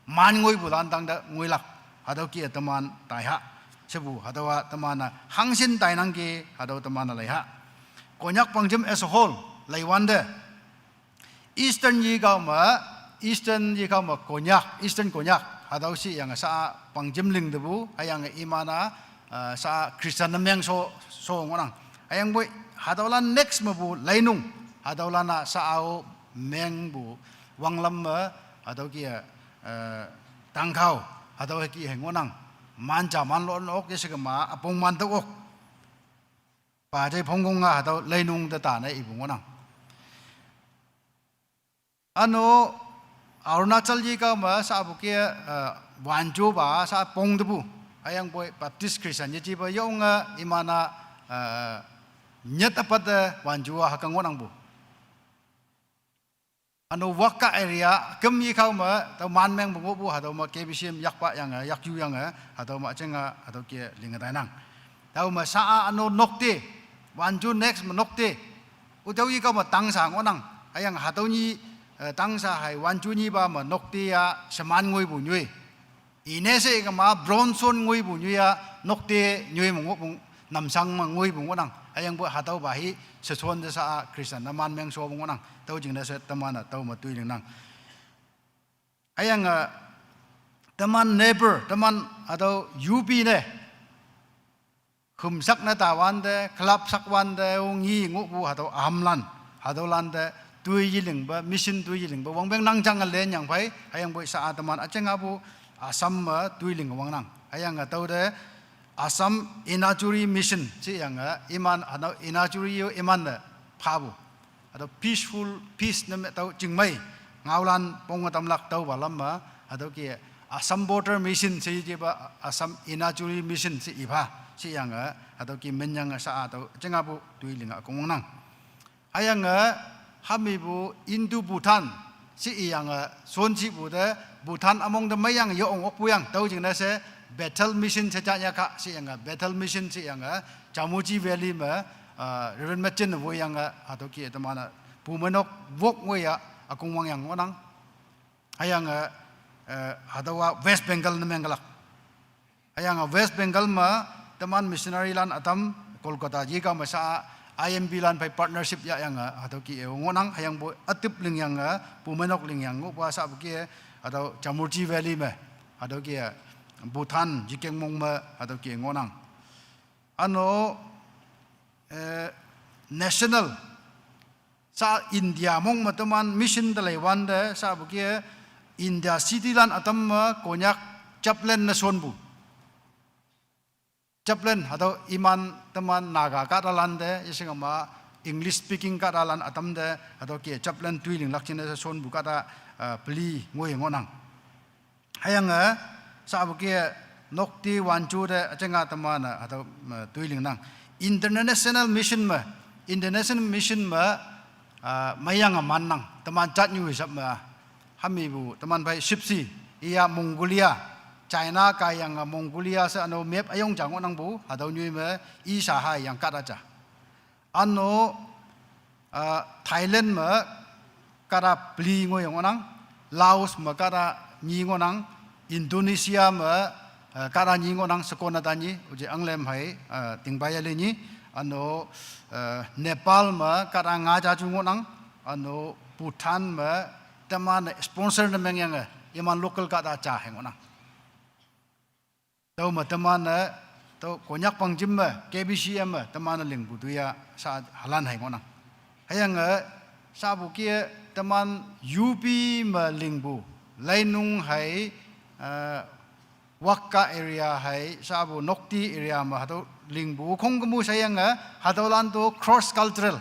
man ngoipu lan tangte ngoilak, hatüo ke teman taiha. Shepu hatüowa teman-e hangshin tainangki, hatüo teman-e leiha. Konyak pangjim as a whole, leiwante Eastern yikao me, Eastern yikao me Konyak, Eastern Konyak, hatüo shiyange sha pangjim ling tepu, hüyange iman-a, eh, sha Christian ne meng sho, sho ngohnang. Hüyangpoi, hatüolan next mepu leinung, hatüolan-a sha-o mengpu wanglam me, hatüo ke, eh, tangkhao, hatüo heki hei ngohnang. Man ja man lon ok, yesikema üpong man tüo ok. Pa jai phongkong-a hatüo leinung te tane ipu ngohnang. Üno Arunachal yikao me shapu ke, eh, wanjupa sha pong tepu. Hüyangpoi Baptist Christian yejipa yonge iman-a, eh, nyit üpat te wanju-a hüke ngohnangpu. Üno Wakka area, küm yikao me, tüo man mengpu ngohpu, hatüo me K B C M yakpa yange, yakyu yange, hatüo me üjinge, hatüo ke linge tainang. Tüo me sha-a üno Nokte, wanju next me Nokte. Ütüo yikao me tangsa ngohnang, hüyange hatüo nyi, eh, tangsa hei wanju nyipa me Nokte-a sheman ngoipu nyoi. Ine she kema bronze ngoipu nyoi-a, Nokte nyoi me ngohpu, Namsang me ngoipu ngohnang. Hüyangpoi hatüopa hi, sheshon te sha-a Christian ne man meng shopu ngohnang. Tüo jingne she teman-e tüo me toi lingnang. Hüyange, teman neighbor, teman hatüo yupi ne hümsak ne tawante, club sakwante, o ngi ngohpu hatüo ühamlan, hatüolante toi yelingpe, mission toi yelingpe wangpeng nang jange lenyang phei, hüyangpoi sha-a teman üjingapu Assam me toi ling wangnang. Hüyange tüote Assam Enachuri Mission sheyange iman hatüo Enachuri yo iman-e phapu. Hatüo peaceful, peace ne me tüo chingmei. Ngaolan ponge tamlak tüopa lam me, hatüo ke Assam Border Mission she yejipa, Assam Enachuri Mission she ipha. Sheyange, hatüo ke minyange sha-a tüo jingapu toi linge kongwangnang. Hüyange, hamipu Indo Bhutan she iyange, shonshipu te, Bhutan ümong te meiyange yo-ong okpu yang, tüo jingne she, Bethel Mission she janyaka, sheyange, Bethel Mission sheyange, Chamuji Valley me, ah, Reverend Machen ne woiyange, hatüo ke teman-e, pumeinok wok ngoiya, ükongwang yang ngohnang. Hüyange, eh, hatüowa West Bengal ne mengkelak. Hüyange West Bengal me, teman missionary lan ütam, Kolkata yikao me sha-a, I M B lan phei partnership yahyange, hatüo ke-e ngohnang, hüyangpoi ütip lingyange, pumeinok lingyang ngohpu-a shapu ke, hatüo Chamuji Valley me, hatüo ke, Bhutan yikeng mong me, hatüo ke ngohnang. Üno, eh, national, sha India mong me teman mission te leiwante, shapu ke India city lan ütam me Konyak chaplain ne shonpu. Chaplain, hatüo iman teman Naga kahtalante, yeshingma English speaking kahtalan ütam te, hatüo ke chaplain toi linglak jingne she shonpu kahta, eh, peli ngoi ngohnang. Hüyange, shapu ke Nokte wanju te üjinga teman-e, hatüo, eh, toi lingnang. International mission me, International Mission me, ah, meiyange mannang, teman jatnyu hisap me, hamipu, teman phei shipsi, iya Mongolia, China kaiyange Mongolia she üno map üyong ja ngohnangpu, hatüo nyoi me, i sha hayang kahta ja. Üno, ah, Thailand me, kahta peli ngoi ngohnang, Laos me kahta nyi ngohnang, Indonesia me, eh, kahta nyi ngohnang, shekon-a ta nyi, uje anglem hei, eh, tingpai yale nyi, ano, eh, Nepal me kahta nga ja ju ngohnang, ano Bhutan me teman sponsor ne mengyange, iman local kahta ja hei ngohnang. Tüome teman-e, tüo Konyak pangjim me, K B C M me, teman-e lingpu toiya, sha halan hei ngohnang. Hüyange, shapu kih-e teman U P me lingpu, Leinung hei, eh, Wakka area hei, shapu Nokti area me, hatüo lingpu, khongkümpu sheyange, hatüolan to cross cultural.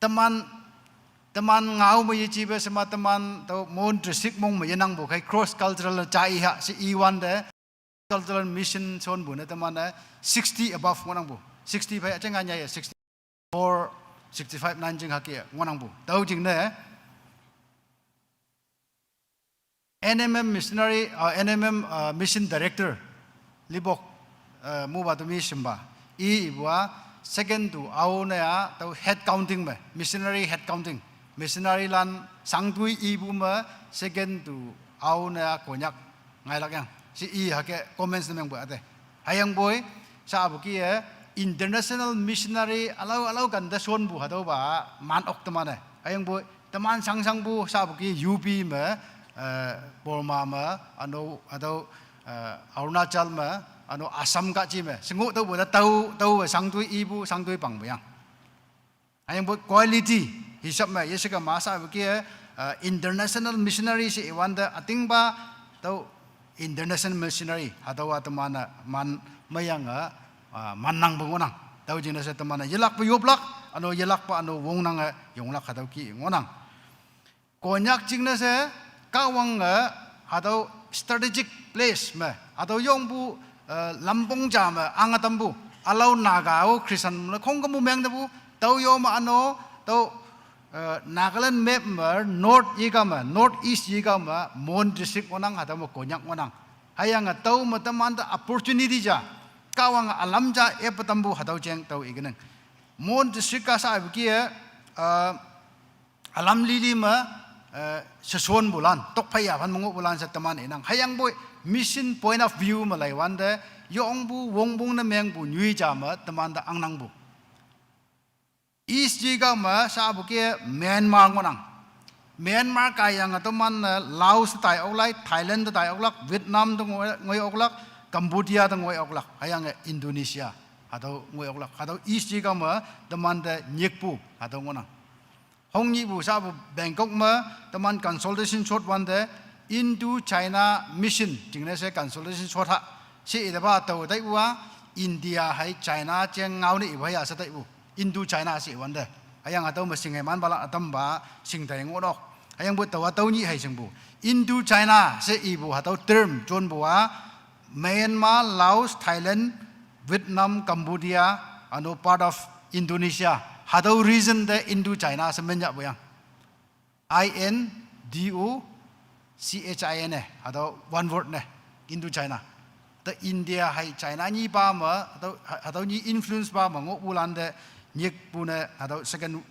Teman, teman ngao me yejipe shema teman tüo Mon district mong me yenangpu khei cross cultural ja i ha she iwante, cultural mission shonpu ne teman-e sixty above ngohnangpu. Sixty phei üjing anyai-e, sixty-four, sixty-five nanjing hüke ngohnangpu. Tüo jingne N M M missionary, uh, N M M, uh, mission director, Libok, uh, Muba Tumi Shimba. I ipu-a, second to Ao ne-a, tüo head counting me, missionary head counting. Missionary lan shangtoi ipu me, second to Ao ne-a Konyak ngailak yang. She i hüke comments ne mengpu ate. Hüyangpoi, shapu kih-e, international missionary ülao ülao kante shonpu hatüopa, man ok teman-e. Hüyangpoi, teman shangshangpu shapu kih U P me, eh, Burma me, ano, hatüo, eh, Arunachal me, ano Assam kahji me. Shengoh tüopu te tao, tao shangtoi ipu, shangtoi pangpu yang. Hüyangpoi quality hisab me, yeshekema shapu kih-e, eh, international missionary she iwante ütingpa, tüo international missionary, hatüowa teman-e man meiyange, ah, mannangpu ngohnang. Tüo jingne she teman-e yelakpe yoplak, ano yelakpe ano wongnange yonglak hatüo kih ngohnang. Konyak jingne she, Kahwange, hatüo strategic place me, hatüo yongpu, eh, lampong ja me, ange tampu, ülao Naga-o Christian me khongkümpu meng tepu, tüo yo me ano, tüo, eh, Nagaland map me, North yeka me, North East yeka me, Mon district ngohnang, hatüo me Konyak ngohnang. Hüyange tüo me temante opportunity ja, Kahwange ülam ja epe tampu hatüo jeng tüo ikenang. Mon district-a shapu kih-e, eh, ülam lili me, eh, sheshonpulan, tokphei yaphan me ngohpulan she teman inang. Hüyangpoi mission point of view me leiwante, yongpu wongpong ne mengpu nyoi ja me temante angnangpu. East yeka me shapu kih-e Myanmar ngohnang. Myanmar kaiyange teman-e Laos te tai oklak, Thailand te tai oklak, Vietnam te ngoi, ngoi oklak, Cambodia te ngoi oklak, hüyange Indonesia, hatüo ngoi oklak. Hatüo East yeka me temante nyikpu, hatüo ngohnang. Hongnyihpu shapu Bangkok me teman consultation shot wante, Indo China Mission jingne she consultation shot ha. She itepa tao taipu-a, India hei China jeng ngao ne ipu hei-a she taipu. Indo China she iwante. Hüyange hatüo me shing hei manpalan ütampa shing tai ngohnok. Hüyangpoi tao-a tüo nyih hei shingpu. Indo China she ipu hatüo term jonpu-a, Myanmar, Laos, Thailand, Vietnam, Cambodia, ano part of Indonesia, hatüo region te Indo China she minyahpu yang. I N D O C H I N-e, hatüo one word ne, Indo China. Te India hei China nyi pa me, hatüo, hatüo nyi influence pa me ngohpulan te nyikpu ne, hatüo second,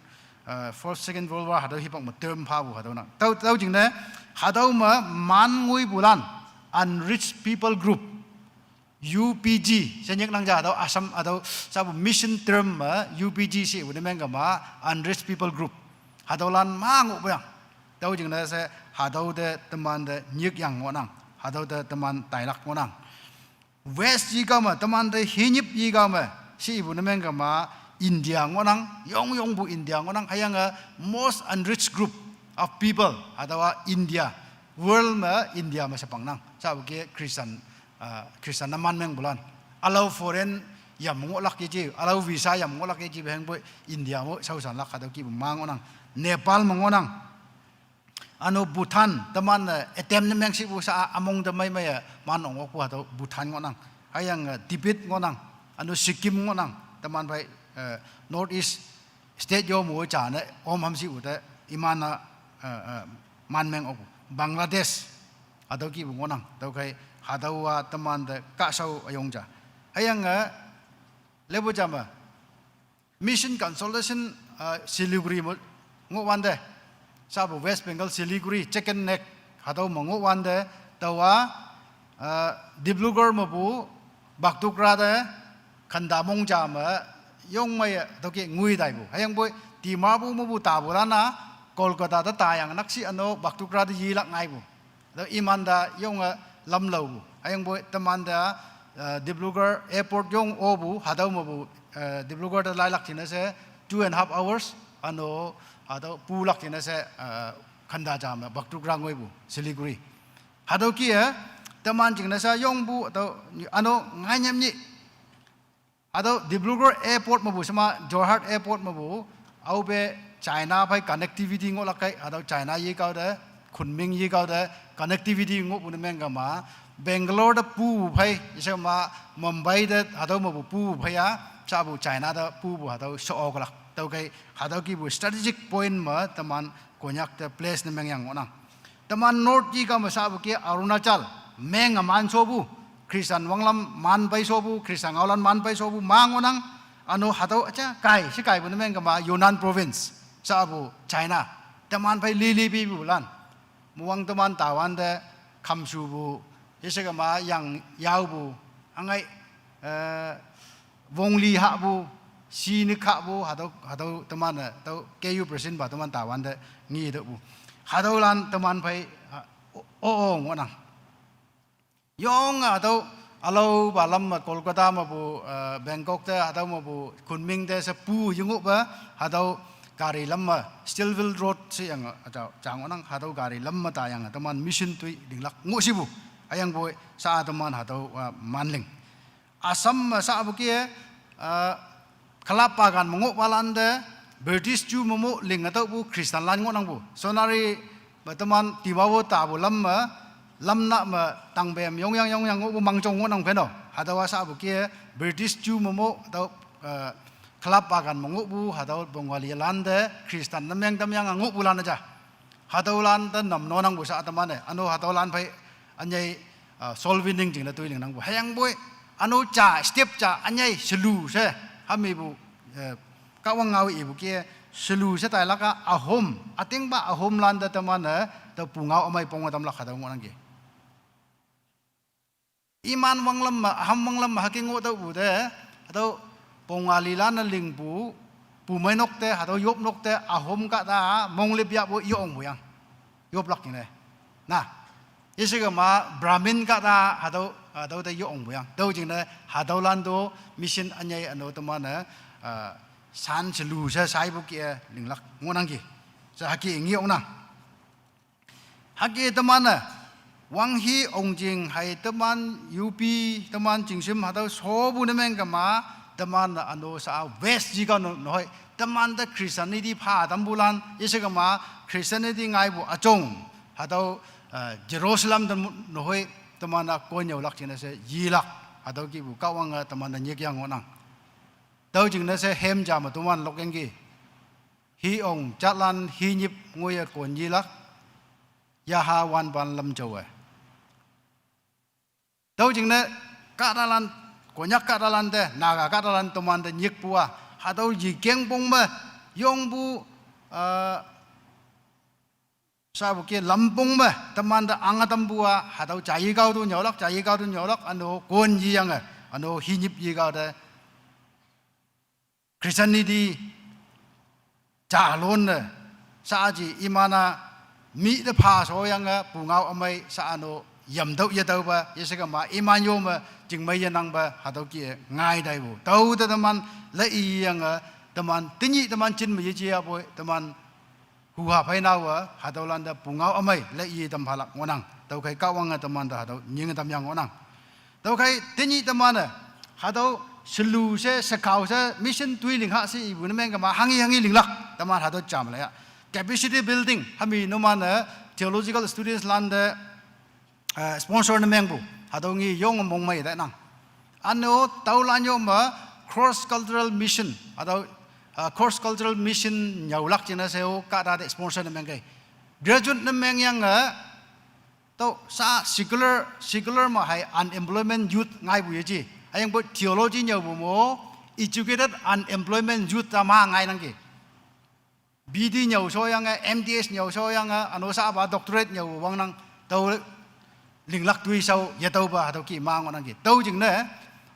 eh, first, second World War, hatüo hipak me term phapu hatüo nang. Tüo, tüo jingne, hatüo me man ngoipulan, unreached people group, U P G, she nyiknang ja hatüo Assam, hatüo shapu mission term me, U P G shepu ne mengkema, unreached people group. Hatüolan ma ngohpu yang. Tüo jingne she, hatüo te temante nyikyang ngohnang. Hatüo te teman tailak ngohnang. West yeka me, temante hinyip yeka me, she ipu ne mengkema, India ngohnang, yong yongpu India ngohnang, hüyange most unreached group of people, hatüowa India, world me India me shepangnang, shapu kih-e Christian, ah, Christian ne man mengpulan. Ülao foreign yam ngohlak yeji, ülao visa yam ngohlak yeji, hüyangpoi India mo shaoshanlak hatüo kihpu ma ngohnang, Nepal me ngohnang. Ano Bhutan, teman, eh, attempt ne meng shipu sha-a ümong te mei mei, eh, man ong okpu hatüo Bhutan ngohnang. Hüyange, eh, Tibet ngohnang. Ano Sikkim ngohnang. Teman phei, eh, North East state yo mo ja ne, om ham shipu te, iman-a, eh, eh, man meng okpu. Bangladesh, hatüo kihpu ngohnang. Tüokhei, hatüowa teman te kahshao üyong ja. Hüyange, eh, lepu ja me. Mission consultation, ah, Siliguri mo ngohwante. Sabu West Bengal Siliguri, Chicken Neck, hatüo me ngohwante, taowa, uh, Dibrugarh mepu, Bakdogra te, khanda mong ja me, yong mei, tüoke ngui taipu. Hüyangpoi, Dimapur mepu tapulan-a, Kolkata te tayang nakshih üno, Bakdogra te yelak ngaipu. Hatüo imante yonge lamlaopu. Hüyangpoi temante, uh, Dibrugarh Airport yong opu, hatüo mepu, uh, Dibrugarh te lailak jingne she two and a half hours, üno, hatüo pulak jingne she, uh, khanda ja me, Bakdogra ngoipu, Siliguri. Hatüo kih-e, teman jingne she yongpu, hatüo, üno ngainyam nyih. Hatüo Dibrugarh Airport mepu shema, Jorhat Airport mepu, aope China phei connectivity ngohlak kei, hatüo China yekao te, Kunming yekao te, connectivity ngohpu ne meng kama, Bangalore te pu phei, shema Mumbai te, hatüo mepu pu phei-a, sapu China te pupu hatüo sho-oklak. Tüokhei, hatüo kihpu strategic point me, teman Konyak te place ne mengyang ngohnang. Teman North yekao me sapu kih-e Arunachal, meng-e man shopu, Christian wanglam man pei shopu, Christian ngaolan man pei shopu, ma ngohnang, üno hatüo aja, kai, she kaipu ne meng kama Yunnan province, sapu China, teman phei lili pipulan, muwang teman tawante, khamshupu, yeshe kama yang yaopu, angai, eh, wongli hahpu, shi ne kahpu, hatüo, hatüo teman-e, tüo K U president pa teman tawante, nge tüopu. Hatüolan teman phei, ah, o, o, o, ngohnang. Yonge hatüo, ülaopa lam me Kolkata mepu, eh, Bangkok te, hatüo mepu Kunming te she pu yengohpe, hatüo gari lam me, Stillwell Road sheyange, hatüo, ja ngohnang, hatüo gari lam me tayange, teman mission toi linglak ngohshipu. Hüyangpoi, sa teman hatüo, ah, manling. Assam me sapu kih-e, ah, club bagan me ngohpalan te, British ju me mo linge tüopu Christianlan ngohnangpu. Sonari me teman Dimapur tapu lam me, lamna me tangpem yongyang yongyang ngohpu mangjong ngohnang phei no. Hatüowa sapu kih-e, British ju me mo tüo, ah, club bagan me ngohpu, hatüo Bongalilan te, Christian ne meng tamyange ngohpulan-e ja. Hatüolan te nam nonangpu sa teman-e, üno hatüolan phei ünyei, ah, solving jingne toi lingnangpu. Hüyangpoi, üno ja, step ja, ünyei shelu she, hamipu, eh, Kahwang ngao ipu kih-e, shelu she tailak-a Ahom, ütingpa Ahomlan te teman-e, tüo pungao ümei ponge tamlak hatüo ngohnangki. Iman wanglam me, Ahom wanglam me hüke ngoh tüohpu te, hatüo Bongalilan-e lingpu, pumeinok te, hatüo yopnok te, Ahom kahta, monglip yahpu yongpu yang. Yoplak jingne. Na, yeshe kama Brahmin kahta, hatüo, hatüo te yongpu yang. Tüo jingne, hatüolan to mission ünyei üno teman-e, ah, san shelu she shaipu kih-e linglak ngohnangki. She hüke ngeongnang. Hüke teman-e, wanghi ongjing hei teman U P, teman chingshim hatüo shopu ne meng kama, teman-e üno sa West yekao no, nohoi, temante Christianity pha tampulan, yeshe kama Christianity ngaipu üjong, hatüo, eh, Jerusalem te nohoi, teman-a kon yaolak jingne she yelak, hatüo kihpu Kahwange temante nyikyang ngohnang. Tüo jingne she hem ja me toman lokyangki. Hi ong jatlan hi nyip ngoiye kon yelak, yaha wanpan lam jaowe. Tüo jingne kahtalan, Konyak kahtalan te, Naga kahtalan temante nyikpu-a, hatüo yikengpong me, yongpu, ah, sapu kih lampong me, temante ange tampu-a, hatüo jayikao tu nyüolak, jayikao tu nyüolak, üno kon yeyange, üno hi nyip yikao te. Christianity jalonne, sa ji iman-a, mi te pha shoyange, pungao ümei sa üno, yamtüoh yetüohpa, yeshe kama iman yo me, jingmei yenangpa, hatüo kih-e ngai taipu. Tüo te teman, le iyange, teman, tenyih teman jin me yeje yapoi, teman, huha pheinaowe, hatüolan te pungao ümei, le i tam phalak ngohnang. Tüokhei Kahwange temante hatüo nyinge tamyang ngohnang. Tüokhei tenyih teman-e, hatüo shelu she, shekao she, mission toi ling ha she ipu ne meng kama hanghi hanghi linglak, teman hatüo jam le ya. Capacity building, hami numan-e, theological studies lan te, eh, sponsor ne mengpu, hatüo ngi yong mongmei tainang. Üno, taolan yo me, cross cultural mission, hatüo, ah, cross cultural mission nyüolak jingne she-o, kahta te sponsor ne mengkei. Graduate ne mengyange, tüo sa secular, secular me hei unemployment youth ngaipu yeji. Hüyangpoi theology nyüopu mo, educated unemployment youth ta ma ngainangki. B D nyüo shoyange, M D S nyüo shoyange, üno saba doctorate nyüo wangnang, tüo linglak toi shao yetüopa hatüo kih ma ngohnangki. Tüo jingne,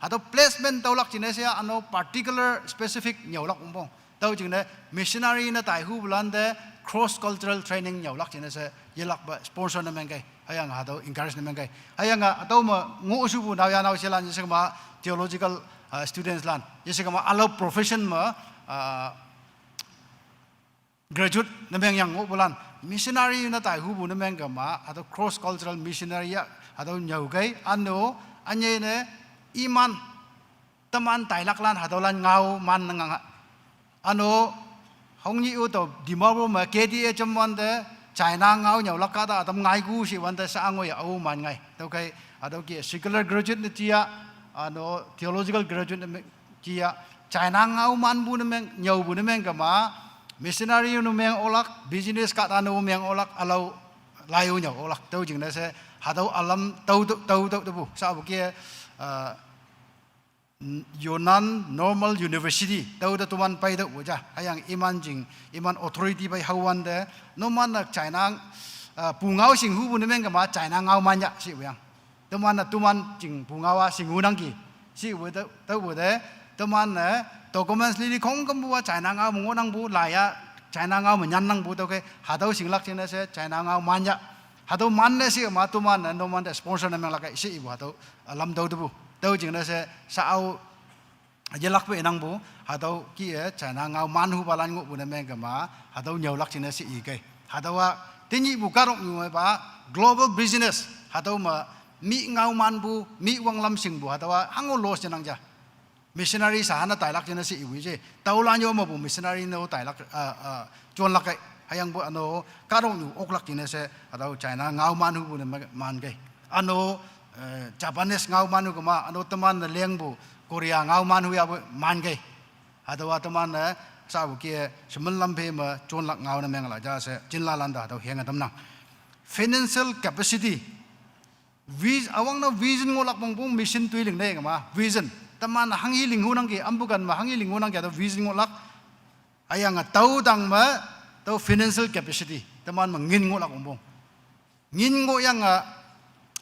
hatüo placement tüolak jingne she üno particular specific nyüolak ongpong. Tüo jingne missionary ne taihupu lante cross cultural training nyüolak jingne she yelakpe sponsor ne mengkei. Hüyange hatüo encourage ne mengkei. Hüyange hatüo me ngohshupu naoya naoshelan yeshekema theological, uh, students lan, yeshekema ülao profession me, uh, graduate ne mengyang ngohpulan, missionary ne taihupu ne mengkema, hatüo cross cultural missionary ya, hatüo nyüokei, üno, ünyei ne, iman, teman tailaklan, hatüolan ngao man ne ngang ha. Üno, hongnyih-o tao Dimapur me K D A jamwante, China ngao nyüolak kahta ütam ngaiku shiwante sha-a ngoiye ao man ngai. Tüokhei, hatüo kih secular graduate ne jiya, üno theological graduate ne me-, jiya, China ngao manpu ne meng, nyüopu ne mengkema, missionary ne meng oklak, business kahta ne meng oklak, ülao lai-o nyüo oklak. Tüo jingne she, hatüo ülam tao, tao, tao, tüopu, shapu kih, uh, Yunnan Normal University, tüote toman peitüohpu ja, hüyange iman jing, iman authority pei haowante, numan-e China, uh, pungao shinghupu ne mengkema, China ngao manyah shipu yang. Teman-e, teman jing pungao-a shinghunangki. Shipu te, tüopu te, teman-e, documents lili khongkümpu-a China ngao me ngohnangpu, lai-a China ngao me nyannangpu, tüokhei, hatüo shinglak jingne she, China ngao manyah. Hatüo manne she ma teman-e, numante sponsor ne menglak kei she ipu hatüo, ülam tüo tepu. Tüo jingne she, sha-ao yelakpe inangpu, hatüo kih-e, China ngao manhupalan ngohpu ne mengkema, hatüo nyüolak jingne she ikei. Hatüowa, tenyihpu kahtoknyu-e pa, global business, hatüo me, mi ngao manpu, mi wanglam shingpu, hatüowa, hango loss jenang ja. Missionary sha hane tailak jingne she ipu je. Tüolan yo mepu missionary ne-o tailak, uh, uh, jonlak kei. Hüyangpoi üno, kahtoknyu oklak jingne she, hatüo China ngao manhupu ne ma-, mankei. Üno, uh, Japanese ngao manhu kema, üno teman-e lengpu, Korea ngao manhu yapu mankei. Hatüowa teman-e, shapu kih, shemen lam phei me, jonlak ngao ne menglak ja she, jinlalante hatüo henge tamnang. Financial capacity. Vis-, üwangne vision ngohlak pongpu mission toi lingne kema, vision. Teman hanghi linghunangki, ampu kan me hanghi linghunangki, hatüo vision ngohlak. Hüyange tao tang me, tüo financial capacity. Teman me ngin ngohlak ongpong. Ngin ngohyange,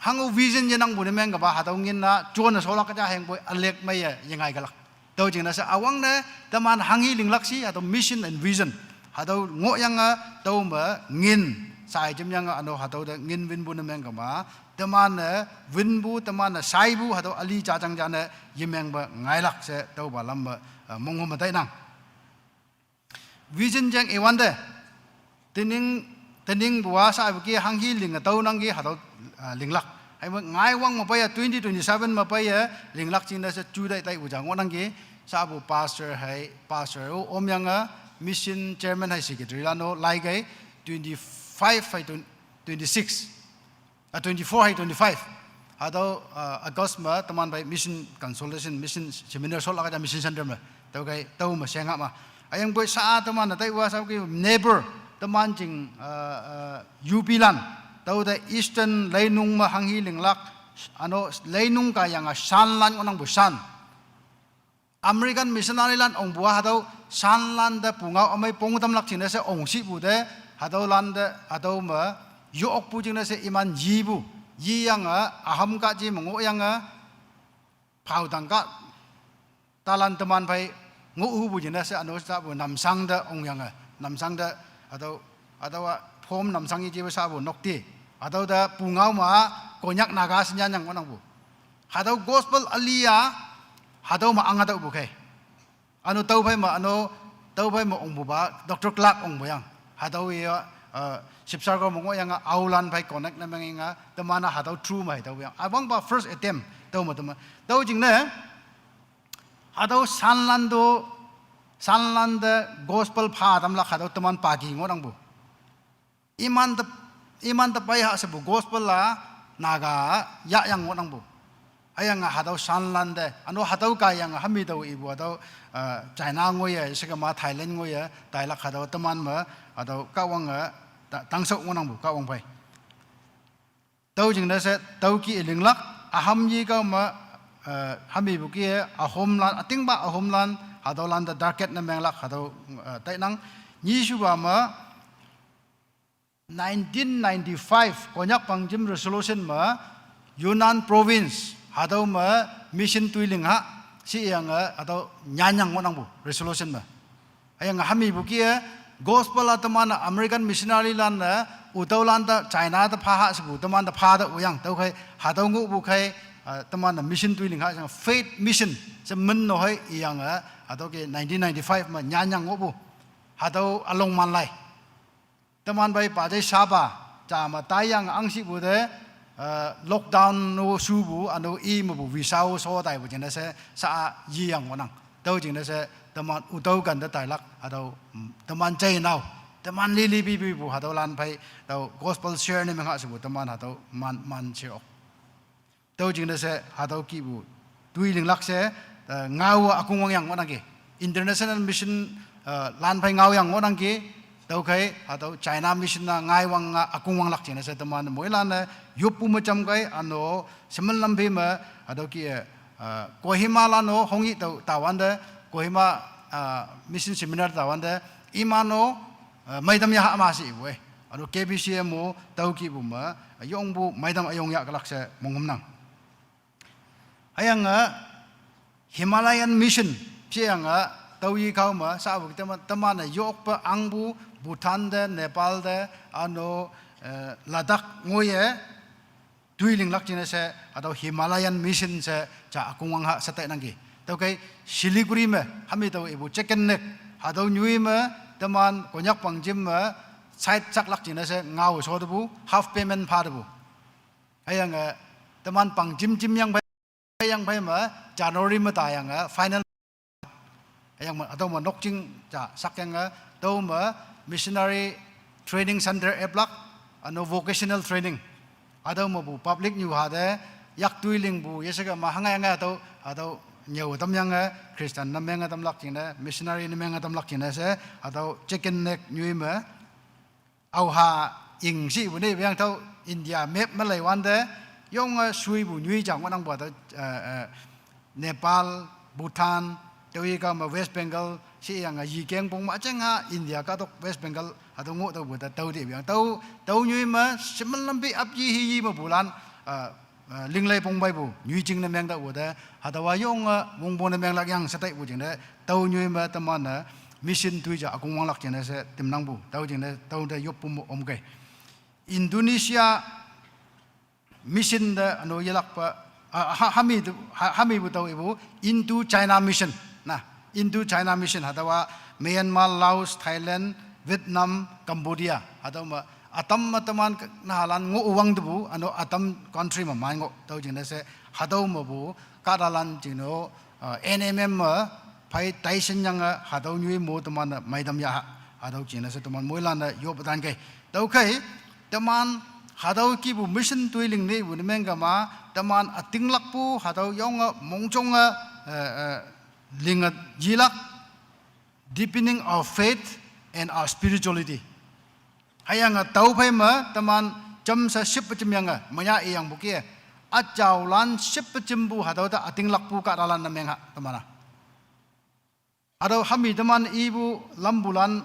hango vision yenangpu ne mengkema, hatüo ngin-a, jone sholak ja hüyangpoi ülek meiye yengai kalak. Tüo jingne she üwangne, teman hanghi linglak shi, hatüo mission and vision. Hatüo ngohyange, tüome ngin, shai jemyange, üno hatüo te ngin winpu ne mengkema, teman-e winpu, teman-e shaipu, hatüo üli jajang jane, yemengpe ngailak she, tüopa lam me, uh, mongho me tainang. Vision jeng iwante, tening, teningpu-a shapu kih hanghi linge tüonangki hatüo, uh, linglak. Hüyangpoi ngaiwang me peiye twenty twenty-seven me peiye linglak jingne she ju tai taipu ja ngohnangki, shapu pastor hei, pastor-o omyange, mission chairman hei secretary lan-o laikei, twenty-five hei twen-, twenty-six. Ah, twenty-four hei twenty-five. Hatüo, uh, August me teman phei mission consultation, mission seminar sholak ja mission center me. Tüokhei, tüo me shenga ma. Hüyangpoi sha-a teman-e taiwa shapu kih neighbor, teman jing, uh, uh, U P lan. Tüote Eastern leinung me hanghi linglak, üno leinung kaiyange Shanlan ngohnangpu Shan. American missionary lan ongpu-a hatüo Shanlan te pungao ümei pong tamlak jingne she ongshipu te, hatüolan te, hatüo me, yokpu jingne she iman yipu, yiyange, üham kahji me ngohyange, phaotang kahtalan teman phei, ngohhupu jingne she üno shapu Namsang te ongyange, Namsang te, hatüo, hatüowa, phom Namsang yejepu shapu nokti, hatüo te pungao me, Konyak Naga she nyanyang ngohnangpu. Hatüo gospel üli-a, hatüo me ange tüopu khei. Üno tüophei me, üno tüophei me ongpupa, Doctor Clark ongpu yang. Hatüo ye, uh, Sibsagar me ngohyange, aolan phei connect ne mengyange, teman-a hatüo through me tüo yang. Üwangpa first attempt, tüo me teman. Tüo jingne, hatüo Shanlan to, Shanlan te gospel pha tamlak hatüo teman pagi ngohnangpu. Imante, imante pei ha shepu gospel-a, Naga, yahyang ngohnangpu. Hüyange hatüo Shanlan te, üno hatüo kaiyange hami tao ipu hatüo, uh, China ngoiye, shekema Thailand ngoiye, tailak hatüo teman me, hatüo Kahwange, ta-, tangshao ngohnangpu, Kahwang phei. Tüo jingne she, tüo kih linglak, üham yekao me, uh, hamipu kih-e, ühomlan, ütingpa ühomlan, hatüolan te target ne menglak, hatüo, uh, tainang, Nyishuba me nineteen ninety-five Konyak Pangjim resolution me Yunnan province hatüo me mission toiling ha shiyange hatüo nyanyang ngohnangpu resolution me. Hüyange hamipu kih-e gospel-a teman American missionary lan-e, ütüolan te China te pha ha shepu teman te pha te üyang. Tüokhei hatüo ngohpu khei, ah, teman-e mission toiling ha shang faith mission she min no hei iyange, hatüo ke nineteen ninety-five me nyanyang ngohpu. Hatüo ülong manlai. Teman pei pa jai shapa, ja me taiyang angshipu te, eh, lockdown no shupu, üno i mepu visa-o sho taipu jingne she, sha-a yeyang ngohnang. Tüo jingne she, teman ütüo kante tailak, hatüo, mm, teman jeinao, teman lili pipipu, hatüolan phei, tüo gospel share ne meng ha shepu, teman hatüo man, man she ok. Tüo jingne she hatüo kihpu toi linglak she, eh, ngao ükongwangyang ngohnangki. International mission, eh, lan phei ngaoyang ngohnangki. Tüokhei hatüo China mission-a ngaiwang-a ükongwanglak jingne she teman moilan-e yoppu me jamkei üno shemen lampi me hatüo kih-e, eh, Kohima lan-o hongi tao tawante, Kohima, eh, mission seminar tawante, iman-o, eh, meitam yaha ma she ipu-e. Üno K B C M-o tüo kihpu me, yongpu meitam üyong yahkalak she monghümnang. Hüyange Himalayan mission sheyange tüo yi kao me shapu teman, teman-e yokpe angpu Bhutan te, Nepal te, üno, eh, Ladakh ngoiye toi linglak jingne she, hatüo Himalayan mission she ja ükongwang ha she tainangki. Tüokhei Siliguri me, hami tao ipu chicken neck, hatüo nyoi me, teman Konyak Pangjim me, side shaklak jingne she ngao shotepu, half payment phatepu. Hüyange, teman Pangjim jimyang phei, yangphei me, January me tayange, final. Hüyange, hatüo me nokjing ja shakyange, tüo me missionary training center aplak, üno vocational training. Hatüo mepu public nyuha te, yak toi lingpu, yesheke ma hangayange hatüo, hatüo nyüo tamyange, Christian ne menge tamlak jingne, missionary ne menge tamlak jingne she, hatüo chicken neck nyoi me, aoha ingshipu ne, hüyang tüo India map me leiwante, yonge shuipu nyoi ja ngohnangpu hatüo, eh, eh, Nepal, Bhutan, tüo yi kao me West Bengal, sheyange yikengpong me jeng ha India kahtok West Bengal, hatüo ngoh tüopu te tüo te hüyang. Tüo, tüo nyoi me, shemen lampi ap yi hi yi mepulan, eh, eh, linglei pongpeipu, nyoi jingne meng tüopu te, hatüowa yonge, wongpongne menglak yang she taipu jingne, tüo nyoi me teman-e, mission toi ja ükongwanglak jingne she timnangpu, tüo jingne, tüo te yoppu me omkei. Indonesia mission te üno yelakpe, ah, ha-, hami tu, ha-, hamipu tao ipu, Indo China mission, na, Indo China mission, hatüowa Myanmar, Laos, Thailand, Vietnam, Cambodia, hatüo me, ütam me teman nahalan ngoh wangtepu, üno ütam country me man ngoh, tüo jingne she, hatüo mepu, kahtalan jingne-o, ah, N M M me, phei taishin yange, hatüo nyoi mo teman-e meitam yaha, hatüo jingne she teman moilan-e yop tankei. Tüokhei, teman, hatüo kihpu mission toi ling nepu ne mengkema, teman ütinglakpu, hatüo yonge, mongjonge, eh, eh, linge yilak, deepening our faith and our spirituality. Hüyange tüophei me teman jamshe shippe jimyange, menya iyangpu kih-e. Üjaolan shippe jimpu hatüo te ütinglakpu kahtalan ne meng ha, teman-a. Hatüo hami teman ipu lampulan,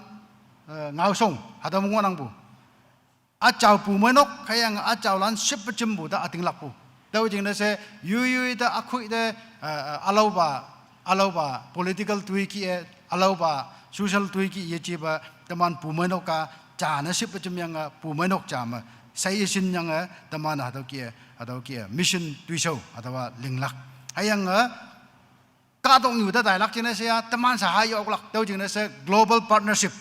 eh, ngaoshong, hatüo me ngohnangpu. Üjao pumeinok, hüyange üjaolan shippe jimpu te ütinglakpu. Tüo jingne she, yoi yoi te, ükhui te, eh, eh, ülaopa, ülaopa political toi kih-e, ülaopa social toi kih yejepa, teman pumeinok-a, ja ne shippe jimyange, pumeinok ja me, shei yeshinyange, teman hatüo kih-e, hatüo kih-e, mission toishao, hatüowa linglak. Hüyange, kahtoknyu te tailak jingne she-a, teman sha ha ye-oklak, tüo jingne she global partnership.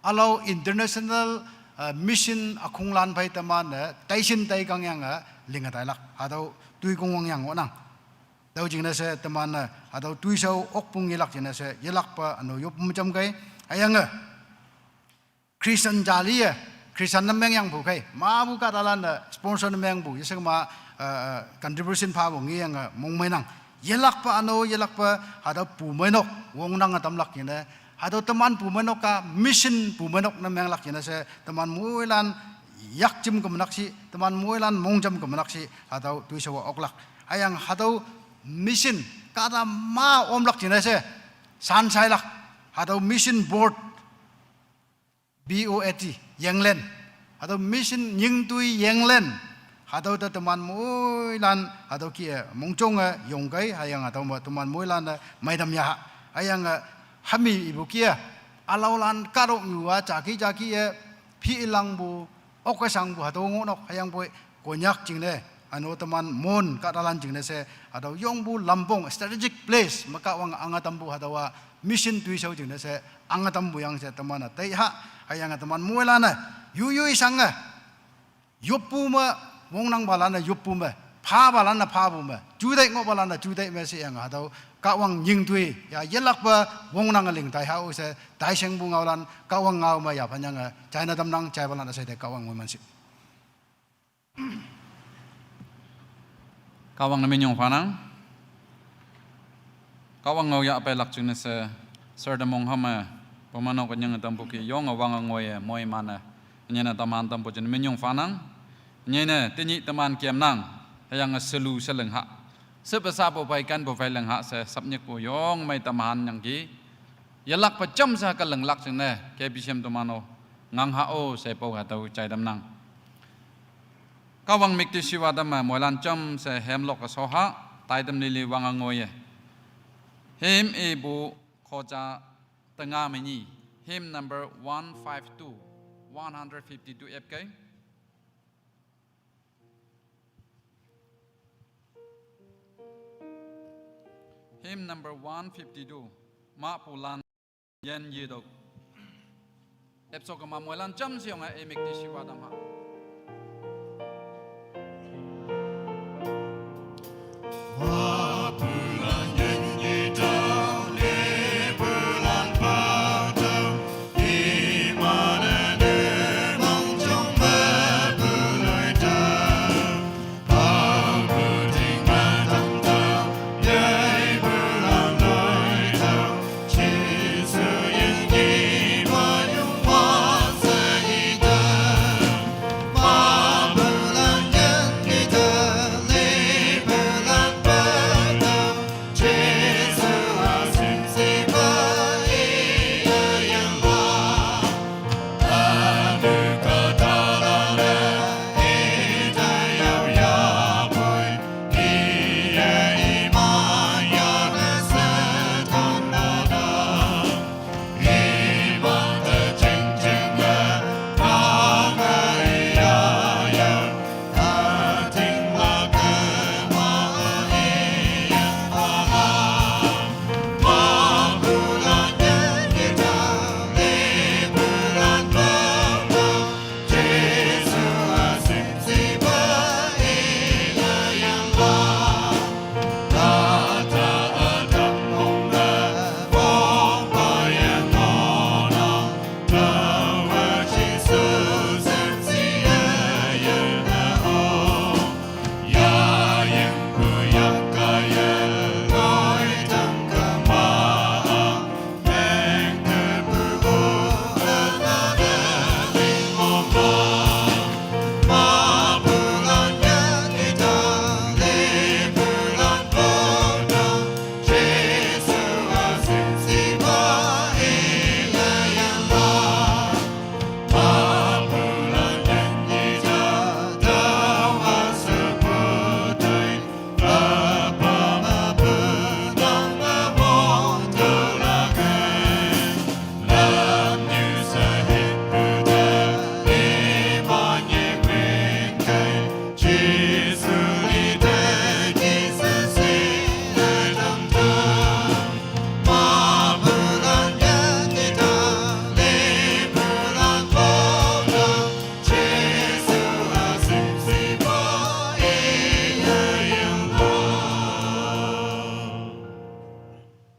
Ülao international, eh, mission ükhonglan phei teman-e, taishin taikangyange, linge tailak. Hatüo toikongwangyang ngohnang. Tüo jingne she teman-e, hatüo toishao okpung yelak jingne she, yelakpe üno yop me jamkei. Hüyange, Christian jali-e, Christian ne mengyangpu khei, mapu kahtalan-e sponsor ne mengpu, yeshekema, eh, eh, contribution phapu ngeyange mongmeinang. Yelakpe üno, yelakpe, hatüo pumeinok, wongnange tamlak jingne. Hatüo teman pumeinok-a, mission pumeinok ne menglak jingne she, teman moilan yakjim kemnak shi, teman moilan mongjam kemnak shi, hatüo toishao-a oklak. Hüyange hatüo mission, kahta ma omlak jingne she, san shailak, hatüo mission board, B O A T, yenglen. Hatüo mission nyingtoi yenglen. Hatüo te teman moilan, hatüo kih-e, mongjong-e, yongkei, hüyange hatüo me teman moilan-e, meitam yaha. Hüyange, hami ipu kih-e, ülaolan kahtok nyu-a, jaki jaki-e, phi ilangpu, okkeshangpu, hatüo ngohnok, hüyangpoi, Konyak jingne, üno teman Mon kahtalan jingne she, hatüo yongpu lampong, strategic place, me Kahwang ange tampu hatüowa, mission toishao jingne she, ange tampu yang she, teman-e taiha, hüyange teman moilan-e, yuyoi shange, yoppu me, wongnangpalan-e yoppu me, phapalan-e phapu me, juteih ngohpalan-e juteih me sheyange hatüo, Kahwang nyingtoi, ya yelakpe, wongnange ling taihao she, taishengpu ngaolan, Kahwang ngao me yaphanyange, jaine tamnang, jaipalan üshei te Kahwang moiman shi. Kahwang ne minyong phanang. Kahwang ngao yah peilak jingne she, sir te mong hame, pemano kenyang tampu ki yonge wange ngoiye, moiman-e. Ünyei ne teman tampu jingne minyong phanang. Ünyei ne, tenyih teman kemnang, hüyange shelu she lingha. Shepe shapu phei kenpu phei lingha she, sapnyikpu yong mei teman yangki. Yelakpe jamshe hüke linglak jingne, K B C M toman-o, ngang ha-o, shepu hatüo jai tamnang. Kahwang müktishiwa tamme moilan jamshe hemlok-e shoha, taitam lili wange ngoiye. Hymn ipu khoja tenga me nyi. Hymn number one five two, one hundred fifty-two F K. Hymn number one fifty-two. Mahpulan yin yitüoh. Epso kema moilan jamshe yonge, eh, müktishiwa tam ha.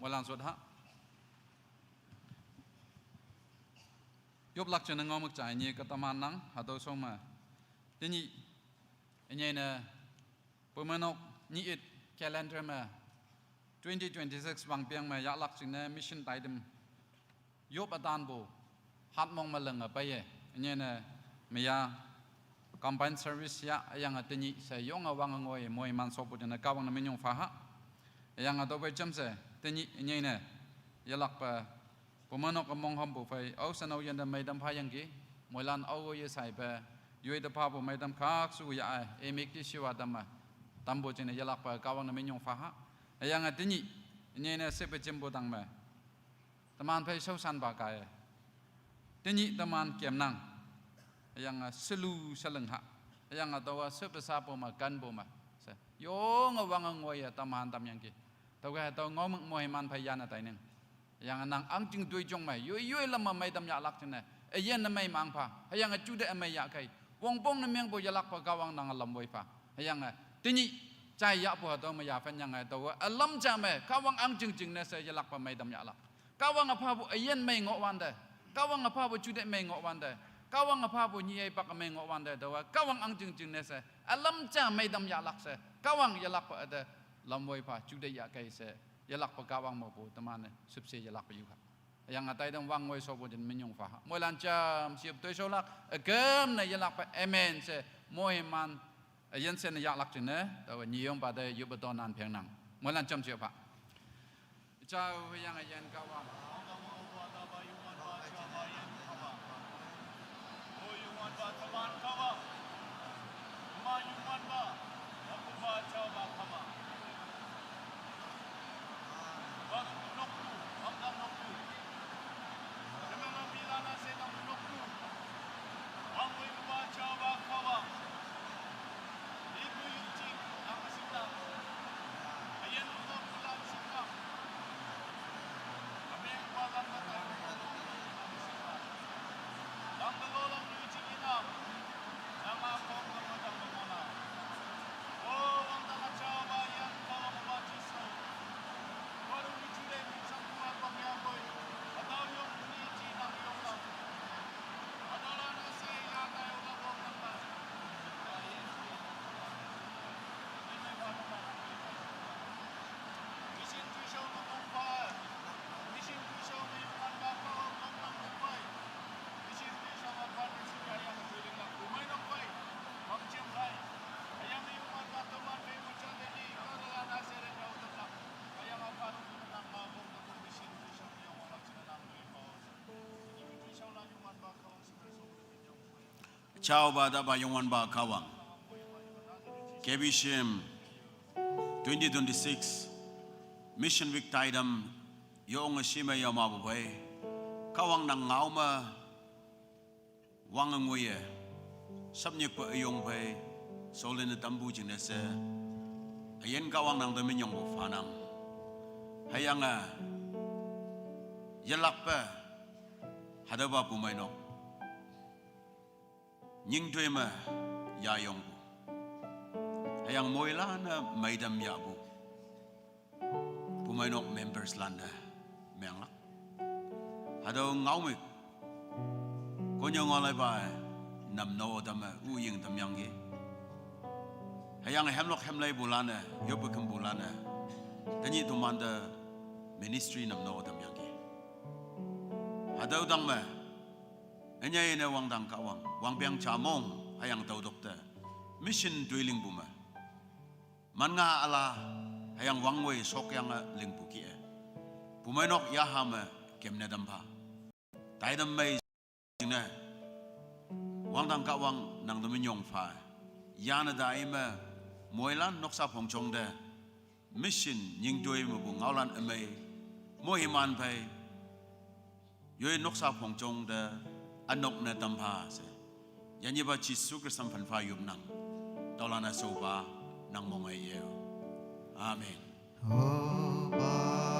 Moilan sot ha. Yoplak jingne ngaomük ja nyi ke teman nang, hatüo shong me. Tenyih, ünyei ne, pumeinok nyih it calendar me, twenty twenty-six wangpeng me yahlak jingne mission taitam. Yop ütanpu, hatmong me lenge peiye, ünyei ne, meya, combined service ya, hüyange tenyih she yonge wange ngoi, moiman shopu jingne Kahwang ne minyong phaha. Hüyange tüophei jamshe, tenyih, ünyei ne, yelakpe, Pumeinok among hampu phei, au sanau yanda meidam pha yangki, moilan au ye saipe, yoi da phapu meidam khak su ya ai, emik ti shiwa dam ma, tampu jingne yalakpa Kahwang ne minyong pha ha. Hüyange tenyih, nyene sepe jimpu tang me. Teman phei shaoshanpa kaiye. Tenyih teman kemnang. Hüyange selu seleng ha. Hüyange taowa sepe sapu ma, kanpu ma. Se, yonge wange ngoiye teman tam yangki. Tüoke tao ngaomük moiman phei yane taining. Hüyange nang ahngching toi jong me, yoi yoi lam me meidam yahlak jingne, üyin ne mei mang pha, hüyange juteih ümei yahkei, wongpong ne mengpu yelakpe Kahwang nange lam woi pha, hüyange, tenyih, jai yahpu hatüo me yaphan yange, taowe ülam ja me, Kahwang ahngching jingne she yelakpe meidam yahlak. Kahwange phapu üyin mei ngohwante, Kahwange phapu juteih mei ngohwante, Kahwange phapu nyih-ei pak mei ngohwante, taowe Kahwang ahngching jingne she, ülam ja meidam yahlak she, Kahwang yelakpe üte, lam woi pha, juteih yahkei she, yelakpe Kahwang mepu teman-e shüpshe yelakpe yu ha. Hüyange taitam wang ngoi shopu jin minyong pha ha. Moilan jam shep toi shaolak, üküm ne yelakpe amen she, moiman, üyin she ne yahlak jingne, taowe nyiyongpa te yoppe tonan phengnang. Moilan jam shep pha. Jao hüyange üyin Kahwang. Jaopa tapa Youngwanpa Kahwang. K B C M twenty twenty-six Mission Week taitam yonge shime yamapu phei, Kahwang nang ngao me wange ngoiye, shapnyikpe üyong phei, shaolin ne tampu jingne she, üyin Kahwang nang te minyongpu phanang. Hüyange, yelakpe, hatüopa pumeinok nyingtoi me yayongpu, hüyange moilan-e meitam yahpu pumeinok members lan-e menglak. Hatüo ngaomük, konnyüo ngaoleipa-e namno tamme üyin tamyangki. Hüyange hemlok hemleipulan-e, yoppe kümpulan-e, tenyih tomante ministry namno tamyangki. Hatüo tang me, ünyei ne wangdang Kahwang, wangpeng jamong, hüyange tüotok te, mission toi lingpu me, man nga üla, hüyange wangwoi shokyange lingpu kih-e, pumeinok yaha me kemne tampha, taitam mei jingne, wangdang Kahwang nang te minyong pha, yane tai me, moilan noksa phongjong te, mission nyingtoi mepu ngaolan ümei, moiman phei, yoi noksa phongjong te, ünok ne tampha she, yanyihpa Jesu Khrista phanpha yopnang, tüolan-e shaopa, nang mong-e ye-o. Amen. Opa